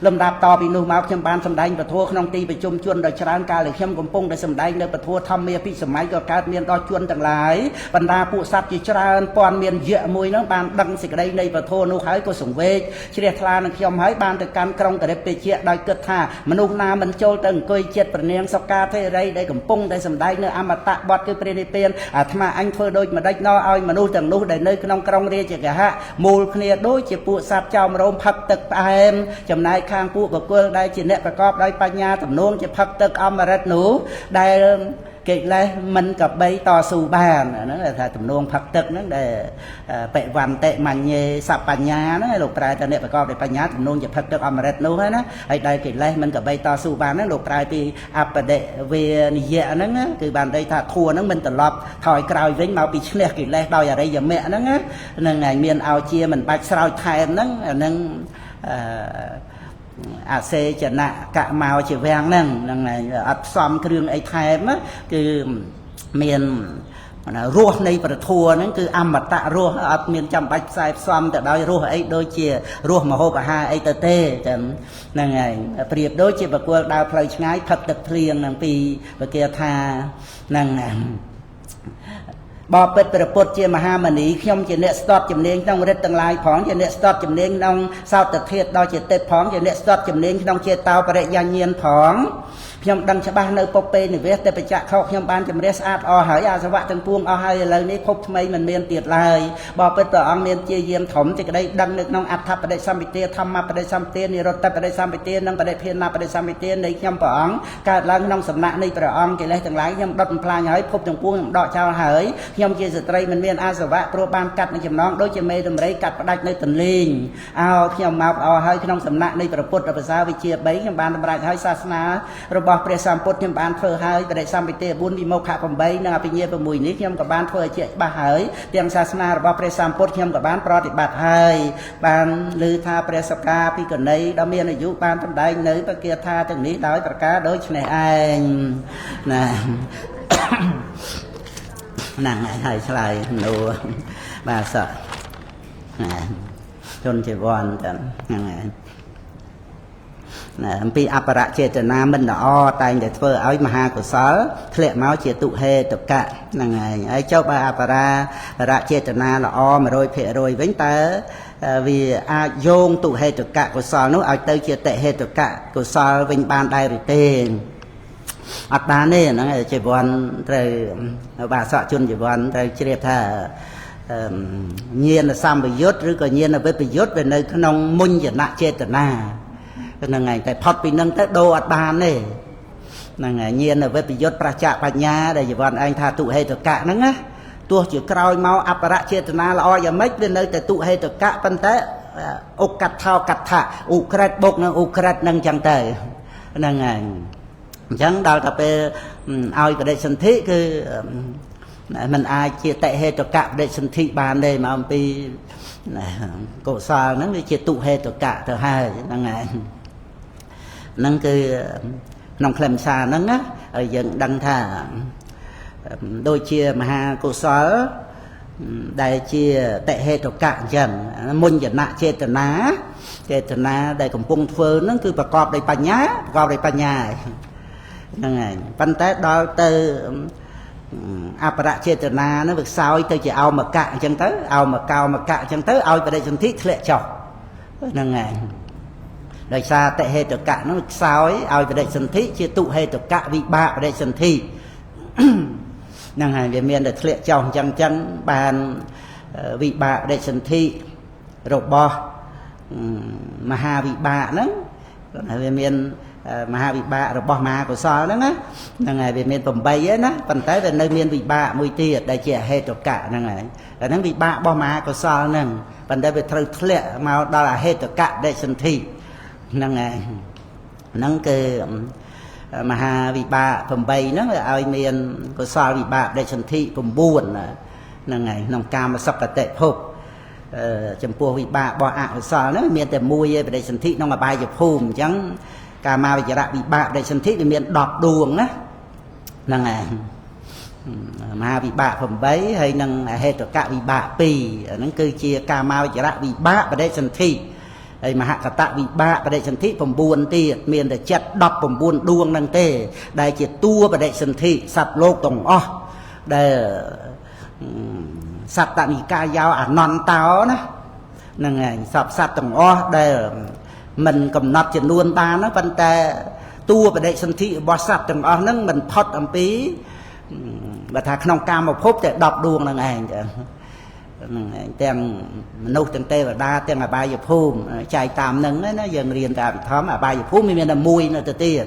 លំដាប់តពីនោះមកខ្ញុំបានសម្ដែងពធក្នុងទីប្រជុំជនដ៏ច្រើនកាលដែលខ្ញុំកំពុងតែសម្ដែងនៅពធធម្មាភិសម័យក៏កើតមានដល់ជនទាំងឡាយបណ្ដាពួកសត្វជាច្រើនពាន់មានយៈមួយហ្នឹងបានដឹងសេចក្តីនៃពធនោះហើយក៏សង្វេគជ្រះថ្លានឹងខ្ញុំហើយបានទៅកាន់ក្រុងករិបពេជ្ជៈដោយគិតថាមនុស្សណាមិនចូលទៅអង្គុយចិត្តព្រះនាងសុកាធិរីដែលកំពុងតែសម្ដែងនៅអមតៈបទគឺព្រះនិព្វានអាត្មាអញធ្វើដូចម្ដេចណោឲ្យមនុស្សទាំងនោះដែលនៅក្នុងក្រុងរាជកហៈមូលគ្នាដូចជាពួកសត្វចោមរោមផឹកទឹកផ្អែមចំណែកខាងពួកបុគ្គលដែលជាអ្នកប្រកបដោយបញ្ញាទំនងជាផឹកទឹកអមរិតនោះដែលកិលេសមិនកបីតស៊ូបានហ្នឹងថាទំនងផឹកទឹកហ្នឹងដែលបិវន្តិមញ្ញេសបញ្ញាហ្នឹងលោកប្រែថាអ្នកប្រកបដោយបញ្ញាទំនងជាផឹកទឹកអមរិតនោះហើយណាហើយដែលកិលេសមិនកបីតស៊ូបានហ្នឹងលោកប្រែពីអបដិវេនិយៈហ្នឹងគឺបានន័យថាធัวហ្នឹងមិនត្រឡប់ថយក្រោយវិញមកពីឈ្នះកិលេសដោយអរិយមគ្គហ្នឹងហ្នឹងហើយមានឲ្យជាមិនបាច់ស្រោចថែមហ្នឹងអាហ្នឹងអសេចនៈកមោជាវាំងហ្នឹងហ្នឹងហើយអត់ផ្សំគ្រឿងអីថែមគឺមាន ណារសនៃប្រធัวហ្នឹងគឺអមតៈរសអត់មានចាំបាច់ផ្សាយផ្សំទៅដោយរសអីដូចជារសមហូបអាហារអីទៅទេចឹងហ្នឹងហើយប្រៀបដូចជាបកគលដើរផ្លូវឆ្ងាយផឹកទឹកភ្លៀងហ្នឹងពីបកាថាហ្នឹងបបិទ្ធព្រះពុទ្ធជាមហាមនីខ្ញុំជាអ្នកស្ទាត់ជំនាញក្នុងរិទ្ធទាំងឡាយផងជាអ្នកស្ទាត់ជំនាញក្នុងសោតធាតុដ៏ជាទេពផងជាអ្នកស្ទាត់ជំនាញក្នុងចេតោបរិយាញាណផងខ្ញុំដឹងច្បាស់នៅពុពេនិវេសទេបច្ចៈខោខ្ញុំបានជំរះស្អាតអស់ហើយអាសវៈទាំងពួងអស់ហើយឥឡូវនេះភពថ្មីមិនមានទៀតឡើយបបិទ្ធព្រះអង្គមានជាយាមធំសេចក្តីដឹងនៅក្នុងអដ្ឋបដិសម្ពិទាធម្មបដិសម្ពិទានិរុត្តបដិសម្ពិទានិងបដិភានបដិសម្ពិទានៃខ្ញុំព្រះអង្គកើតឡើងក្នុងសំណាក់នៃព្រះអង្គកិលេសទាំងឡាយខ្ញុំដុតបំផ្លាញហើយភពទាំងពួងខ្ញុំដកចោលហើយខ្ញុំជាស្ត្រីមិនមានអាសវៈព្រោះបានកាត់នៅចំណងដូចជាមេដំរីកាត់ផ្ដាច់នៅទន្លេងអោខ្ញុំមកអស់ហើយក្នុងសំណាក់នៃព្រះពុទ្ធប្រសាវិជា3ខ្ញុំបានសម្រេចហើយសាសនារបស់ព្រះសម្ពុទ្ធខ្ញុំបានធ្វើហើយបរិសម្ពិទា4វិមោខ8និងអភិញ្ញា6នេះខ្ញុំក៏បានធ្វើឲ្យជាច្បាស់ហើយទាំងសាសនារបស់ព្រះសម្ពុទ្ធខ្ញុំក៏បានប្រតិបត្តិហើយបានឮថាព្រះសកាភិក្ខុនីដ៏មានអាយុបានសម្ដែងនៅបគាថាទាំងនេះដោយប្រការដូចនេះឯងណាហ្នឹងហើយឆ្លើយនោះបាទសក់ណាជនជីវ័នចឹងហ្នឹងហើយណាអំពីអបរចេតនាមិនល្អតែងតែធ្វើឲ្យមហាកុសលធ្លាក់មកជាទុហេតុកៈហ្នឹងហើយហើយចុះបើអបរចេតនាល្អ100%វិញតើវាអាចយោងទុហេតុកៈកុសលនោះឲ្យទៅជាតិហេតុកៈកុសលវិញបានដែរឬទេអត់បានទេហ្នឹងជីវ័នត្រូវបាទសក់ជនជីវ័នត្រូវជ្រាបថាញាណសម្បយុទ្ធឬក៏ញាណវិបយុទ្ធវានៅក្នុងមុញ្ញនចេតនាហ្នឹងហើយតែផុតពីនឹងទៅដូរអត់បានទេហ្នឹងហើយញាណវិបយុទ្ធប្រច្ចបញ្ញាដែលជីវ័នឯងថាទុហេតុកៈហ្នឹងណាទោះជាក្រោយមកអបរចេតនាល្អយ៉ាងម៉េចវានៅតែទុហេតុកៈប៉ុន្តែឧកត្ថោកដ្ឋៈឧក្រិតបុកនឹងឧក្រិតនឹងចឹងទៅហ្នឹងហើយអញ្ចឹងដល់តែពេលឲ្យបដិសន្ធិគឺมันអាចជាតិហេតុកៈបដិសន្ធិបានទេមកអំពីកុសលហ្នឹងវាជាទុហេតុកៈទៅហើយហ្នឹងហើយហ្នឹងគឺក្នុងខ្លឹមសារហ្នឹងណាឲ្យយើងដឹងថាដូចជាមហាកុសលដែលជាតិហេតុកៈអញ្ចឹងមុញ្ញនចេតនាចេតនាដែលកំពុងធ្វើហ្នឹងគឺប្រកបដោយបញ្ញាប្រកបដោយបញ្ញាហ្នឹងហើយប៉ុន្តែដល់ទៅអបរចេតនាហ្នឹងវាខ្សោយទៅជាអោមកៈអញ្ចឹងទៅអោមកោមកៈអញ្ចឹងទៅឲ្យបដិសន្ធិធ្លាក់ចុះហ្នឹងហើយដោយសារតិហេតុកៈហ្នឹងខ្សោយឲ្យបដិសន្ធិជាទុហេតុកៈវិបាកបដិសន្ធិហ្នឹងហើយវាមានតែធ្លាក់ចុះអញ្ចឹងអញ្ចឹងបានវិបាកបដិសន្ធិរបស់មហាវិបាកហ្នឹងវាមានមហាវិបាករបស់មហាកុសលហ្នឹងណាហ្នឹងហើយវាមាន8ឯណាប៉ុន្តែវានៅមានវិបាកមួយទៀតដែលជាហេតុកៈហ្នឹងហើយអាហ្នឹងវិបាករបស់មហាកុសលហ្នឹងប៉ុន្តែវាត្រូវធ្លាក់មកដល់អហេតុកៈដិសន្ធិហ្នឹងហើយហ្នឹងគឺមហាវិបាក8ហ្នឹងវាឲ្យមានកុសលវិបាកដិសន្ធិ9ហ្នឹងហើយក្នុងកាមសុគតិភពចំពោះវិបាករបស់អកុសលហ្នឹងមានតែមួយឯបដិសន្ធិក្នុងអបាយភូមិអញ្ចឹងកាមាវិចរៈវិបាកបដិសន្ធិវាមាន10ដួងណាហ្នឹងហើយមហាវិបាក8ហើយនិងហេតុកៈវិបាក2ហ្នឹងគឺជាកាមាវិចរៈវិបាកបដិសន្ធិហើយមហកតវិបាកបដិសន្ធិ9ទៀតមានតែចិត្ត19ដួងហ្នឹងទេដែលជាតួបដិសន្ធិសត្វលោកទាំងអស់ដែលសត្វតនិកាយោអនន្តោណាហ្នឹងហើយសត្វសត្វទាំងអស់ដែលមិនកំណត់ចំនួនបានណាប៉ុន្តែតួបដិសន្ធិរបស់សត្វទាំងអស់ហ្នឹងមិនផុតអំពីបើថាក្នុងកាមភពតែ10ដួងហ្នឹងឯងចាហ្នឹងឯងទាំងមនុស្សទាំងទេវតាទាំងអបាយភូមិចែកតាមហ្នឹងណាយើងរៀនតាមអភិធម្មអបាយភូមិមានតែមួយនៅទៅទៀត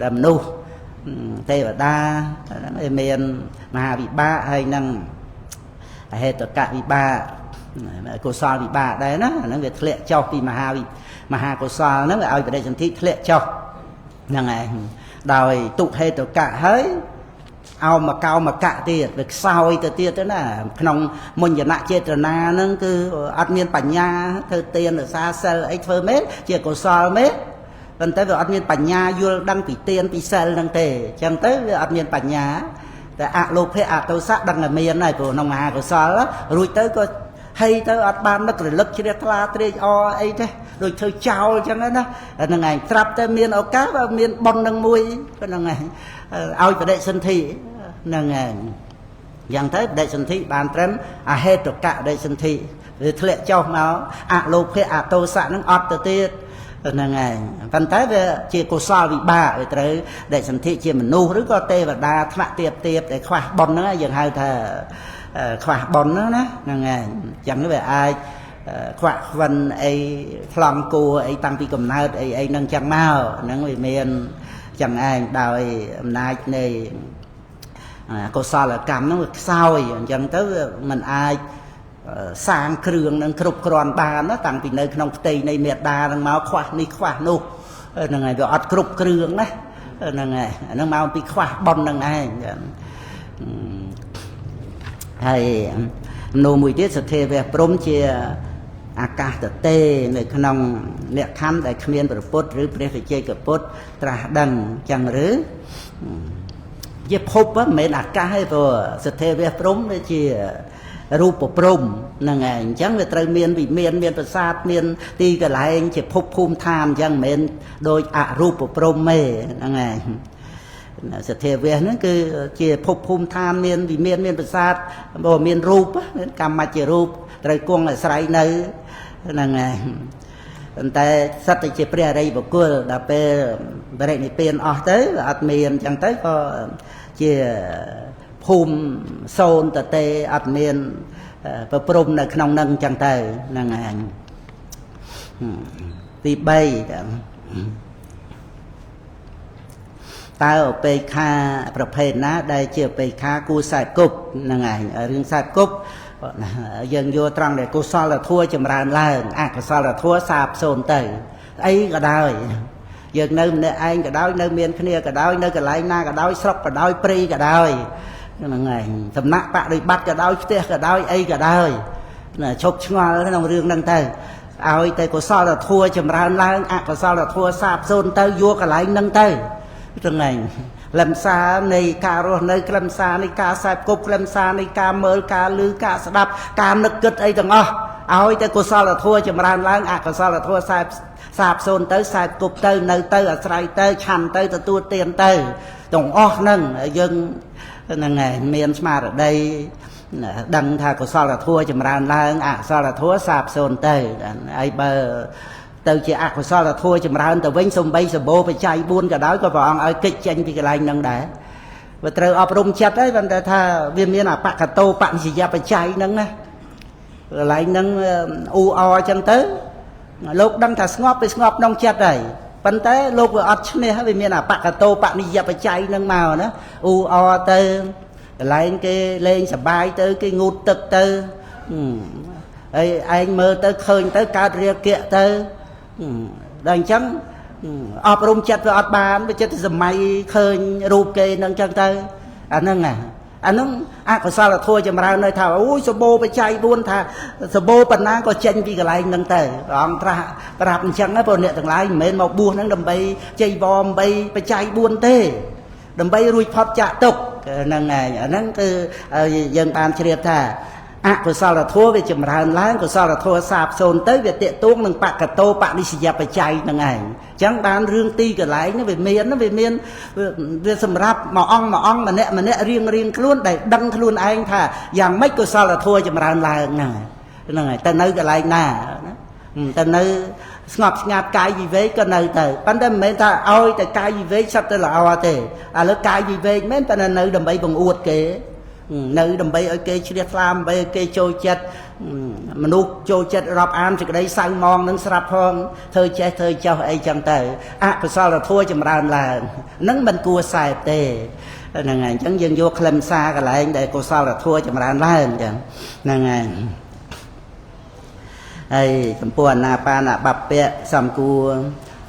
តែមនុស្សទេវតាហ្នឹងវាមានមហាវិបាកហើយនឹងហេតុកវិបាកកុសលវិបាកដែរណាហ្នឹងវាធ្លាក់ចុះពីមហាកុសលហ្នឹងវាឲ្យបដិសន្ធិធ្លាក់ចុះហ្នឹងឯងដោយទុហេតុកៈហើយអោមកោមកៈទៀតវាខ្សោយទៅទៀតទៅណាក្នុងមុញ្ញនចេតនាហ្នឹងគឺអត់មានបញ្ញាធ្វើទានរក្សាសិលអីធ្វើមែនជាកុសលមែនប៉ុន្តែវាអត់មានបញ្ញាយល់ដឹងពីទានពីសិលហ្នឹងទេអញ្ចឹងទៅវាអត់មានបញ្ញា តែអលោភៈអទោសៈដឹងតែមានហើយព្រោះក្នុងមហាកុសលរួចទៅក៏ហីទៅអត់បាននឹករលឹកជ្រះថ្លាត្រេកអរអីទេដូចធ្វើចោលអញ្ចឹងណាហ្នឹងឯងត្រាប់តែមានឱកាសបើមានបុណ្យនឹងមួយហ្នឹងឯងឲ្យបដិសន្ធិហ្នឹងឯងយ៉ាងទៅបដិសន្ធិបានត្រឹមអហេតុកៈបដិសន្ធិវាធ្លាក់ចុះមកអលោភៈអទោសៈហ្នឹងអត់ទៅទៀតហ្នឹងឯងប៉ុន្តែវាជាកុសលវិបាកវាត្រូវបដិសន្ធិជាមនុស្សឬក៏ទេវតាថ្នាក់ទៀបទៀបដែលខ្វះបុណ្យហ្នឹងយើងហៅថាខ្វះបុណ្យហ្នឹងណាហ្នឹងឯងអញ្ចឹងវាអាចខ្វាក់ខ្វិនអីថ្លង់គួអីតាំងពីកំណើតអីអីហ្នឹងចឹងមកហ្នឹងវាមានចឹងឯងដោយអំណាចនៃកុសលកម្មហ្នឹងវាខ្សោយអញ្ចឹងទៅវាមិនអាចសាងគ្រឿងនឹងគ្រប់គ្រាន់បានណាតាំងពីនៅក្នុងផ្ទៃនៃមេដានឹងមកខ្វះនេះខ្វះនោះហ្នឹងហើយវាអត់គ្រប់គ្រឿងណាហ្នឹងហើយហ្នឹងមកពីខ្វះបុណ្យហ្នឹងឯងហើយមនុស្សមួយទៀតសទ្ធាវៈព្រំជាអាកាសតេនៅក្នុងលក្ខខណ្ឌដែលគ្មានព្រះពុទ្ធឬព្រះវិជ័យកពុទ្ធត្រាស់ដឹងចឹងឬជាភពមិនមែនអាកាសទេព្រោះសទ្ធាវៈព្រំវាជារូបព្រំហ្នឹងឯងអញ្ចឹងវាត្រូវមានវិមានមានប្រាសាទមានទីកន្លែងជាភពភូមិឋានអញ្ចឹងមិនមែនដូចអរូបព្រំទេហ្នឹងឯងសទ្ធាវៈហ្នឹងគឺជាភពភូមិឋានមានវិមានមានប្រាសាទបើមានរូបមានកម្មជារូបត្រូវគង់អាស្រ័យនៅហ្នឹងឯងប៉ុន្តែសត្វតែជាព្រះអរិយបុគ្គលដល់ពេលបរិនិព្វានអស់ទៅអត់មានអញ្ចឹងទៅក៏ជាភូមិសូន្យតទេអត់មានប្រព្រំនៅក្នុងនឹងអញ្ចឹងទៅហ្នឹងឯងទី3តើឧបេក្ខាប្រភេទណាដែលជាឧបេក្ខាគួរខ្សែគប់ហ្នឹងឯងរឿងខ្សែគប់យើងយកត្រង់ដែលកុសលធម៌ចម្រើនឡើងអកុសលធម៌សាបសូន្យទៅអីក៏ដោយយើងនៅម្នាក់ឯងក៏ដោយនៅមានគ្នាក៏ដោយនៅកន្លែងណាក៏ដោយស្រុកក៏ដោយព្រៃក៏ដោយហ្នឹងឯងសំណាក់បរិបត្តិក៏ដោយផ្ទះក៏ដោយអីក៏ដោយឈប់ឆ្ងល់ក្នុងរឿងហ្នឹងទៅឲ្យតែកុសលធម៌ចម្រើនឡើងអកុសលធម៌សាបសូន្យទៅយកកន្លែងហ្នឹងទៅហ្នឹងឯងខ្លឹមសារនៃការរស់នៅខ្លឹមសារនៃការខ្សែគប់ខ្លឹមសារនៃការមើលការឮការស្ដាប់ការនឹកគិតអីទាំងអស់ឲ្យតែកុសលធម៌ចម្រើនឡើងអកុសលធម៌សាបសូន្យទៅខ្សែគប់ទៅនៅទៅអាស្រ័យទៅឆាន់ទៅទទួលទានទៅទាំងអស់ហ្នឹងយើងហ្នឹងឯងមានស្មារតីដឹងថាកុសលធម៌ចម្រើនឡើងអកុសលធម៌សាបសូន្យទៅហើយបើទៅជាអកុសលធម៌ចម្រើនទៅវិញសំបីសម្បូរបច្ច័យ4ក៏ដោយក៏ព្រះអង្គឲ្យកិច្ចចេញពីកន្លែងហ្នឹងដែរវាត្រូវអប់រំចិត្តហើយប៉ុន្តែថាវាមានអបកតោបនិស្សយបច្ច័យហ្នឹងណាកន្លែងហ្នឹងអ៊ូអអចឹងទៅលោកដឹងថាស្ងប់វាស្ងប់ក្នុងចិត្តហើយប៉ុន្តែលោកវាអត់ឈ្នះវាមានអបកតោបនិស្សយបច្ច័យហ្នឹងមកណាអ៊ូអទៅកន្លែងគេលេងសបាយទៅគេងូតទឹកទៅហើយឯងមើលទៅឃើញទៅកើតរាគៈទៅដល់អញ្ចឹងអប់រំចិត្តវាអត់បានវាចិត្តសម័យឃើញរូបគេនឹងអញ្ចឹងទៅអាហ្នឹងណាអាហ្នឹងអកុសលធម៌ចម្រើននៅថាអូយសម្បូរបច្ច័យ4ថាសម្បូរប៉ុណ្ណាក៏ចេញពីកន្លែងហ្នឹងទៅព្រះអង្គត្រាស់ប្រាប់អញ្ចឹងព្រោះអ្នកទាំងឡាយមិនមែនមកបួសហ្នឹងដើម្បីជ័យវរដើម្បីបច្ច័យ4ទេដើម្បីរួចផុតចាកទុក្ខហ្នឹងឯងអាហ្នឹងគឺយើងបានជ្រាបថាអកុសលធម៌វាចម្រើនឡើងកុសលធម៌សាបសូន្យទៅវាតាកទួងនឹងបកតោបនិស្សយបច្ច័យហ្នឹងឯងអញ្ចឹងបានរឿងទីកន្លែងហ្នឹងវាមានវាសម្រាប់មួយអង្គមួយអង្គម្នាក់ម្នាក់រៀងរៀងខ្លួនដែលដឹងខ្លួនឯងថាយ៉ាងម៉េចកុសលធម៌ចម្រើនឡើងហ្នឹងហ្នឹងហើយទៅនៅកន្លែងណាទៅនៅស្ងប់ស្ងាត់កាយវិវេកក៏នៅទៅប៉ុន្តែមិនមែនថាឲ្យតែកាយវិវេកសិតទៅល្អទេឥឡូវកាយវិវេកមែនប៉ុន្តែនៅដើម្បីបង្អួតគេនៅដើម្បីឲ្យគេជ្រះថ្លាដើម្បីឲ្យគេចូលចិត្តមនុស្សចូលចិត្តរាប់អានសេចក្តីសៅមងនឹងស្រាប់ផងធ្វើចេះធ្វើចោះអីចឹងទៅអកុសលធម៌ចម្រើនឡើងនឹងមិនគួរសែបទេហ្នឹងហើយអញ្ចឹងយើងយកខ្លឹមសារកន្លែងដែលកុសលធម៌ចម្រើនឡើងអញ្ចឹងហ្នឹងហើយហើយចំពោះអាណាបានបព្វៈសំគួរ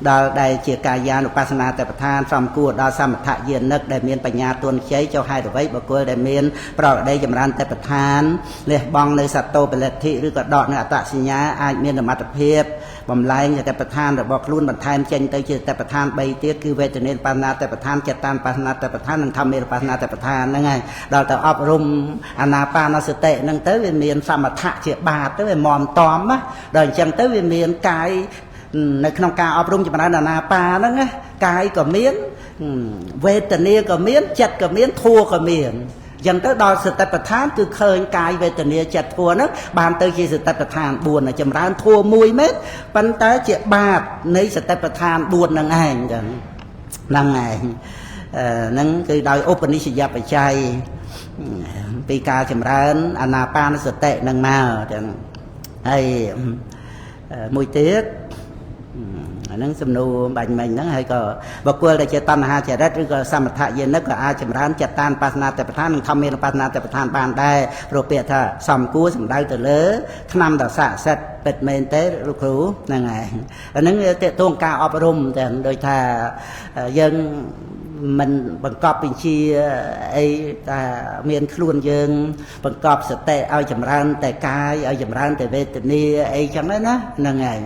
ដល់ដែលជាកាយានុបស្សនាតបឋានសំគួរដល់សមថយានិកដែលមានបញ្ញាទុនខ្ចីចុះហេតុអ្វីបុគ្គលដែលមានប្រកដីចម្រើនតបឋានលះបង់នៅសត្វតោពលទ្ធិឬក៏ដកនៅអត្តសញ្ញាអាចមានសមត្ថភាព បំលែងសតិប្បដ្ឋានរបស់ខ្លួនបន្ថែមចេញទៅជាសតិប្បដ្ឋាន3ទៀតគឺវេទនាបាណាតបដ្ឋានចិត្តតានបាណាតបដ្ឋាននិងធម្មេបាណាតបដ្ឋានហ្នឹងហើយដល់ទៅអប់រំអានាបានសតិហ្នឹងទៅវាមានសមថៈជាបាតទៅវាមមតំណាដល់អញ្ចឹងទៅវាមានកាយនៅក្នុងការអប់រំចម្រើនអានាបាហ្នឹងណាកាយក៏មានវេទនាក៏មានចិត្តក៏មានធัวក៏មានអញ្ចឹងទៅដល់សតិប្បដ្ឋានគឺឃើញកាយវេទនាចិត្តធัวហ្នឹងបានទៅជាសតិប្បដ្ឋាន4ចម្រើនធัวមួយមែនប៉ុន្តែជាបាតនៃសតិប្បដ្ឋាន4ហ្នឹងឯងអញ្ចឹងហ្នឹងឯងហ្នឹងគឺដោយឧបនិស្សយបច្ច័យពីការចម្រើនអានាបានសតិហ្នឹងមកអញ្ចឹងហើយមួយទៀតអាហ្នឹងសំណួរបាញ់មិញហ្នឹងហើយក៏បុគ្គលដែលជាតណ្ហាចរិតឬក៏សមថយានិកក៏អាចចម្រើនចិត្តតានបាសនាតបដ្ឋាននិងធម្មានុបស្សនាតបដ្ឋានបានដែរព្រោះពាក្យថាសំគួរសំដៅទៅលើថ្នាំដ៏ស័ក្តិសិទ្ធិពិតមែនទេលោកគ្រូហ្នឹងហើយអាហ្នឹងតេតួងការអប់រំតែដូចថាយើងមិនបង្កប់វិជាអីថាមានខ្លួនយើងបង្កប់សតិឲ្យចម្រើនតែកាយឲ្យចម្រើនតែវេទនាអីចឹងណាហ្នឹងហើយ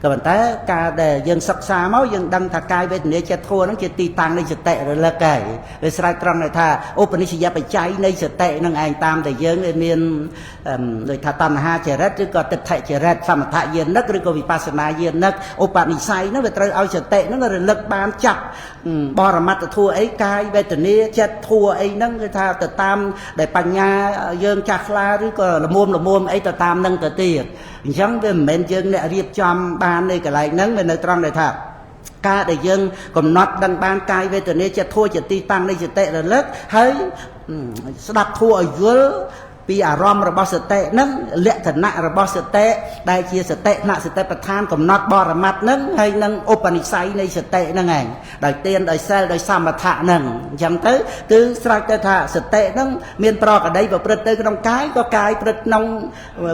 ក៏ប៉ុន្តែការដែលយើងសិក្សាមកយើងដឹងថាកាយវេទនាចិត្តធัวហ្នឹងជាទីតាំងនៃសតិរលឹកហើយវាស្រេចត្រង់ថាឧបនិស្សយបច្ច័យនៃសតិហ្នឹងឯងតាមតែយើងវាមានដូចថាតណ្ហាចរិតឬក៏ទិដ្ឋិចរិតសមថយានិកឬក៏វិបស្សនាយានិកឧបនិស្ស័យហ្នឹងវាត្រូវឲ្យសតិហ្នឹងរលឹកបានចាប់បរមត្តធัวអីកាយវេទនាចិត្តធัวអីហ្នឹងគឺថាទៅតាមដែលបញ្ញាយើងចាស់ខ្លាឬក៏ល្មមអីទៅតាមហ្នឹងទៅទៀតអញ្ចឹងវាមិនមែនយើងអ្នករៀបចំបានในកន្លែងហ្នឹងវានៅត្រង់ដែលថាការដែលយើងកំណត់ដឹងបានកាយវេទនាចិត្តធัวជាទីតាំងនៃសតិរលឹកហើយស្ដាប់ធัวឲ្យយល់ពីអារម្មណ៍របស់សតិហ្នឹងលក្ខណៈរបស់សតិដែលជាសតិថ្នាក់សតិប្បដ្ឋានកំណត់បរមត្តហ្នឹងហើយនឹងឧបនិស្ស័យនៃសតិហ្នឹងឯងដោយទានដោយសិលដោយសមថៈហ្នឹងអញ្ចឹងទៅគឺស្រេចទៅថាសតិហ្នឹងមានប្រកដីប្រព្រឹត្តទៅក្នុងកាយក៏កាយព្រឹត្តក្នុង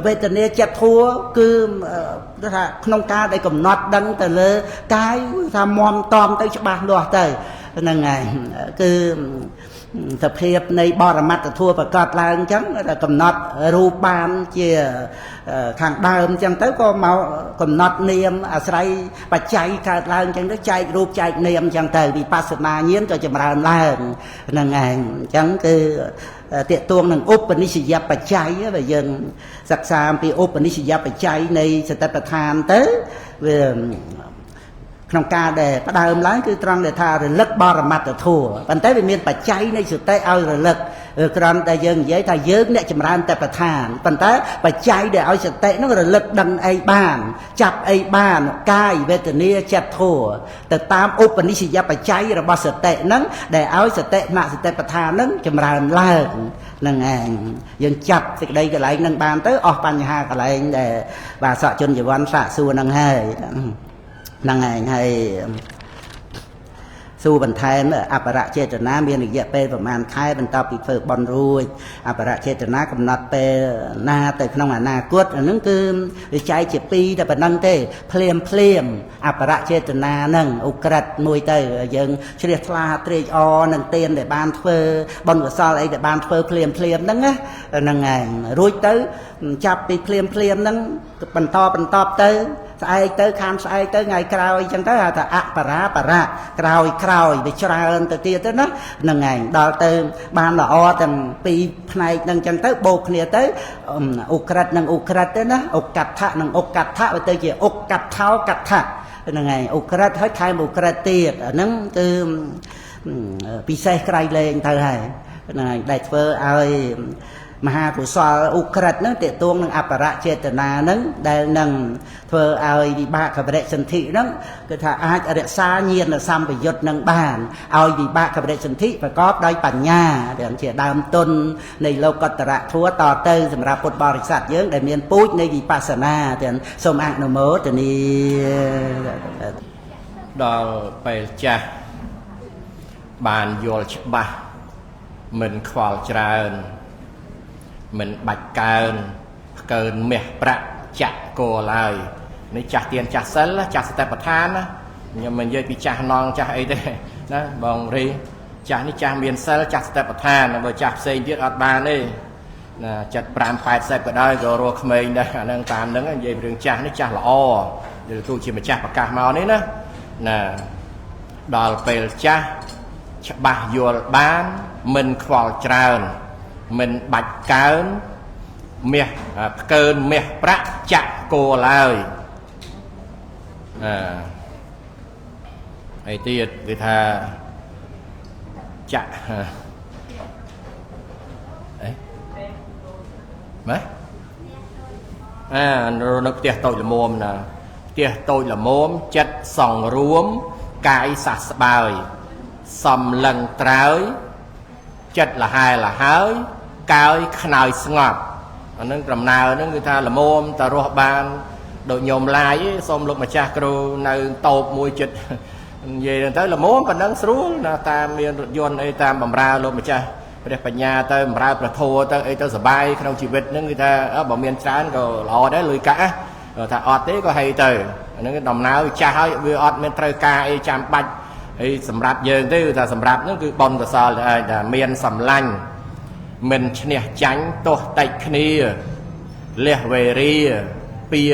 វេទនាចិត្តធัวគឺថាក្នុងការដែលកំណត់ដឹងទៅលើកាយថាមមតំទៅច្បាស់លាស់ទៅហ្នឹងឯងគឺសភាពនៃបរមត្តធัวប្រកបឡើងអញ្ចឹងកំណត់រូបបានជាខាងដើមអញ្ចឹងទៅក៏មកកំណត់នាមអាស្រ័យបច្ច័យកើតឡើងអញ្ចឹងទៅចែករូបចែកនាមអញ្ចឹងទៅវិបស្សនាញាណក៏ចម្រើនឡើងហ្នឹងឯងអញ្ចឹងគឺទាក់ទងនឹងឧបនិស្សយបច្ច័យបើយើងសិក្សាអំពីឧបនិស្សយបច្ច័យនៃសតិប្បដ្ឋានទៅវាក្នុងការដែលផ្ដើមឡើងគឺត្រង់ដែលថារលឹកបរមត្តធัวប៉ុន្តែវាមានបច្ច័យនៃសតិឲ្យរលឹកគ្រាន់តែយើងនិយាយថាយើងអ្នកចម្រើនតែប្រធានប៉ុន្តែបច្ច័យដែលឲ្យសតិនោះរលឹកដឹងអីបានចាប់អីបានកាយវេទនាចិត្តធัวទៅតាមឧបនិស្សយបច្ច័យរបស់សតិហ្នឹងដែលឲ្យសតិថ្នាក់សតិប្បដ្ឋានហ្នឹងចម្រើនឡើងហ្នឹងឯងយើងចាប់សេចក្តីកន្លែងហ្នឹងបានទៅអស់បញ្ហាកន្លែងដែលបាទសក់ជនជីវ័នសាកសួរហ្នឹងហើយហ្នឹងឯងហើយសួរបន្ថែមអបរចេតនាមានរយៈពេលប្រហែលខែបន្ទាប់ពីធ្វើបន់រួចអបរចេតនាកំណត់ពេលណាទៅក្នុងអនាគតអាហ្នឹងគឺវាចែកជាពីរតែប៉ុណ្្នឹងទេភ្លាមភ្លាមអបរចេតនាហ្នឹងឧក្រិដ្ឋមួយទៅយើងជ្រះថ្លាត្រេកអរនឹងទានដែលបានធ្វើបុណ្យកុសលអីដែលបានធ្វើភ្លាមភ្លាមហ្នឹងណាហ្នឹងឯងរួចទៅចាប់ពីភ្លាមភ្លាមហ្នឹងបន្តបន្តទៅស្អែកទៅខានស្អែកទៅថ្ងៃក្រោយអញ្ចឹងទៅហៅថាអបរាបរៈក្រោយក្រោយវាច្រើនទៅទៀតទៅណាហ្នឹងឯងដល់ទៅបានល្អទាំងពីរផ្នែកហ្នឹងអញ្ចឹងទៅបូកគ្នាទៅឧក្រិដ្ឋនិងឧក្រិដ្ឋទៅណាឧកដ្ឋៈនិងឧកដ្ឋៈវាទៅជាឧកដ្ឋោកដ្ឋៈហ្នឹងឯងឧក្រិដ្ឋហើយថែមឧក្រិដ្ឋទៀតអាហ្នឹងគឺពិសេសក្រៃលែងទៅហើយហ្នឹងឯងដែលធ្វើឲ្យមហាកុសលឧក្រិដ្ឋហ្នឹងទាក់ទងនឹងអបរចេតនាហ្នឹងដែលនឹងធ្វើឲ្យវិបាកបរិសន្ធិហ្នឹងគឺថាអាចរក្សាញាណសម្បយុទ្ធនឹងបានឲ្យវិបាកបរិសន្ធិប្រកបដោយបញ្ញាដែលជាដើមទុននៃលោកតរធัวតទៅសម្រាប់ពុទ្ធបរិស័ទយើងដែលមានពូជនៃវិបស្សនាទាំងសូមអនុមោទនាដល់ពេលចាស់បានយល់ច្បាស់មិនខ្វល់ច្រើនមិនបាច់កើនផ្កើនមាសប្រាក់ចាក់គោឡើយនេះចាស់ទៀនចាស់សិលចាស់សតិប្បដ្ឋានណាខ្ញុំមិននិយាយពីចាស់ណងចាស់អីទេណាបងរីចាស់នេះចាស់មានសិលចាស់សតិប្បដ្ឋានបើចាស់ផ្សេងទៀតអត់បានទេណា75 80ក៏ដោយក៏រស់ក្មេងដែរអានឹងតាមនឹងនិយាយរឿងចាស់នេះចាស់ល្អ លោកគ្រូជាម្ចាស់ប្រកាសមកនេះណាណាដល់ពេលចាស់ច្បាស់យល់បានមិនខ្វល់ច្រើនមិនបាច់កើនមាសផ្កើនមាសប្រាក់ចាក់គោឡើយអឺហើយទៀតគឺថាចាក់អីម៉េចអានៅផ្ទះតូចល្មមណាផ្ទះតូចល្មមចិត្តសង្រួមកាយសះស្បើយសំលឹងត្រើយចិត្តលហែលហើយកាយខ្នើយស្ងប់អានឹងដំណើរហ្នឹងគឺថាល្មមតរស់បានដូចញោមឡាយសូមលោកម្ចាស់គ្រូនៅតូបមួយចិត្តនិយាយទៅល្មមប៉ុណ្ណឹងស្រួលណាតាមមានរថយន្តអីតាមបំរើលោកម្ចាស់ព្រះបញ្ញាទៅបំរើព្រះធម៌ទៅអីទៅសបាយក្នុងជីវិតហ្នឹងគឺថាបើមានច្រើនក៏ល្អដែរលុយកាក់ថាអត់ទេក៏ហីទៅអាហ្នឹងដំណើរចាស់ហើយវាអត់មានត្រូវការអីចាំបាច់អីសម្រាប់យើងទេគឺថាសម្រាប់ហ្នឹងគឺបុណ្យកុសលតែឯងថាមានសម្លាញ់មិនឈ្នះចាញ់ទោះតិចគ្នាលះវេរាពៀ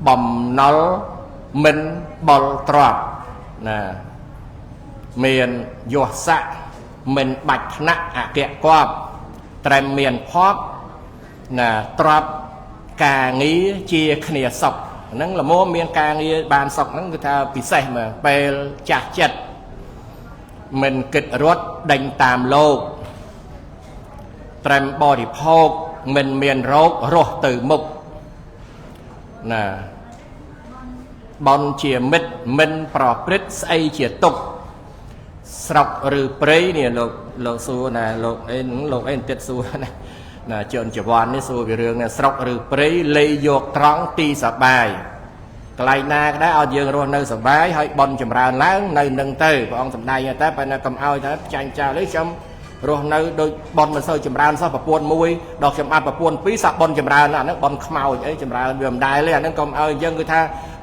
បំណុលមិនបុលទ្របណាមានយោស័កមិនបាច់ថ្នាក់អគ្គគប់ត្រែមមានភពណាទ្របការងារជាគ្នាសុខហ្នឹងល្មមមានការងារបានសុខហ្នឹងគឺថាពិសេសមកពេលចាស់ចិត្តមិនគិតរត់ដេញតាមលោកត្រែមបរិភោគមិនមានរោគរស់ទៅមុខណាបនជាមិត្តមិនប្រព្រឹត្តស្អីជាទុកស្រុកឬព្រៃនេះលោកសួរណាលោកអីលោកអីទៀតសួរណាណាជនចវ័ននេះសួរពីរឿងស្រុកឬព្រៃលៃយកត្រង់ទីសបាយកន្លែងណាក៏ដែរឲ្យយើងរស់នៅសបាយហើយបនចម្រើនឡើងនៅនឹងទៅព្រះអង្គសម្ដែងតែប៉ុន្តែកុំឲ្យថាចាញ់ចោលទេខ្ញុំរស់នៅដូចបនមិនសូវចម្រើនសោះប្រពន្ធមួយដល់ខ្ញុំអត់ប្រពន្ធពីរសាក់បនចម្រើនអាហ្នឹងបនខ្មោចអីចម្រើនវាមិនដែលទេអាហ្នឹងកុំឲ្យអញ្ចឹងគឺថា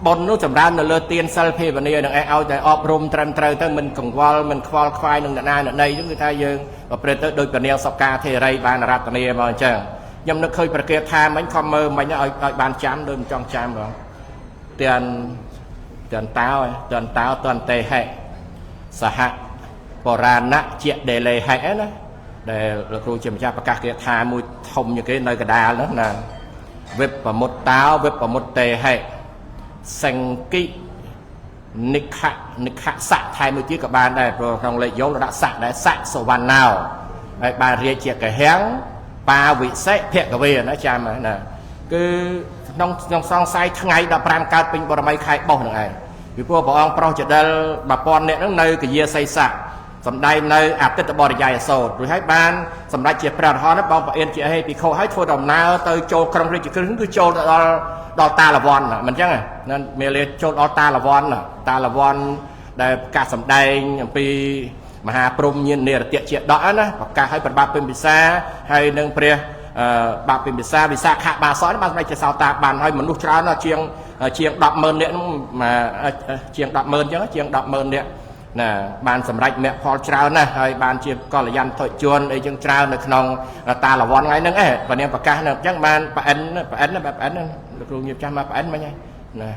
បននោះចម្រើននៅលើទានសិលភាវនានឹងឯងឲ្យតែអប់រំត្រឹមត្រូវទៅមិនកង្វល់មិនខ្វល់ខ្វាយនឹងអ្នកណាអ្នកណីហ្នឹងគឺថាយើងប្រព្រឹត្តទៅដោយព្រះនាងសកាធេរីបានរតនាមកអញ្ចឹងខ្ញុំនឹកឃើញប្រគាថាមិញខំមើលមិញឲ្យបានចាំដូចមិនចង់ចាំបងទានតោទានតោទានតេហេសហបរាណៈជាដេលេហេណាដែលលោកគ្រូជាម្ចាស់ប្រកាសគាថាមួយធំជាងគេនៅកដាលនោះណាវិបមុតតោវិបមុតតេហេសង្គិនិខនិខសៈថែមមួយទៀតក៏បានដែរព្រោះក្នុងលេខយោលដាក់សៈដែរសៈសវណ្ណោហើយបានរាជាកហៀងបាវិសិភគវេណាចាំណាគឺក្នុងសង្ស័យថ្ងៃ15កើតពេញបរមីខែបោះនឹងឯងពីព្រោះព្រះអង្គប្រុសចដិល1000នាក់ហ្នឹងនៅកយាសីស័កសម្ដែងនៅអតិតបរិយាយសោតរួចហើយបានសម្រេចជាព្រះអរហន្តបងប្អូនជាអេភិក្ខុហើយធ្វើដំណើរទៅចូលក្រុងរាជក្រឹសគឺចូលទៅដល់តាលវ័នមិនអញ្ចឹងណាមេលាចូលដល់តាលវ័នតាលវ័នដែលប្រកាសសម្ដែងអំពីមហាព្រហ្មញាណនិរតិជាដកណាប្រកាសឲ្យព្រះបាទពិម្ពិសាហើយនឹងព្រះបាទពិម្ពិសាវិសាខបាសកបានសម្រេចជាសោតាបានហើយមនុស្សច្រើនជាង 100,000នាក់ហ្នឹងជាង100,000អញ្ចឹងជាង100,000នាក់ណាបានសម្រេចមគ្គផលច្រើនណាស់ហើយបានជាកល្យានធជនអីចឹងច្រើននៅក្នុងតាលវ័នថ្ងៃហ្នឹងឯងបើនាងប្រកាសនៅអញ្ចឹងបានប្អិនប្អិនបែបប្អិនលោកគ្រូញៀបចាស់មកប្អិនមិញហើយណា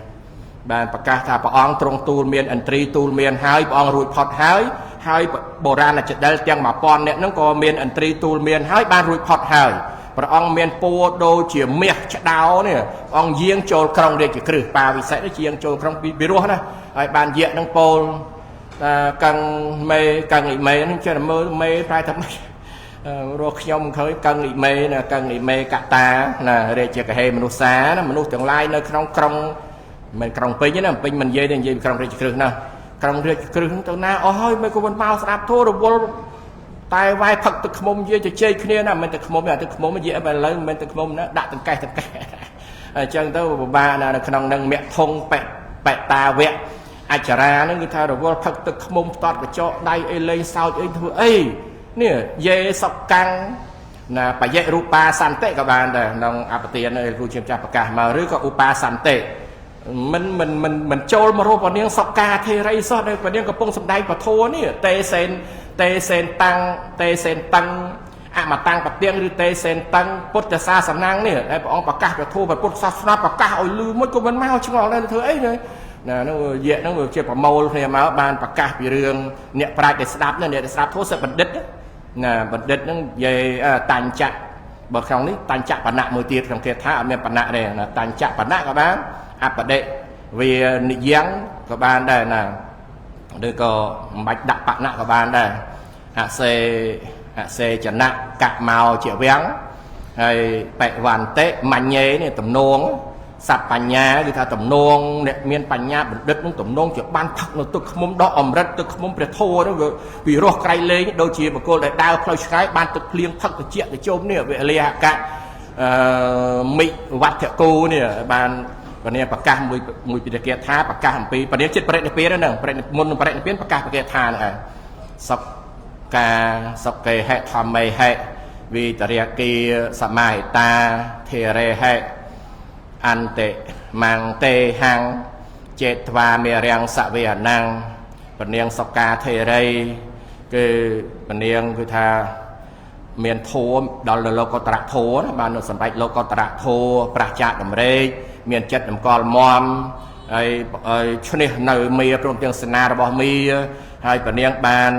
បានប្រកាសថាព្រះអង្គទ្រង់ទូលមានឥន្ទ្រីទូលមានហើយព្រះអង្គរួចផុតហើយហើយបុរាណចដិលទាំង1000នាក់ហ្នឹងក៏មានឥន្ទ្រីទូលមានហើយបានរួចផុតហើយព្រះអង្គមានពួរដូចជាមាសឆ្ដោនេះព្រះអង្គយាងចូលក្រុងរាជក្រឹសបាវិសិនេះយាងចូលក្រុងពីរោះណាហើយបានយៈនឹងពោលកឹងមេកឹងអ៊ីមេហ្នឹងចេះតែមើលមេប្រែថាម៉េចរស់ខ្ញុំឃើញកឹងអ៊ីមេណាកឹងអ៊ីមេកតាណារាជកហេមនុស្សសាណាមនុស្សទាំងឡាយនៅក្នុងក្រុងមិនក្រុងពេញណាពេញមិននិយាយទេនិយាយពីក្រុងរាជក្រឹសណាក្រុងរាជក្រឹសទៅណាអស់ហើយមិនក៏មិនមកស្ដាប់ធัวរវល់តែវាយផឹកទឹកខ្មុំយាយទៅជែកគ្នាណាមិនទឹកខ្មុំទេទឹកខ្មុំនិយាយឥឡូវមិនទឹកខ្មុំណាដាក់តង្កេះតង្កេះអញ្ចឹងទៅពិបាកណានៅក្នុងនឹងមគ្គធុងបេតាវៈអចរាហ្នឹងគឺថារវល់ផឹកទឹកខ្មុំផ្ទាត់កញ្ចក់ដៃអីលេងសើចអីធ្វើអីនេះយេសកាំងណាបយៈរូបាសន្តិក៏បានដែរក្នុងអបទានគ្រូជាម្ចាស់ប្រកាសមកឬក៏ឧបាសន្តិមិនមិនមិនមិនចូលមករកព្រះនាងសកាធេរីសោះដែលព្រះនាងកំពុងសម្ដែងពធនេះតេសេនតេសេនតាំងតេសេនតាំង អមតាំងបទៀងឬទេសេនតឹងពុទ្ធសាសនានេះហើយព្រះអង្គប្រកាសពធពុទ្ធសាសនាប្រកាសឲ្យលឺមួយក៏មិនមកឆ្ងល់ដែរធ្វើអីណាណានោះយៈហ្នឹងវាជាប្រមូលគ្នាមកបានប្រកាសពីរឿងអ្នកប្រាជ្ញដែលស្ដាប់អ្នកដែលស្ដាប់ធម៌សិបណ្ឌិតណាបណ្ឌិតហ្នឹងនិយាយតាញ់ចៈបើក្នុងនេះតាញ់ចៈបណៈមួយទៀតក្នុងគេថាអត់មានបណៈទេណាតាញ់ចៈបណៈក៏បានអបដិវានិយ៉ាងក៏បានដែរណាឬក៏មិនបាច់ដាក់បណៈក៏បានដែរអសេអសេចនៈកមោជាវាំងហើយបិវន្តិមញ្ញេនេះទំនងសัพបញ្ញាគឺថាទំនងអ្នកមានបញ្ញាបណ្ឌិតនឹងទំនងជាបានផឹកនៅទឹកឃ្មុំដ៏អម្រិតទឹកឃ្មុំព្រះធម៌នោះវាពីរស់ក្រៃលែងដូចជាបុគ្គលដែលដើរផ្លូវឆ្ងាយបានទឹកភ្លៀងផឹកត្រជាក់ទៅជុំនេះវេលាហកៈអឺមិវត្ថគោនេះបានពនាប្រកាសមួយមួយពិគាថាប្រកាសអំពីពនាចិត្តបរិនិព្វានហ្នឹងបរិមុននឹងបរិនិព្វានប្រកាសពិគាថាហ្នឹងឯងសុខកាសុកេហិធម្មេហិវិតរិគាសមាហិតាធេរេហិអន្តិមង្ទេហੰចេត្វាមេរាំងសវេអនੰពនាងសុកាធេរីគឺពនាងគឺថាមានធម៌ដល់លោកតរធម៌ណាបានសម្រេចលោកតរធម៌ប្រះចាកតម្រេកមានចិត្តតម្កល់មមហើយឈ្នះនៅមាព្រមទាំងសេនារបស់មាហើយពនាងបាន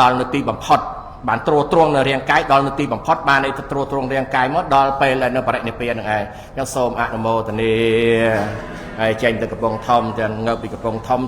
ដល់នៅទីបំផុតបានត្រួតត្រងនៅរាងកាយដល់នៅទីបំផុតបានឯត្រួតត្រងរាងកាយមកដល់ពេលនៅបរិនិព្វានហ្នឹងឯងចឹងសូមអនុមោទនាហើយចេញទៅកំពង់ធំទាំងងើបពីកំពង់ធំ។